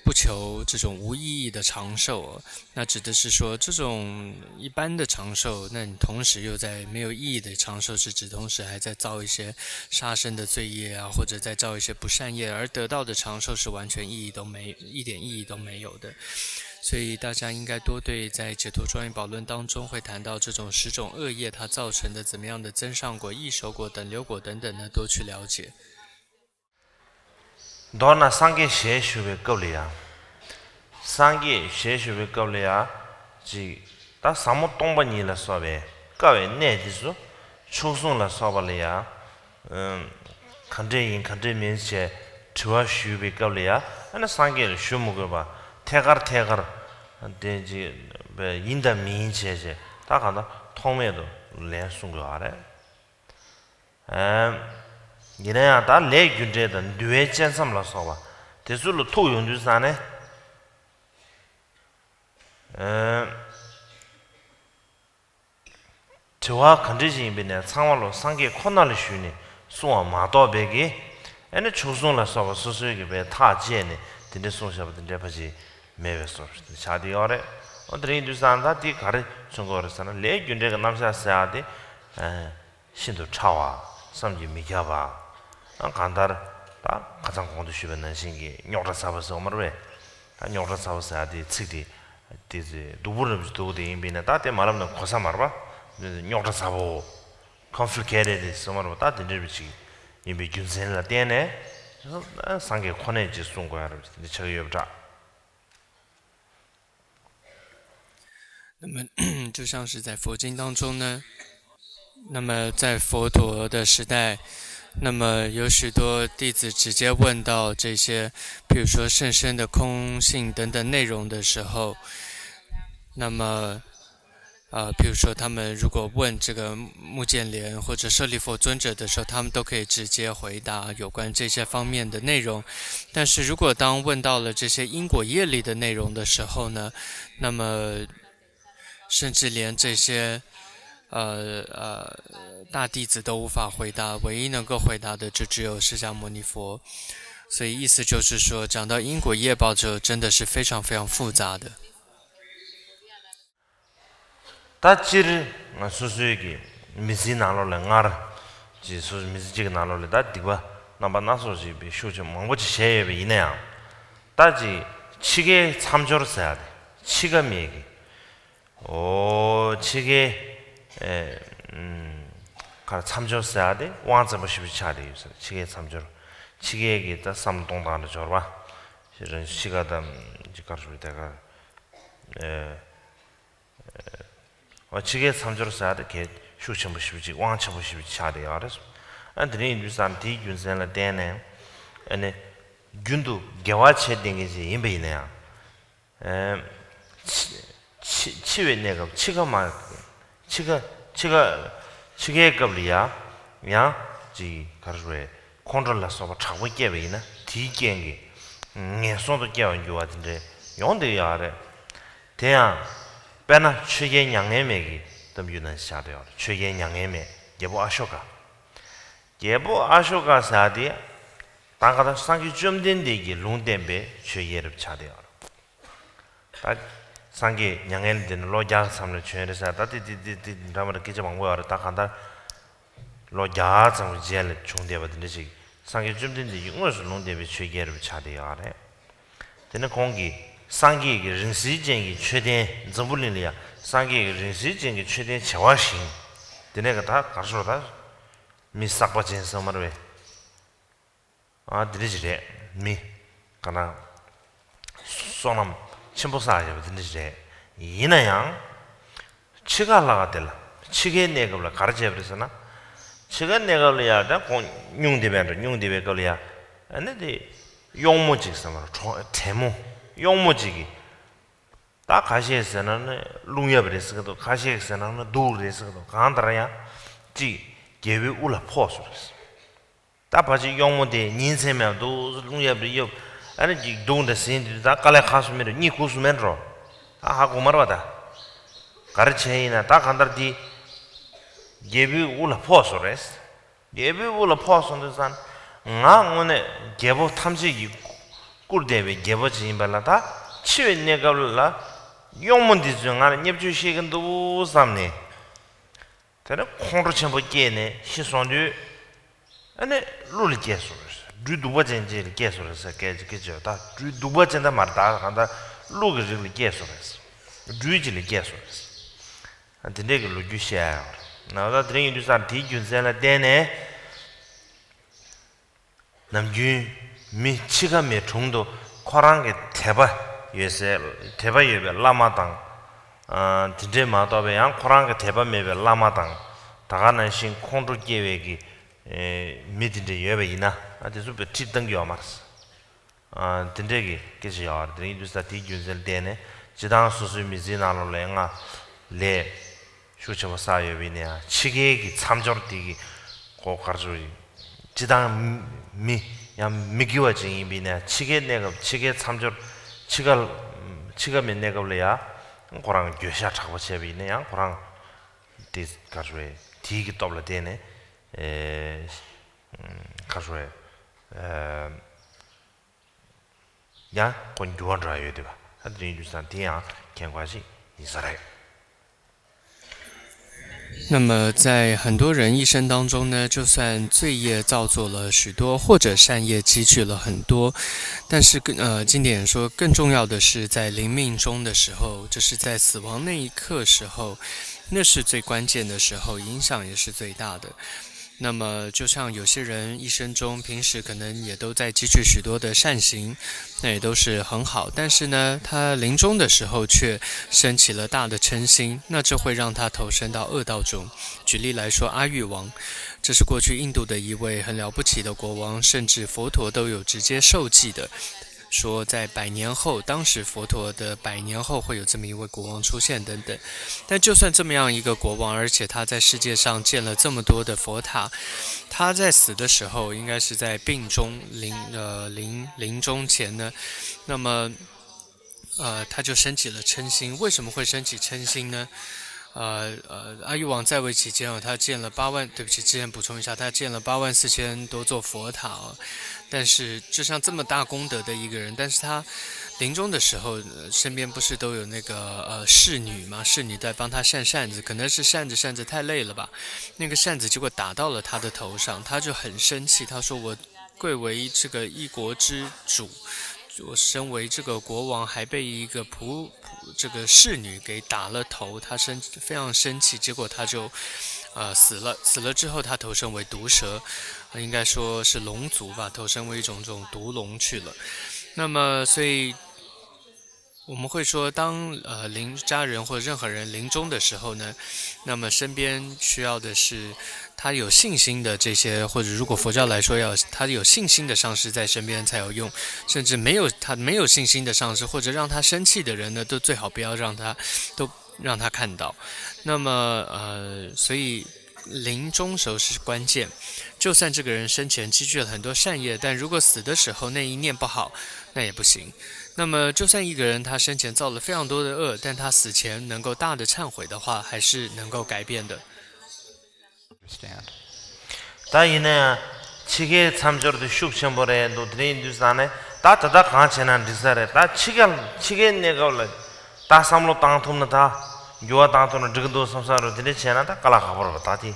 不求这种无意义的长寿，那指的是说这种一般的长寿，那你同时又在没有意义的长寿，是指同时还在造一些杀生的罪业啊，或者在造一些不善业，而得到的长寿是完全意义都没，一点意义都没有的。所以大家应该多对在《解脱庄严宝论》当中会谈到这种十种恶业它造成的怎么样的增上果、异熟果、等流果等等呢，多去了解。 མདོར་ན་སངས་རྒྱས་ཞལ་བཞུགས་པའི་སྐབས་ལ་ཡང་། སངས་རྒྱས་ཞལ་བཞུགས་པའི་སྐབས་ལ་ཡང་། ཅིག་ད་ཟབ་མོ་སྟོང་པ་ཉིད་ལ་སོགས་པའི་དཀའ་བའི་གནས་འདི་ཚོ་མཆོག་ཟུང་ལ་སོགས་པ་ལ་ཡང་། ཨམ། ག་འདྲས་ཡིན་ག་འདྲས་མིན་བྱས་དྲི་བ་ཞུས་པའི་སྐབས་ལ་ཡང་། ཨ་ནི་སངས་རྒྱས་ལ་ཞུ་མི་དགོས་པ་ཐད་ཀར་ཐད་ཀར་དེ་ཅིག་ཡིན་དང་མིན་བྱས་བྱས་ད་གང་ལྟར་ཐོགས་མེད་དུ་ལན་གསུང་དགོས་པ་རེད། ཨམ། ཡིན་ན་ཡང་ད་ལས་རྒྱུ་འབྲས་དང་འདུལ་བའི་བཅད་མཚམས་ལ་སོགས་པ་དེ་ཚོ་ལ་ཐུག་ཡོང་དུས་ཙང་ནས། ཨམ། དྲི་བ་ག་འདྲ་ཞིག་ཡིན་པའི་ནས་ཚང་མ་ལོ་སངས་རྒྱས་ཁོ་ན་ལ་ཞུས་ནས་གསུང་བ་མ་གཏོགས་པའི་གི། ཨ་ནི་མཆོག་ཟུང་ལ་སོགས་པ་སོ་སོའི་གི་པའི་ཐག་བཅད་ནས་དེ་འདྲ་གསུངས་བཞག་པ་དེ་འདྲའི་ཕ་ཅིག་མེད་པའི་བཟོ་འདྲ་ཆགས་བསྡད་ཡོད་རེད། འོ་དེ་རིང་དུས་ཙང་ད་དེ་ག་རེ་མཚོན་གྱི་ཡོད་རེད་ཟེར་ན་ལས་རྒྱུ་འབྲས་ཀྱི་རྣམ་གཞག་ཟེར་ཡག་དེ། ཨ། ཤིན་ཏུ་ཕྲ་བ། བསམ་གྱིས་མི་ཁྱབ་པ། གང་ལྟར་ད་ཁ་སང་གོང་དུ་ཞུས་པ་ནང་བཞིན་གྱི་རྙོག་དྲ་ཚ་པོ་ཟེར་བ་མ་རེད་པས། ད་རྙོག་དྲ་ཚ་པོ་ཟེར་ཡ་དེའི་ཚིག་དེ་དེ་ཚེ་སྡུག་པོ་རབ་ཅིག་འདུག་དེ་ཡིན་པས་ན་ད་དེ་མ་ལབ་ན་གོ་ས་མ་རེད་པ། རྙོག་དྲ་ཚ་པོ། Complicated ཟེར་བ་མ་རེད་པ། ད་དེ་འདྲ་རབ་ཅིག་ཡིན་པའི་རྒྱུ་མཚན་ལ་བརྟེན་ནས་སངས་རྒྱས་ཁོ་ནས་ཅིག་གསུང་དགོས་ཡ་རབ་ཅིག་དེ་འདྲ་ཆགས་ཀྱི་ཡོད་པ་འདྲ། 那么就像是在佛经当中呢，那么在佛陀的时代，那么有许多弟子直接问到这些，比如说甚深的空性等等内容的时候，那么呃，譬如说他们如果问这个目犍连或者舍利弗尊者的时候，他们都可以直接回答有关这些方面的内容。但是如果当问到了这些因果业力的内容的时候呢，那么甚至连这些呃呃大弟子都无法回答，唯一能够回答的就只有释迦牟尼佛。所以意思就是说，讲到因果业报，就真的是非常非常复杂的。 ད་སྤྱིར་ང་སོ་སོའི་གི་མི་ཚེའི་ནང་ལོགས་ལ་སྔར་གྱི་སོ་སོའི་མི་ཚེ་གཅིག་གི་ནང་ལོགས་ལ་ད་སྡིག་པ་རྣམ་པ་སྣ་ཚོགས་ཤིག་པའི་ཤུགས་ཆེ་མང་པོ་ཅིག་བྱས་ཡོད་པ་ཡིན་ན་ཡང་། ད་ཅིག་འཆི་ཁའི་མཚམས་སྦྱོར་ཟེར་ཡ་དེ་འཆི་ཁ་མེད་གི། ཨོ་འཆི་ཁའི་ཨེ་ཨམ་ག་རེ་མཚམས་སྦྱོར་ཟེར་ཡ་དེ་དབང་བཙན་པོ་ཞེ་པོ་ཅིག་ཆགས་བསྡད་ཡོད་ཟེར། འཆི་ཁའི་མཚམས་སྦྱོར། འཆི་ཁའི་གི་ད་བསམ་བློ་གཏོང་སྟངས་དང་སྦྱོར་བ། ཞེས་རང་འཆི་ཁ་དང་ཅིག་ག་རེ་ཞུ་དེ་ག་ཨེ། འཆི་ཁའི་མཚམས་སྦྱོར་ཟེར་ཡ་དེ་གལ་ཤུགས་ཆེན་པོ་ཞེ་པོ་ཅིག་དབང་ཆེན་པོ་ཞེ་པོ་ཅིག་ཆགས་བསྡད་ཡོད་རེད། ཨ་དེ་རིང་ཡིན་དུས་ཙང་དེའི་རྒྱུ་མཚན་ལ་བརྟེན་ནས་ཨ་ནི་རྒྱུན་དུ་དགེ་བ་བྱེད་བསྡད་མཁན་ཅིག་ཡིན་པ་ཡིན་ན་ཡང་། ཨེ། འཆི་འཆི་འཆི་བའི་གནས་སྐབས་འཆི་ཁ་མ། འཆི་ཁ་འཆི་ཁ་འཆི་ཁའི་སྐབས་ལ་ཡ་ཡང་ཅིག་ག་རེ་རེད། ཁོང་ཁྲོ་ལ་སོགས་པ་དྲག་པོ་སྐྱེས་པ་ཡིན་ན་དེའི་རྐྱེན་གྱིས་ངན་སོང་དུ་སྐྱེ་བར་འགྱུར་བ་དེ་འདྲ་ཡོང་བསྡད་ཡོད་རེད། དེ་ཡང་། དཔེར་ན་ཆོས་རྒྱལ་མྱ་ངན་མེད་ཀྱི་གཏམ་རྒྱུད་ནང་བཞག་བསྡད་ཡོད་རེད། ཆོས་རྒྱལ་མྱ་ངན་མེད་རྒྱལ་པོ་ཨ་ཤོ་ཀ། རྒྱལ་པོ་ཨ་ཤོ་ཀ་ཟེར་ཡ་དེ། ད་ག་ད་སངས་རྒྱས་བཅོམ་ལྡན་འདས་ཀྱིས་ལུང་བསྟན་པའི་ཆོས་རྒྱལ་རབས་ཆགས་བསྡད་ཡོད་རེད། ད་སངས་རྒྱས་མྱ་ངན་ལས་འདས་ནས་ལོ་བརྒྱ་ཙམ་ལ་བྱོན་རེད་ཟེར། ད་དེ་དེ་དེ་དེ་འདྲ་མི་འདྲ་སྐད་ཆ་མང་པོ་ཡོད་རེད། ད་གང་ལྟར་ལོ་བརྒྱ་ཙམ་གྱི་རྗེས་ལ་བྱུང་བསྡད་པ་དེ་འདྲ་ཞིག་སངས་རྒྱས་བཅོམ་ལྡན་འདས་ཀྱིས་དངོས་སུ་ལུང་བསྟན་པའི་ཆོས་རྒྱལ་རབས་ཆགས་བསྡད་ཡོད་རེད། དེ་ནས་ཁོང་གིས་སངས་རྒྱས་ཀྱི་རིང་བསྲེལ་ཅན་གྱི་མཆོད་རྟེན་འཛམ་བུ་གླིང་ལ་ཡ་སངས་རྒྱས་ཀྱི་རིང་བསྲེལ་ཅན་གྱི་མཆོད་རྟེན་བྱེ་བ་བཞིན། དེ་ནས་ག་ད་གར་སོང་ད་མི་བསགས་པ་ཅན་ཟེར་མ་རེད་པས། ཨ་འདི་འདྲ་ཞིག་རེད། མི་ག་ན་བསོད་ནམས་ཆེན་པོ་བསགས་ཡོད་པ་འདི་འདྲ་ཞིག་རེད། ཡིན་ན་ཡང་འཆི་ཁ་ལྷག་དེ་ལ་འཆི་ཁའི་གནས་སྐབས་ལ་ག་རེ་བྱས་པ་རེད་ཟེར་ན། འཆི་ཁའི་གནས་སྐབས་ལ་ཡ་ད་ཁོང་སྙུང་བསྡད་པའི་འགྲོ་སྙུང་བསྡད་པའི་སྐབས་ལ་ཡ་ཨ་ནི་དེ་གཡོག་མོ་གཅིག་ཟེར་མ་རེད། གྲོགས་བྲན་མོ་གཡོག་མོ་གཅིག་གིས། ད་ཁ་ཤས་ཟེར་ན་ནི་རླུང་གཡབ་རེད་ཟེར་གི་འདུག་ཁ་ཤས་ཟེར་ན་ནི་གདུགས་རེད་ཟེར་གི་འདུག་གང་ལྟར་ཡང་གཅིག་རྒྱལ་པོའི་དབུ་ལ་ཕོག་སོང་རེད། ད་ཕལ་ཆེར་གཡོག་མོ་དེ་ཉིན་མཚན་མེད་འདུག་རླུང་གཡབ་རེད་གཡབ། ཨ་ནི་གཅིག་གདུགས་འདྲ་ཟིན་དུས་ད་དཀའ་ལས་ཁག་སོང་མེད་འགྲོ། གཉིད་ཁུག་སོང་མེད་འགྲོ། ད་ཧ་གོ་མ་རེད་པ། ད་ག་རེ་བྱས་ཡིན་ན་ད་གང་ལྟར་དེ་རྒྱལ་པོའི་དབུ་ལ་ཕོག་སོང་རེད། རྒྱལ་པོའི་དབུ་ལ་ཕོག་སོང་དུས་ཙང་ང་དངོས་གནས་རྒྱལ་པོ་ཐམས་ཅད་ཀྱིས་བཀུར་བསྡད་པའི་རྒྱལ་པོ་ཅིག་ཡིན་པ་ལ། ད་འཆི་བའི་གནས་སྐབས་ལ་གཡོག་མོ་འདི་ཚོས་ང་ལ་བརྙས་བཅོས་བཤད་ཀྱི་འདུག་བསམ་ནས། དེ་ནས་ཁོང་ཁྲོ་ཆེན་པོ་སྐྱེས་ནས་ཤི་སོང་དུས་ཨ་ནི་ཀླུ་ལ་སྐྱེས་སོང་རེད། སྦྲུལ་གདུག་པ་ཅན་ཅིག་ལ་སྐྱེས་སོང་རེད་ཟེར་སྐད་ཅིག་སྐད་ཅིག་ཡོད། ད་སྦྲུལ་གདུག་པ་ཅན་ད་མ་རེད། ད་གང་ལྟར་ཀླུ་གི་རིགས་ལ་སྐྱེས་སོང་རེད། སྦྲུལ་ཅིག་ལ་སྐྱེས་སོང་རེད། དེ་འདྲས་ཀྱི་ལོ་རྒྱུས་བཤད་ཡ་ཡོད་རེད། ན་ད་དེ་རིང་ཡིན་དུས་ཙང་དེའི་རྒྱུ་མཚན་ལ་བརྟེན་ནས་ནམ་རྒྱུན་མི་འཆི་ཁ་མའི་དྲུང་དུ་ཁོ་རང་གི་དད་པ་ཡོད་སའི་དད་པ་ཡོད་པའི་བླ་མ་དང་། ཨ་དེ་འདྲས་མ་གཏོགས་པའི་ཡང་ཁོ་རང་གི་དད་པ་མེད་པའི་བླ་མ་དང་། ད་ག་ནང་བཞིན་ཁོང་ཁྲོ་སྐྱེ་བའི་གི་ཨེ་མི་དེ་འདྲས་ཡོད་པ་ཡིན་ན། ཨ་དེ་ཚོ་དཔེ་ཁྲིད་གཏང་གི་ཡོད་མ་རེད། ཨ་དེ་འདྲས་ཀྱི་སྐད་ཆ་ཡོད་རེད། དེ་རིང་དུས་ས་དེའི་རྒྱུ་མཚན་ལ་བརྟེན་ནས་སྤྱི་བཏང་སོ་སོའི་མི་ཚེའི་ནང་ལོགས་ལ་ཡང་ལས་ཤུགས་ཆེན་པོ་བསགས་ཡོད་པ་ཡིན་ན་ཡང་འཆི་ཁའི་གི་མཚམས་སྦྱོར་དེ་གི་གོ་གར་ཚོད་ཡིན། སྤྱི་བཏང་མི་ཡང་མི་དགེ་བ་ཅན་ཡིན་པ་ཡིན་ན་ཡང་འཆི་ཁའི་གནས་སྐབས་འཆི་ཁའི་མཚམས་སྦྱོར་འཆི་ཁ་འཆི་ཁ་མའི་གནས་སྐབས་ལ་ཡང་ཁོ་རང་འགྱོད་བཤགས་དྲག་པོ་བྱས་པ་ཡིན་ན་ཡང་ཁོ་རང་དེ་གར་ཚོད་དེའི་གི་སྟོབས་ལ་བརྟེན་ནས་ཨེ་གར་ཚོད་ཨེ། ཡང་ཁོ་འགྱུར་བ་འགྲོ་ཡ་ཡོད་དུས་པ། ཨ་དེ་རིང་དུས་སང་དེ་ཡང་ཁྱད་པར་ཞིག་ཡིན་ས་རེད། 那么，在很多人一生当中呢，就算罪业造作了许多，或者善业积聚了很多，但是更呃，经典说更重要的是在临命终的时候，就是在死亡那一刻时候，那是最关键的时候，影响也是最大的。那么，就像有些人一生中平时可能也都在积聚许多的善行，那也都是很好，但是呢，他临终的时候却升起了大的嗔心，那这会让他投身到恶道中。举例来说，阿育王，这是过去印度的一位很了不起的国王，甚至佛陀都有直接受记的。说在百年后，当时佛陀的百年后会有这么一位国王出现等等。但就算这么样一个国王，而且他在世界上建了这么多的佛塔，他在死的时候，应该是在病中临呃临临终前呢，那么呃他就升起了嗔心。为什么会升起嗔心呢？呃呃，阿育王在位期间啊，他建了八万，对不起，之前补充一下，他建了八万四千多座佛塔啊。但是就像这么大功德的一个人，但是他临终的时候，呃身边不是都有那个呃侍女嘛？侍女在帮他扇扇子，可能是扇着扇着太累了吧，那个扇子结果打到了他的头上，他就很生气，他说：“我贵为这个一国之主，我身为这个国王，还被一个仆仆这个侍女给打了头。”他生非常生气，结果他就呃死了。死了之后，他投生为毒蛇，呃应该说是龙族吧，投生为一种这种毒龙去了。那么，所以我们会说，当呃临家人或任何人临终的时候呢，那么身边需要的是他有信心的这些，或者如果佛教来说要他有信心的上师在身边才有用，甚至没有他没有信心的上师或者让他生气的人呢，都最好不要让他都让他看到。那么呃，所以临终时候是关键，就算这个人生前积聚了很多善业，但如果死的时候那一念不好，那也不行。那么，就算一个人他生前造了非常多的恶，但他死前能够大的忏悔的话，还是能够改变的。ད་ཡིན་ན་ཡང་ཕྱི་རྒྱལ་མཚམས་སྦྱོར་དེ་ཤུགས་ཆེན་པོ་རེད་འདུག་དེ་རིང་དུས་ཙང་ནས་ད་ད་ལྟ་གང་བྱས་ན་འགྲིག་ས་རེད། ད་ཕྱི་རྒྱལ་ཕྱི་རྒྱལ་གནས་སྐབས་ལ་ད་བསམ་བློ་བཏང་ཐུབ་ན་ད་འགྱུར་བ་བཏང་ཐུབ་ན་འགྲིག་གི་འདུག་བསམ་ས་རེད། དེ་འདྲ་བྱས་ན་ད་དཀའ་ལས་ཁག་པོ་རེད་པ། ད་དེ་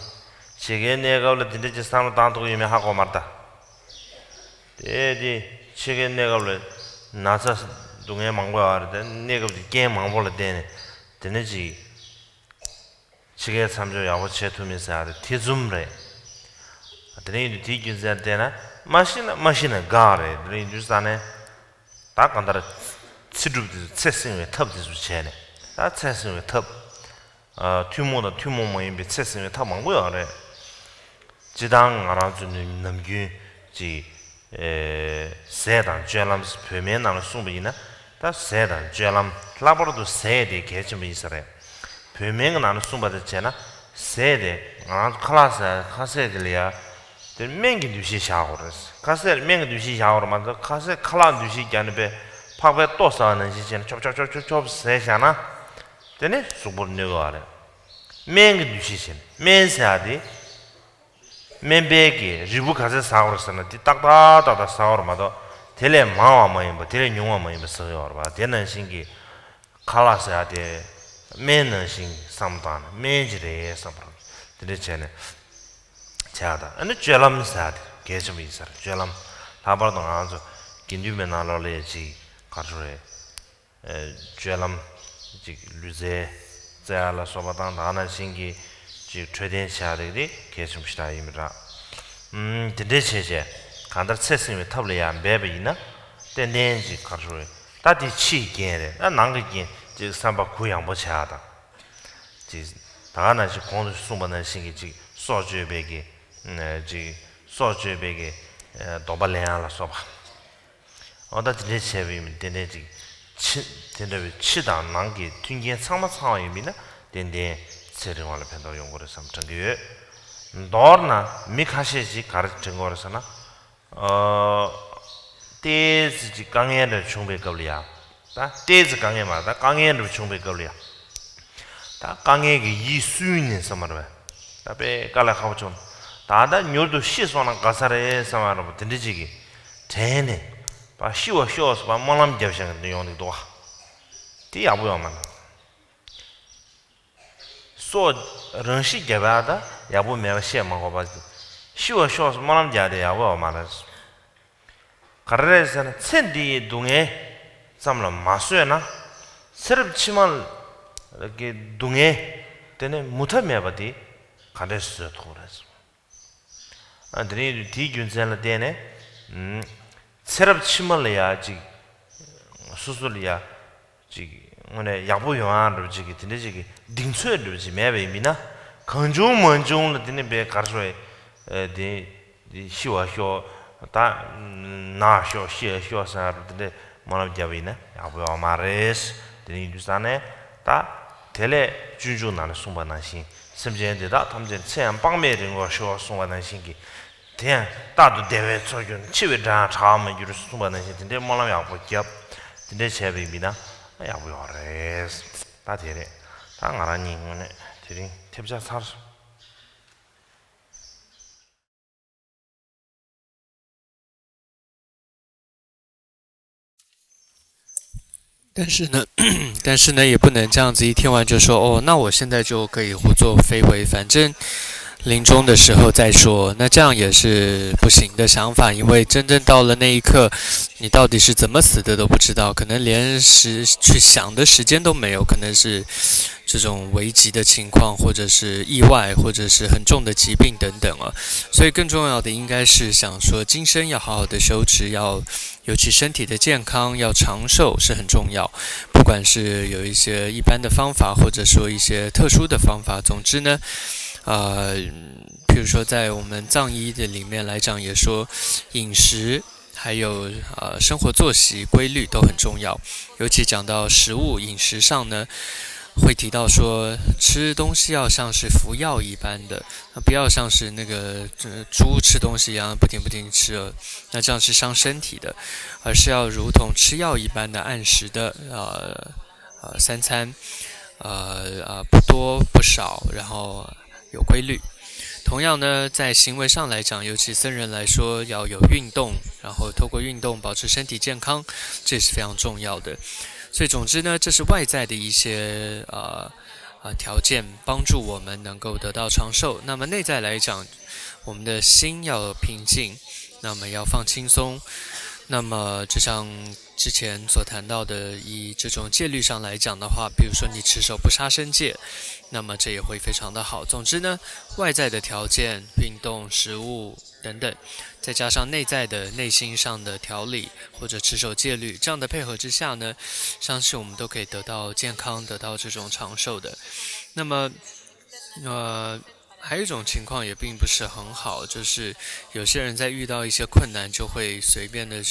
ཕྱི་རྒྱལ་གནས་སྐབས་ལ་དེ་འདྲ་ཅིག་བསམ་བློ་བཏང་ཐུབ་ཀྱི་ཡོད་མེད་ཧ་གོ་མ་རེད་ད། དེ་དེ་ཕྱི་རྒྱལ་གནས་སྐབས་ལ་ན་ཚ་སྡུག་བསྔལ་མང་པོ་ཡོད་རེད། དེ་གནས་སྐབས་ཀྱི་རྐྱེན་མང་པོ་ལ་བརྟེན་ནས་དེ་ནས་ཅིག་ཕྱི་རྒྱལ་མཚམས་སྦྱོར་ཡག་པོ་བྱེད་ཐུབ་མིན་ཟེར་ཡ་དེ་ཐེ་ཚོམ་རེད། དེ་འདྲ་ཡིན་དུས་དེའི་རྒྱུ་མཚན་བལྟས་ན་མ་ཤི་ན་མ་ཤི་ན་དགའ་རེད། དེ་འདྲ་ཡིན་དུས་ས་ནས་ད་གང་ལྟར་ཚེ་སྒྲུབ་དེ་ཚོ་ཚེ་བསྲིང་བའི་ཐབས་དེ་ཚོ་བྱས་ནས་ད་ཚེ་བསྲིང་བའི་ཐབས། ཨ་ཐུན་མོང་དང་ཐུན་མོང་མ་ཡིན་པའི་ཚེ་བསྲིང་བའི་ཐབས་མང་པོ་ཡོད་རེད། སྤྱིར་བཏང་ང་རང་ཚོ་ནམ་རྒྱུན་གྱི་ཨེ་ཟས་དང་སྤྱོད་ལམ་བོད་སྨན་ནང་ལ་གསུངས་པ་ཡིན་ན་ད་ཟས་དང་སྤྱོད་ལམ་ལྷག་པར་དུ་ཟས་དེ་གལ་ཆེན་པོ་ཡིན་ས་རེད། བོད་སྨན་གྱི་ནང་ལ་གསུངས་པ་དང་བྱས་ན་ཟས་དེ་ང་རང་ཚོ་ཁ་ལག་ཟ་ཁ་ཟས་དེ་ལ་ཡ་དེ་སྨན་གྱི་འདུ་ཤེས་བཞག་དགོས་རེད། ཁ་ཟས་སྨན་གྱི་འདུ་ཤེས་བཞག་དགོས་རེད་མ་གཏོགས་ཁ་ཟས་ཁ་ལག་འདུ་ཤེས་བརྒྱབ་ནས་པས་ཕག་པའི་ལྟོ་ཟ་བ་ནང་བཞིན་བྱས་ནས་ཆོབ་ཆོབ་ཆོབ་ཆོབ་ཆོབ་ཟས་བཞག་ན། དེ་ནི་གཟུགས་པོར་གནོད་ཀྱི་ཡོད་རེད། སྨན་གྱི་འདུ་ཤེས་བྱས་ནས་སྨན་ཟེར་ཡ་དེ། སྨན་པའི་གི་རིལ་བུ་ག་ཚད་ཟ་དགོས་རེད་ཟེར་ན་དེ་ཏག་ཏག་ཏག་ཏག་ཟ་དགོས་རེད་མ་གཏོགས་དེ་ལས་མང་བ་མ་ཡིན་པ་དེ་ལས་ཉུང་བ་མ་ཡིན་པ་ཟ་གི་ཡོད་རེད་པ། དེ་ནང་བཞིན་གྱི་ཁ་ལག་ཟེར་ཡ་དེ་སྨན་ནང་བཞིན་བསམ་བཏང་ནས་སྨན་གྱི་རེད་བསམ་པ་དེ་འདྲ་བྱས་ནས་བྱས་ཡ་དང་། ཨ་ནི་སྤྱོད་ལམ་ཟེར་ཡ་དེ་གལ་ཆེན་པོ་ཡིན་ས་རེད། སྤྱོད་ལམ་ལྷག་པར་དུ་ང་ཚོ་དགེ་འདུན་པའི་ནང་ལོགས་ལ་ཡ་ཅིག་ག་རེ་རེད། སྤྱོད་ལམ་ཅིག་ལུས་རྩལ་རྩེ་ཡ་ལ་སོགས་པ་དང་ད་ག་ནང་བཞིན་གྱི་ཅིག་འཕྲོད་བསྟེན་བྱ་རིགས་དེ་གལ་ཆེན་པོ་ཞིག་ད་ཡིན་པ་རེད། ཨུམ། དེ་འདྲའི་བྱས་བྱས་གང་ལྟར་ཚེ་བསྲིང་བའི་ཐབས་ལ་ཡང་འབད་པ་ཡིན་ན་ཏན་ཏན་ཅིག་ག་རེ་ཞུ་རེད། ད་དེ་ཕྱིའི་རྐྱེན་རེད། ད་ནང་གི་རྐྱེན་ཅིག་བསམ་པ་གུ་ཡངས་པོ་བྱ་ཡ་དང་། ཅིག་ད་ག་ནང་བཞིན་གོང་དུ་གསུངས་པ་ནང་བཞིན་གྱི་ཅིག་སྲོག་གཅོད་པའི་གི་ཅིག་སྲོག་གཅོད་པའི་གི་སྡོམ་པ་ལེན་ཡ་ལ་སོགས་པ། འོ་ད་དེ་འདྲའི་བྱས་པ་ཡིན་ཏན་ཏན་ཅིག་ཕྱི་དེ་འདྲ་བའི་ཕྱི་དང་ནང་གི་མཐུན་རྐྱེན་ཚང་མ་ཚང་བ་ཡིན་པ་ཡིན་ན་ཏན་ཏན་ཚེ་རིང་བ་ལ་ཕན་ཐོགས་ཡོང་གི་རེད་བསམ་དྲན་གྱི་ཡོད། མདོར་ན་མི་ཁ་ཤས་ཅིག་ག་རེ་དྲན་གྱི་ཡོད་རེད་ཟེར་ན། ཨ་ཏོག་ཙམ་ཅིག་དཀའ་ངལ་འདྲ་བྱུང་བའི་སྐབས་ལ་ཡ། ད་ཏོག་ཙམ་དཀའ་ངལ་མ་རེད། ད་དཀའ་ངལ་འདྲ་བྱུང་བའི་སྐབས་ལ་ཡ། ད་དཀའ་ངལ་གྱི་ཡིད་སུན་ནས་བསམ་པ་རེད་པས། ད་དཔེ་དཀའ་ལས་ཁག་པོ་བྱུང་། ད་ལྟ་མྱུར་དུ་ཤི་སོང་ན་དགའ་ས་རེད་བསམ་པ་རེད་པ། དེ་འདྲ་ཅིག་གིས་དྲན་ནས་པ་ཤི་བ་ཤོག་ཟེར་པ་སྨོན་ལམ་རྒྱབ་བཞག་གི་ཡོང་གི་འདུག་པ། དེ་ཡག་པོ་ཡོད་མ་རེད། སྲོག་རང་ཤི་རྒྱབ་ཡ་ད་ཡག་པོ་མེད་པ་བཤད་མ་དགོས་པ། ཤི་བ་ཤོག་ཟེར་སྨོན་ལམ་རྒྱག་དེ་ཡག་པོ་ཡོད་མ་རེད། ག་རེ་རེད་ཟེར་ན་ཚེ་འདིའི་སྡུག་བསྔལ་ཙམ་ལ་མ་བཟོད་ན། ཚེ་རབས་ཕྱི་མ་གི་སྡུག་བསྔལ་དེ་ནི་མུ་མཐའ་མེད་པ་དེ་ག་འདྲས་བཟོད་ཐུབ་རེད། ཨ་དེ་རིང་དེའི་རྒྱུ་མཚན་ལ་བརྟེན་ནས་ཚེ་རབས་ཕྱི་མ་ལ་ཡ་ཅིག་སོ་སོ་ལ་ཡ་ཅིག་དངོས་གནས་ཡག་པོ་ཡོང་ཡ་འདྲ་པོ་ཅིག་གི་དེ་འདྲ་ཅིག་གི་གདེང་ཚོད་འདྲ་པོ་ཅིག་མེད་པ་ཡིན་པས་ན། གང་བྱུང་མང་བྱུང་ལ་དེ་ནི་བས་གར་ཤོག་ཨེ་དེ་དེ་ཤི་བ་ཤོག་ད་ན་ཤོག་ཤི་ཤོག་ཟེར་ཡ་འདྲ་པོ་དེ་འདྲ་ སྨོན་ལམ་བརྒྱབ་པ་ཡིན་ན་ཡག་པོ་ཡོད་མ་རེད། དེ་ཡིན་དུས་ཙང་ནས་ད་དེ་ལས་སྤྱོད་འཇུག་ནང་ལ་གསུངས་པ་ནང་བཞིན་སེམས་ཅན་འདི་དག་ཐམས་ཅད་ཚེ་ཡང་དཔག་མེད་རིང་བར་ཤོག་གསུངས་པ་ནང་བཞིན་གྱི། དེ་ཡང་རྟག་ཏུ་བདེ་བའི་ཚོགས་ཀྱང་། འཆི་བའི་དགྲ་ཡང་བྲལ་བར་མི་འགྱུར་གསུངས་པ་ནང་བཞིན་དེ་འདྲའི་སྨོན་ལམ་ཡག་པོ་བརྒྱབ། དེ་འདྲའི་བྱས་པ་ཡིན་ན་ཡག་པོ་ཡོད་རེད། ད་དེ་རེད། ད་ང་རང་གཉིས་ངོས་ནས་དེ་རིང་ཐེབས་ཆག་ཚར། 但是呢，但是呢，也不能这样子一听完就说，哦，那我现在就可以胡作非为，反正临终的时候再说，那这样也是不行的想法，因为真正到了那一刻，你到底是怎么死的都不知道，可能连时去想的时间都没有，可能是这种危急的情况，或者是意外，或者是很重的疾病等等啊。所以更重要的应该是想说，今生要好好的修持，要尤其身体的健康要长寿是很重要，不管是有一些一般的方法，或者说一些特殊的方法，总之呢，呃，譬如说在我们藏医的里面来讲，也说饮食还有呃生活作息规律都很重要，尤其讲到食物饮食上呢，会提到说吃东西要像是服药一般的，那不要像是那个呃猪吃东西一样不停不停吃，那这样是伤身体的，而是要如同吃药一般的按时的呃呃三餐，呃呃不多不少，然后有规律。同样呢，在行为上来讲，尤其僧人来说，要有运动，然后透过运动保持身体健康，这是非常重要的。所以总之呢，这是外在的一些呃呃条件，帮助我们能够得到长寿。那么内在来讲，我们的心要平静，那么要放轻松。那么就像之前所谈到的，以这种戒律上来讲的话，比如说你持守不杀生戒，那么这也会非常的好。总之呢，外在的条件、运动、食物等等，再加上内在的内心上的调理或者持守戒律，这样的配合之下呢，相信我们都可以得到健康，得到这种长寿的。那么，呃，还有一种情况也并不是很好，就是有些人在遇到一些困难，就会随便的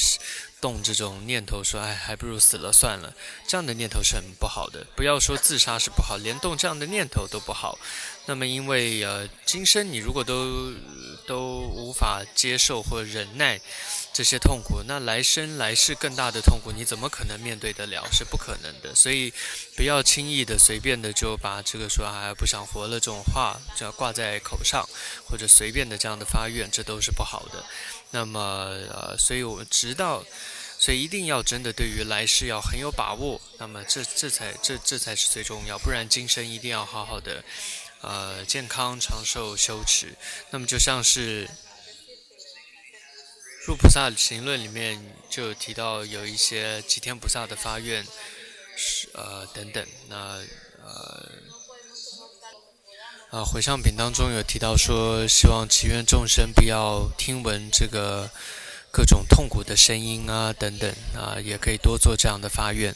动这种念头，说“哎，还不如死了算了”，这样的念头是很不好的。不要说自杀是不好，连动这样的念头都不好。那么，因为呃，今生你如果都都无法接受或忍耐这些痛苦，那来生来世更大的痛苦，你怎么可能面对得了？是不可能的。所以，不要轻易的、随便的就把这个说“哎，不想活了”这种话就要挂在口上，或者随便的这样的发愿，这都是不好的。那么，呃，所以我们直到，所以一定要真的对于来世要很有把握。那么这这才这这才是最重要，不然今生一定要好好的，呃，健康长寿修持。那么就像是《入菩萨行论》里面就有提到有一些齐天菩萨的发愿，是呃等等，那呃。啊，《回向品》当中有提到说，希望祈愿众生不要听闻这个各种痛苦的声音啊等等啊，也可以多做这样的发愿。